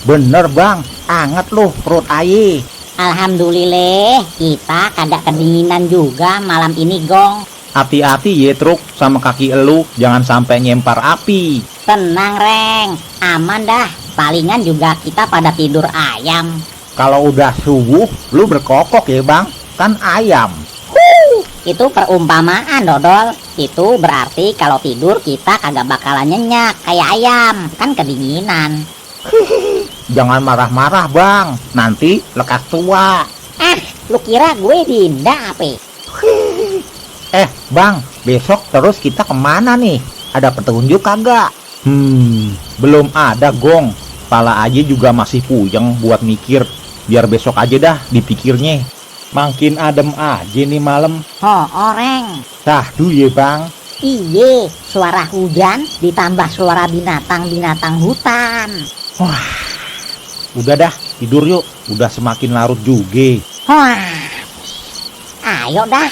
Bener Bang, anget loh perut aye. Alhamdulillah, kita kagak kedinginan juga malam ini Gong. Hati-hati ya Truk sama kaki elu, jangan sampai nyempar api. Tenang Reng, aman dah. Palingan juga kita pada tidur ayam. Kalau udah subuh, lu berkokok ya Bang, kan ayam. Itu perumpamaan Dodol. Itu berarti kalau tidur kita kagak bakalan nyenyak kayak ayam, kan kedinginan. Jangan marah-marah Bang, nanti lekas tua. Lu kira gue Dinda apa? Bang, besok terus kita kemana nih? Ada petunjuk kagak? Belum ada Gong. Pala aja juga masih puyeng buat mikir. Biar besok aja dah dipikirnya. Makin adem aja nih malam. Reng. Sahdu ya Bang. Iye, suara hujan ditambah suara binatang-binatang hutan. Udah dah, tidur yuk. Udah semakin larut juga. Ayo dah.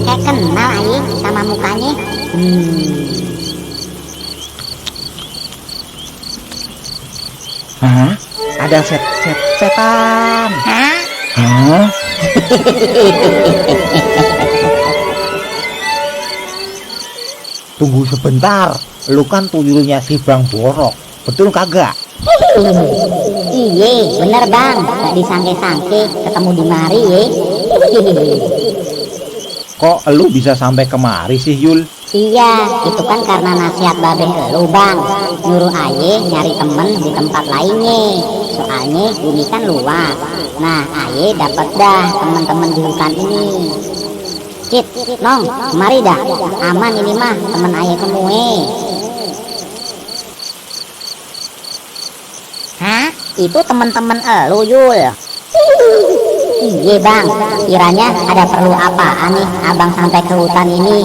Kayak kenal aja sama mukanya. Hah? Ada setan. Hah? Hah? Tunggu sebentar, lu kan tuyulnya si Bang Borok, betul kagak? Iye, bener Bang, gak disangke-sangke ketemu di mari ye. Kok elu bisa sampai kemari sih Yul? Iya, itu kan karena nasihat babe elu Bang. Nyuruh aye nyari temen di tempat lainnya. Soalnya bumi kan luas. Nah, aye dapet dah temen-temen di hutan ini. Cit, Nong, mari dah. Aman ini mah, temen aye semua. Hah? Itu temen-temen elu Yul? Iya Bang, kiranya ada perlu apaan nih abang sampai ke hutan ini?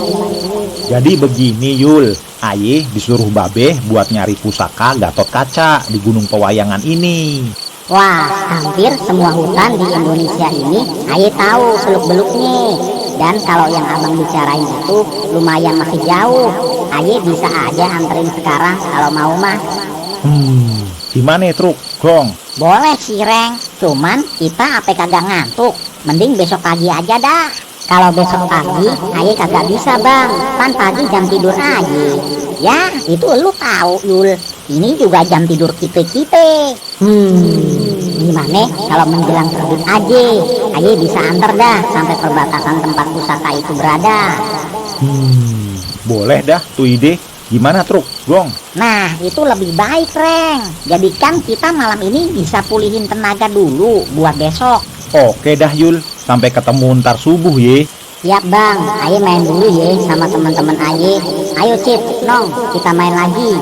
Jadi begini Yul, aye disuruh babe buat nyari pusaka Gatot Kaca di Gunung Pewayangan ini. Wah, hampir semua hutan di Indonesia ini aye tahu seluk-beluknya. Dan kalau yang abang bicarain itu lumayan masih jauh. Aye bisa aja anterin sekarang kalau mau mah. Gimana Truk, Gong? Boleh sih Reng, cuman kita apa kagak ngantuk. Mending besok pagi aja dah. Kalau besok pagi, aye kagak bisa Bang. Kan pagi jam tidur aja. Ya, itu lu tahu Yul. Ini juga jam tidur kita. Gimana kalau menjelang terbit aja? Aye bisa antar dah sampai perbatasan tempat pusaka itu berada. Boleh dah tuh ide. Gimana Truk, Gong? Nah, itu lebih baik Reng. Jadikan kita malam ini bisa pulihin tenaga dulu buat besok. Oke dah Yul, sampai ketemu ntar subuh ye. Siap Bang, aye main dulu ye sama teman-teman aye. Ayo Cip, Nong, kita main lagi.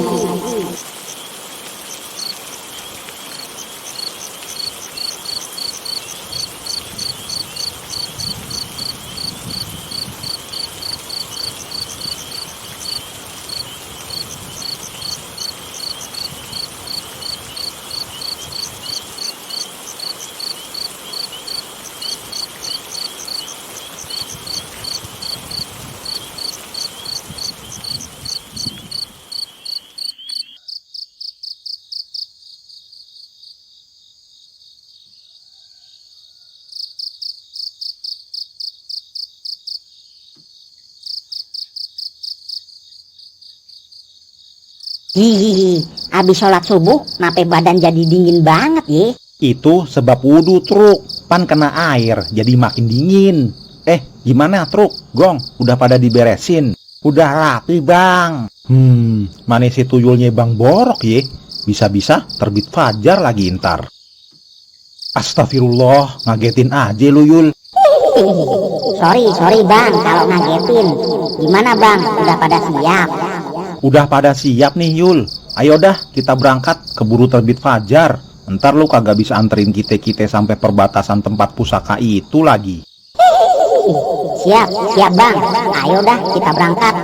Hihihi, abis sholat subuh, nape badan jadi dingin banget ye. Itu sebab wudhu Truk, pan kena air jadi makin dingin. Gimana Truk, Gong, udah pada diberesin? Udah rapi Bang. Mana si tuyulnya Bang Borok ye? Bisa-bisa terbit fajar lagi ntar. Astagfirullah, ngagetin aja lu Yul. Sorry bang kalau ngagetin. Gimana bang, udah pada siap? Udah pada siap nih Yul. Ayo dah kita berangkat, keburu terbit fajar. Ntar lu kagak bisa anterin kita sampai perbatasan tempat pusaka itu lagi. Siap bang. Ayo dah kita berangkat.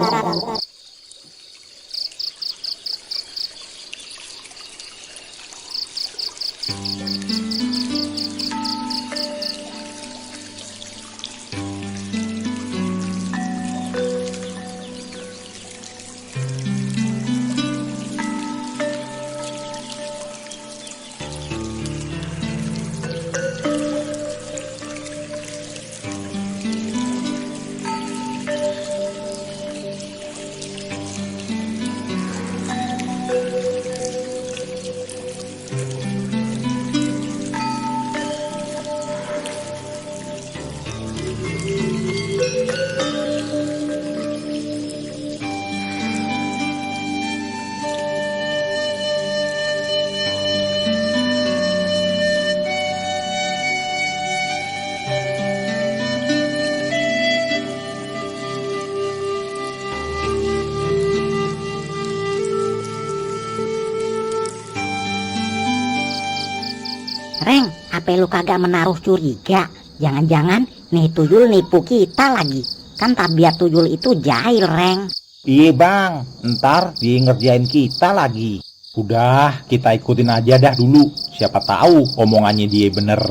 Reng, apa lu kagak menaruh curiga? Jangan-jangan nih tuyul nipu kita lagi. Kan tabiat tuyul itu jahil, Reng. Iya bang, ntar dia ngerjain kita lagi. Udah, kita ikutin aja dah dulu. Siapa tahu omongannya dia bener.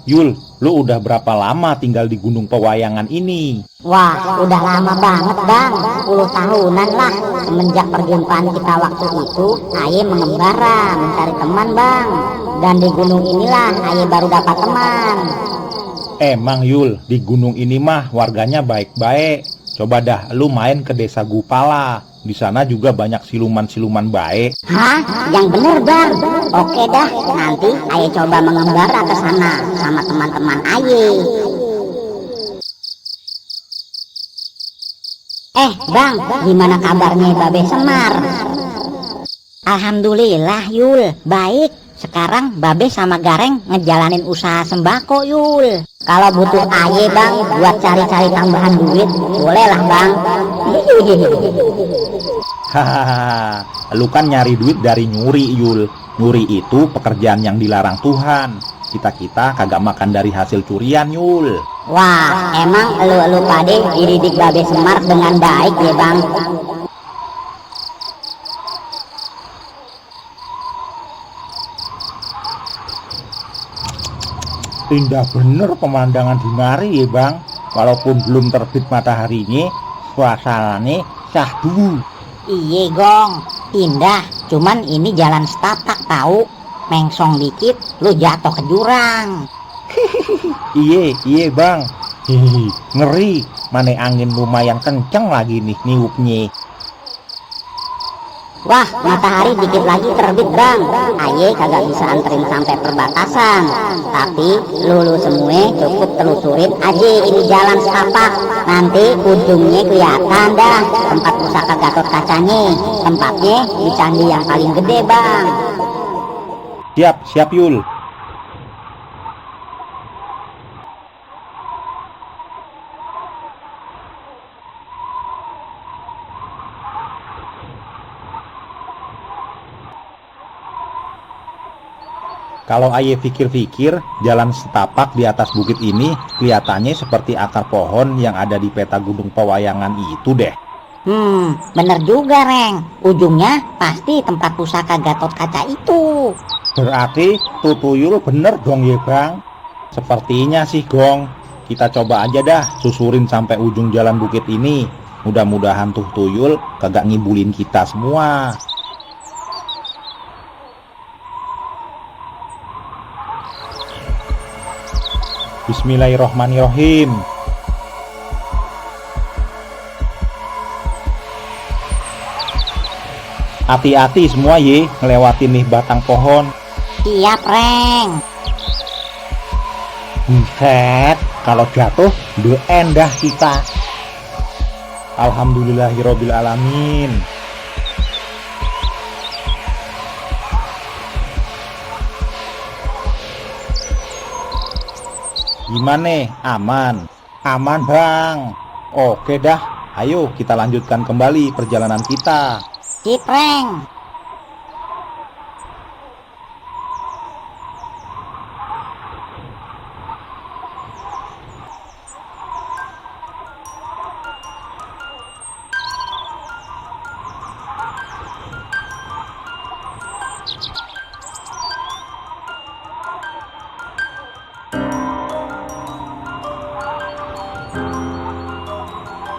Yul, lu udah berapa lama tinggal di Gunung Pewayangan ini? Wah, udah lama banget bang, 10 tahunan lah. Semenjak perjumpaan kita waktu itu, Aye mengembara mencari teman bang. Dan di gunung inilah Aye baru dapat teman. Emang Yul, di gunung ini mah warganya baik-baik. Coba dah lu main ke desa Gupala. Di sana juga banyak siluman-siluman baik. Hah? Yang bener bang? Oke dah, nanti Aye coba mengembara ke sana sama teman-teman Aye. Bang, gimana kabarnya Babe Semar? Alhamdulillah Yul, baik. Sekarang Babe sama Gareng ngejalanin usaha sembako Yul. Kalau butuh Aye bang buat cari-cari tambahan duit, bolehlah bang. Hahaha, lu kan nyari duit dari nyuri Yul. Nyuri itu pekerjaan yang dilarang Tuhan. Kita kagak makan dari hasil curian Yul. Wah, emang elu pade dididik Babe Semar dengan baik ya bang. Indah bener pemandangan di mari ya bang. Walaupun belum terbit mataharinya, suasananya syahdu. Iye gong, indah. Cuman ini jalan setapak tahu. Mengsong dikit, lu jatuh ke jurang. Iye bang. Hihi, ngeri. Mana angin lumayan kenceng lagi nih niupnya. Wah, matahari dikit lagi terbit bang. Aye kagak bisa anterin sampai perbatasan. Tapi lu semua cukup telusurin aja ini jalan setapak. Nanti ujungnya kelihatan dah tempat pusaka Gatot Kacanya. Tempatnya di candi yang paling gede bang. Siap Yul. Kalau Aye pikir-pikir, jalan setapak di atas bukit ini kelihatannya seperti akar pohon yang ada di peta Gunung Pewayangan itu deh. Bener juga Reng. Ujungnya pasti tempat pusaka Gatot Kaca itu. Berarti tuh tuyul bener dong ya bang. Sepertinya sih gong. Kita coba aja dah susurin sampai ujung jalan bukit ini. Mudah-mudahan tuh tuyul kagak ngibulin kita semua. Bismillahirrohmanirrohim. Hati-hati semua ye, ngelewatin nih batang pohon. Siap Reng. Buset, kalau jatuh the end dah kita. Alhamdulillahirabbil alamin. Gimana? Aman? Aman bang. Oke dah, ayo kita lanjutkan kembali perjalanan kita. Sip, Reng.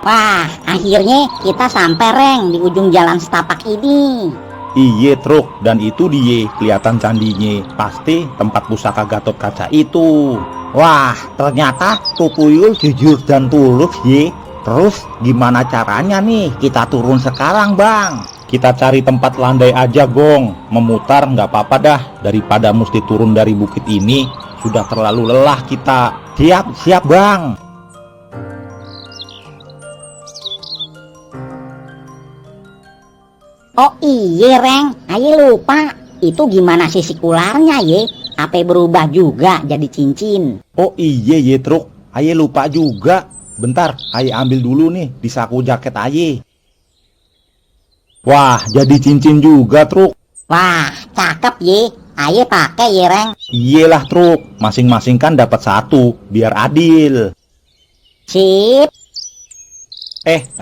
Wah, akhirnya kita sampai Reng di ujung jalan setapak ini. Iye truk, dan itu dia kelihatan candinya. Pasti tempat pusaka Gatot Kaca itu. Wah, ternyata Tukuyul jujur dan tulus ye. Terus gimana caranya nih kita turun sekarang bang? Kita cari tempat landai aja Gong. Memutar nggak apa-apa dah, daripada mesti turun dari bukit ini. Sudah terlalu lelah kita. Siap bang. Oh iya Reng, aye lupa. Itu gimana sisi ularnya ye? Apa berubah juga jadi cincin? Oh iya ye truk, aye lupa juga. Bentar, aye ambil dulu nih di saku jaket aye. Wah, jadi cincin juga truk. Wah, cakep ye. Aye pakai ye Reng. Iyalah truk, masing-masing kan dapat satu, biar adil. Sip.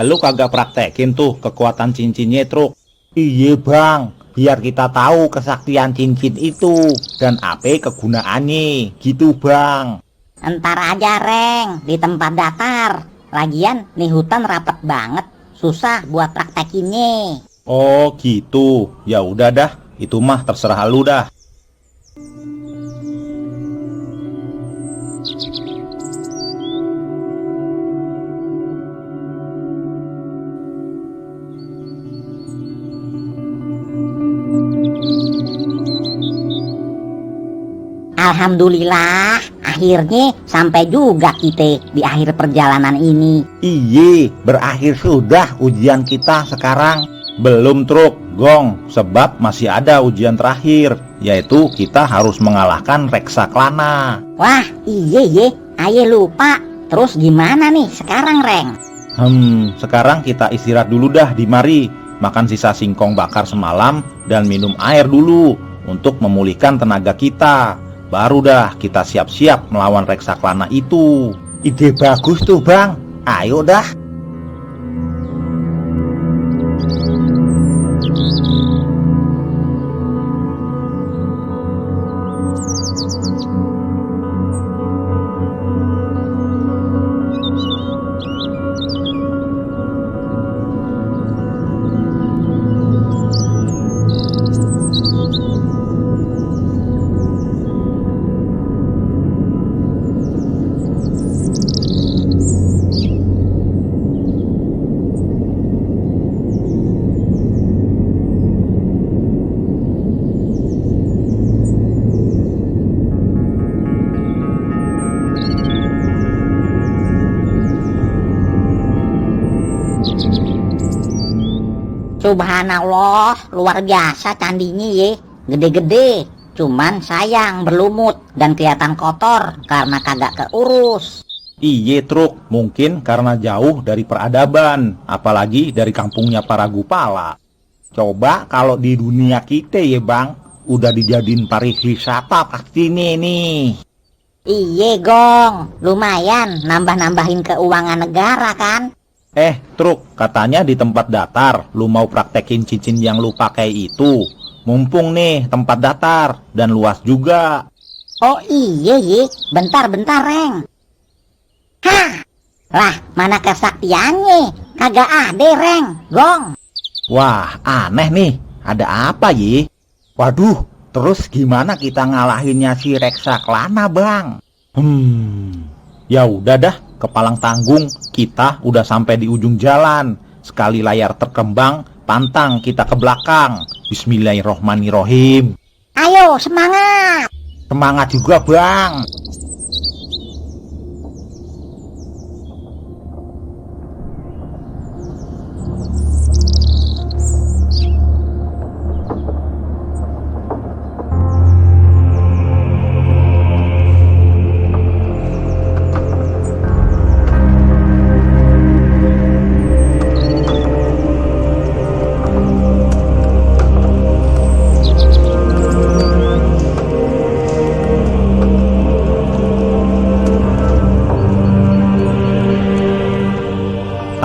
Lu kagak praktekin tuh kekuatan cincinnya truk. Iya bang, biar kita tahu kesaktian cincin itu dan apa kegunaannya, gitu bang. Entar aja Reng, di tempat datar. Lagian nih hutan rapet banget, susah buat praktekinnya. Oh gitu, ya udah dah, itu mah terserah lu dah. Alhamdulillah, akhirnya sampai juga kita di akhir perjalanan ini. Iye, berakhir sudah ujian kita sekarang. Belum truk, Gong, sebab masih ada ujian terakhir, yaitu kita harus mengalahkan Reksaklana. Wah, iya ye, aye lupa. Terus gimana nih sekarang Reng? Sekarang kita istirahat dulu dah di mari. Makan sisa singkong bakar semalam dan minum air dulu untuk memulihkan tenaga kita. Baru dah kita siap-siap melawan Reksaklana itu. Ide bagus tuh bang, ayo dah. Subhanallah, luar biasa candinya ye. Gede-gede, cuman sayang berlumut dan kelihatan kotor karena kagak keurus. Iye truk, mungkin karena jauh dari peradaban, apalagi dari kampungnya para Gupala. Coba kalau di dunia kita ya bang, udah dijadiin pariwisata pasti nih. Iye Gong, lumayan nambah-nambahin keuangan negara kan. Truk, katanya di tempat datar, lu mau praktekin cincin yang lu pakai itu. Mumpung nih tempat datar dan luas juga. Oh iya ye, bentar Reng. Hah, lah mana kesaktiannya? Kagak ada Reng, Gong. Wah, aneh nih, ada apa ye? Waduh, terus gimana kita ngalahinnya si Reksaklana bang? Ya udah dah. Kepalang tanggung, kita udah sampai di ujung jalan. Sekali layar terkembang, pantang kita ke belakang. Bismillahirrohmanirrohim. Ayo, semangat! Semangat juga, bang.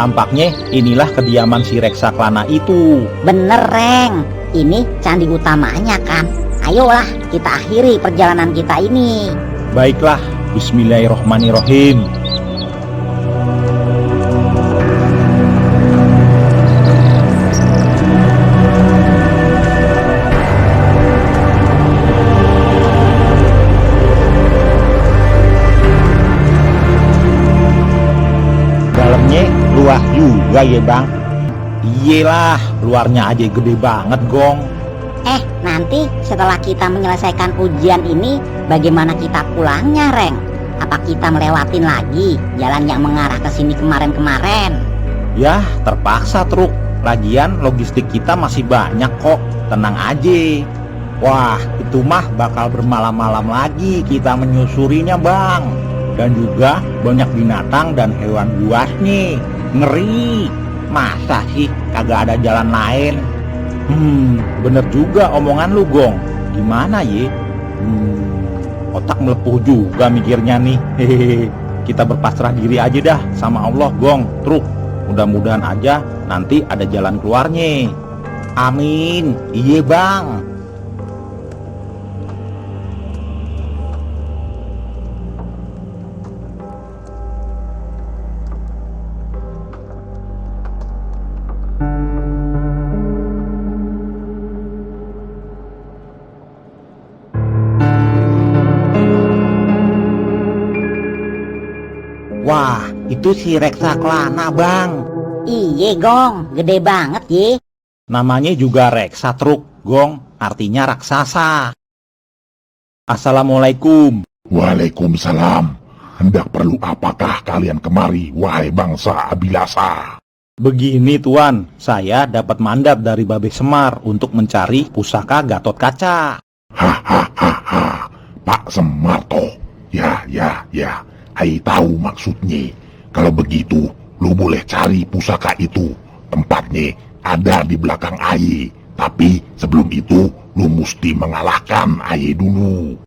Tampaknya inilah kediaman si Reksaklana itu. Bener, Reng. Ini candi utamanya kan. Ayolah kita akhiri perjalanan kita ini. Baiklah, bismillahirrohmanirrohim. Dalamnya luas juga ya bang. Iyalah, luarnya aja gede banget gong. Nanti setelah kita menyelesaikan ujian ini, bagaimana kita pulangnya, Reng? Apa kita melewatin lagi jalan yang mengarah ke sini kemarin-kemarin? Yah, terpaksa truk. Lagian logistik kita masih banyak kok. Tenang aja. Wah, itu mah bakal bermalam-malam lagi kita menyusurinya bang. Dan juga banyak binatang dan hewan buas nih. Ngeri. Masa sih kagak ada jalan lain? Bener juga omongan lu gong. Gimana ye? Otak melepuh juga mikirnya nih. Hehehe. Kita berpasrah diri aja dah sama Allah gong. Truk, mudah-mudahan aja nanti ada jalan keluarnya. Amin. Iya bang. Wah, itu si Reksaklana bang. Iye gong, gede banget ye. Namanya juga Reksa truk gong, artinya raksasa. Assalamualaikum. Waalaikumsalam. Hendak perlu apakah kalian kemari, wahai bangsa Abilasa? Begini tuan, saya dapat mandat dari Babe Semar untuk mencari pusaka Gatot Kaca. Hahaha, Pak Semar toh. Ya. Ai tahu maksudnya. Kalau begitu, lu boleh cari pusaka itu. Tempatnya ada di belakang Ai. Tapi sebelum itu, lu mesti mengalahkan Ai dulu.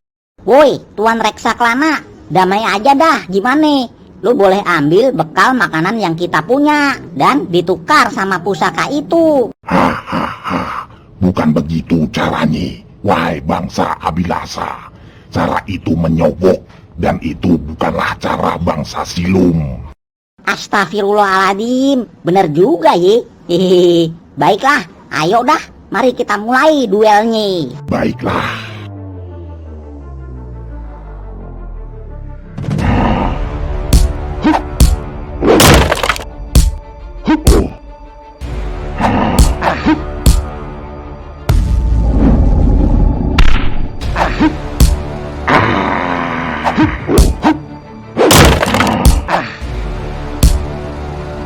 Woi, Tuan Reksaklana, damai aja dah, gimana? Lu boleh ambil bekal makanan yang kita punya dan ditukar sama pusaka itu. Hahaha, bukan begitu caranya, wahai bangsa Abilasa. Cara itu menyogok. Dan itu bukanlah cara bangsa Silum. Astagfirullahaladzim, bener juga ye. Hehehe. Baiklah, ayo dah, mari kita mulai duelnya. Baiklah.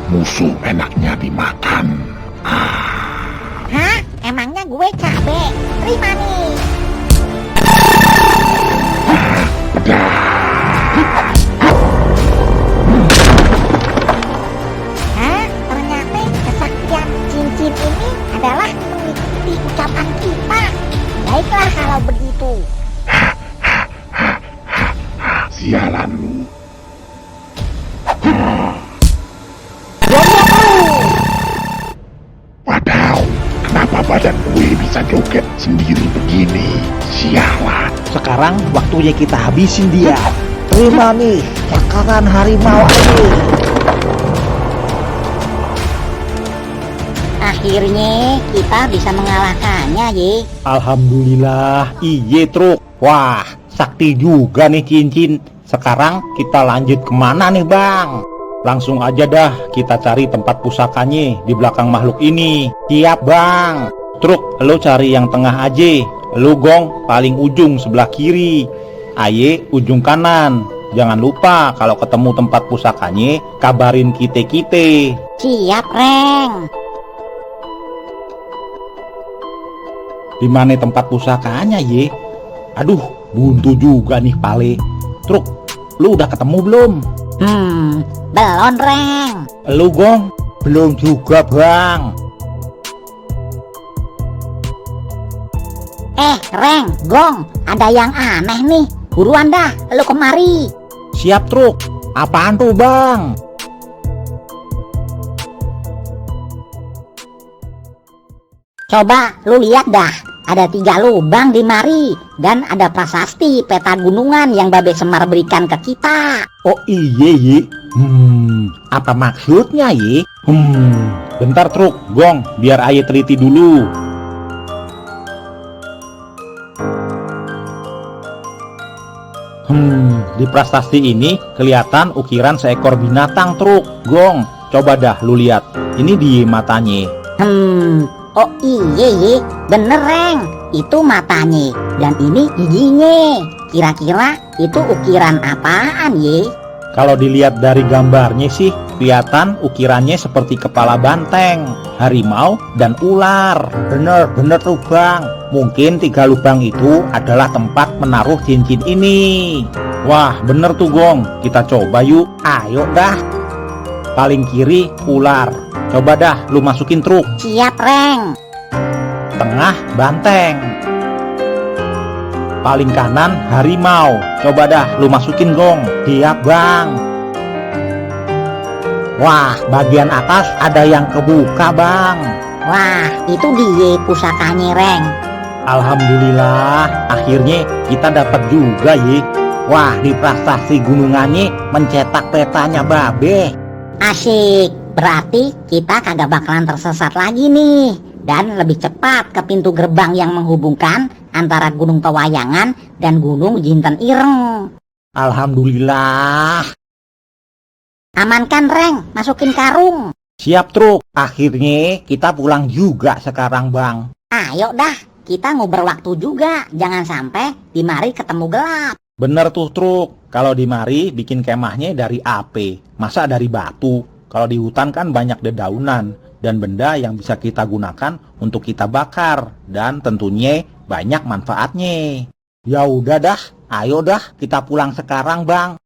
Musuh enaknya dimakan. Hah? Emangnya gue cabe? Terima nih. Hah? Ternyata kesaktian cincin ini adalah mengikuti ucapan kita. Baiklah kalau begitu. Sialan lu. Wadaw, kenapa badan gue bisa joget sendiri begini? Sialan. Sekarang waktunya kita habisin dia. Terima nih, cakaran harimau ini. Akhirnya kita bisa mengalahkannya ye. Alhamdulillah, iye truk. Wah, sakti juga nih cincin. Sekarang kita lanjut kemana nih bang? Langsung aja dah kita cari tempat pusakanya di belakang makhluk ini. Siap bang. Truk, lo cari yang tengah aja. Lo gong paling ujung sebelah kiri. Aye ujung kanan. Jangan lupa kalau ketemu tempat pusakanya kabarin kita. Siap, Reng. Di mana tempat pusakanya ye? Aduh, buntu juga nih pale. Truk, lu udah ketemu belum? Belum, Reng. Lu gong? Belum juga bang. Reng, gong, ada yang aneh nih. Buruan dah, lu kemari. Siap truk. Apaan tuh bang? Coba lu lihat dah, ada 3 lubang di mari dan ada prasasti peta gunungan yang Babe Semar berikan ke kita. Oh iye ye. Apa maksudnya ye? Bentar Truk, Gong, biar aye teliti dulu. Di prasasti ini kelihatan ukiran seekor binatang Truk, Gong. Coba dah lu lihat, ini di matanya. Oh iye ye, bener Reng, itu matanya dan ini giginya. Kira-kira itu ukiran apaan ye? Kalau dilihat dari gambarnya sih, kelihatan ukirannya seperti kepala banteng, harimau, dan ular. Bener tuh Bang, mungkin 3 lubang itu adalah tempat menaruh cincin ini. Wah bener tuh Gong, kita coba yuk, ayo dah. Paling kiri ular, coba dah lu masukin Truk. Siap Reng. Tengah banteng. Paling kanan harimau, coba dah lu masukin Gong. Siap Bang. Wah bagian atas ada yang kebuka Bang. Wah itu dia pusakanya Reng. Alhamdulillah akhirnya kita dapat juga ye. Wah di prasasti gunungannya mencetak petanya Babe. Asik, berarti kita kagak bakalan tersesat lagi nih. Dan lebih cepat ke pintu gerbang yang menghubungkan antara Gunung Pewayangan dan Gunung Jinten Ireng. Alhamdulillah. Amankan Reng, masukin karung. Siap Truk, akhirnya kita pulang juga sekarang Bang. Ayo dah, kita ngobrol waktu juga. Jangan sampai di mari ketemu gelap. Bener tuh Truk, kalau di mari bikin kemahnya dari api, masa dari batu. Kalau di hutan kan banyak dedaunan dan benda yang bisa kita gunakan untuk kita bakar, dan tentunya banyak manfaatnya. Ya udah dah, ayo dah kita pulang sekarang Bang.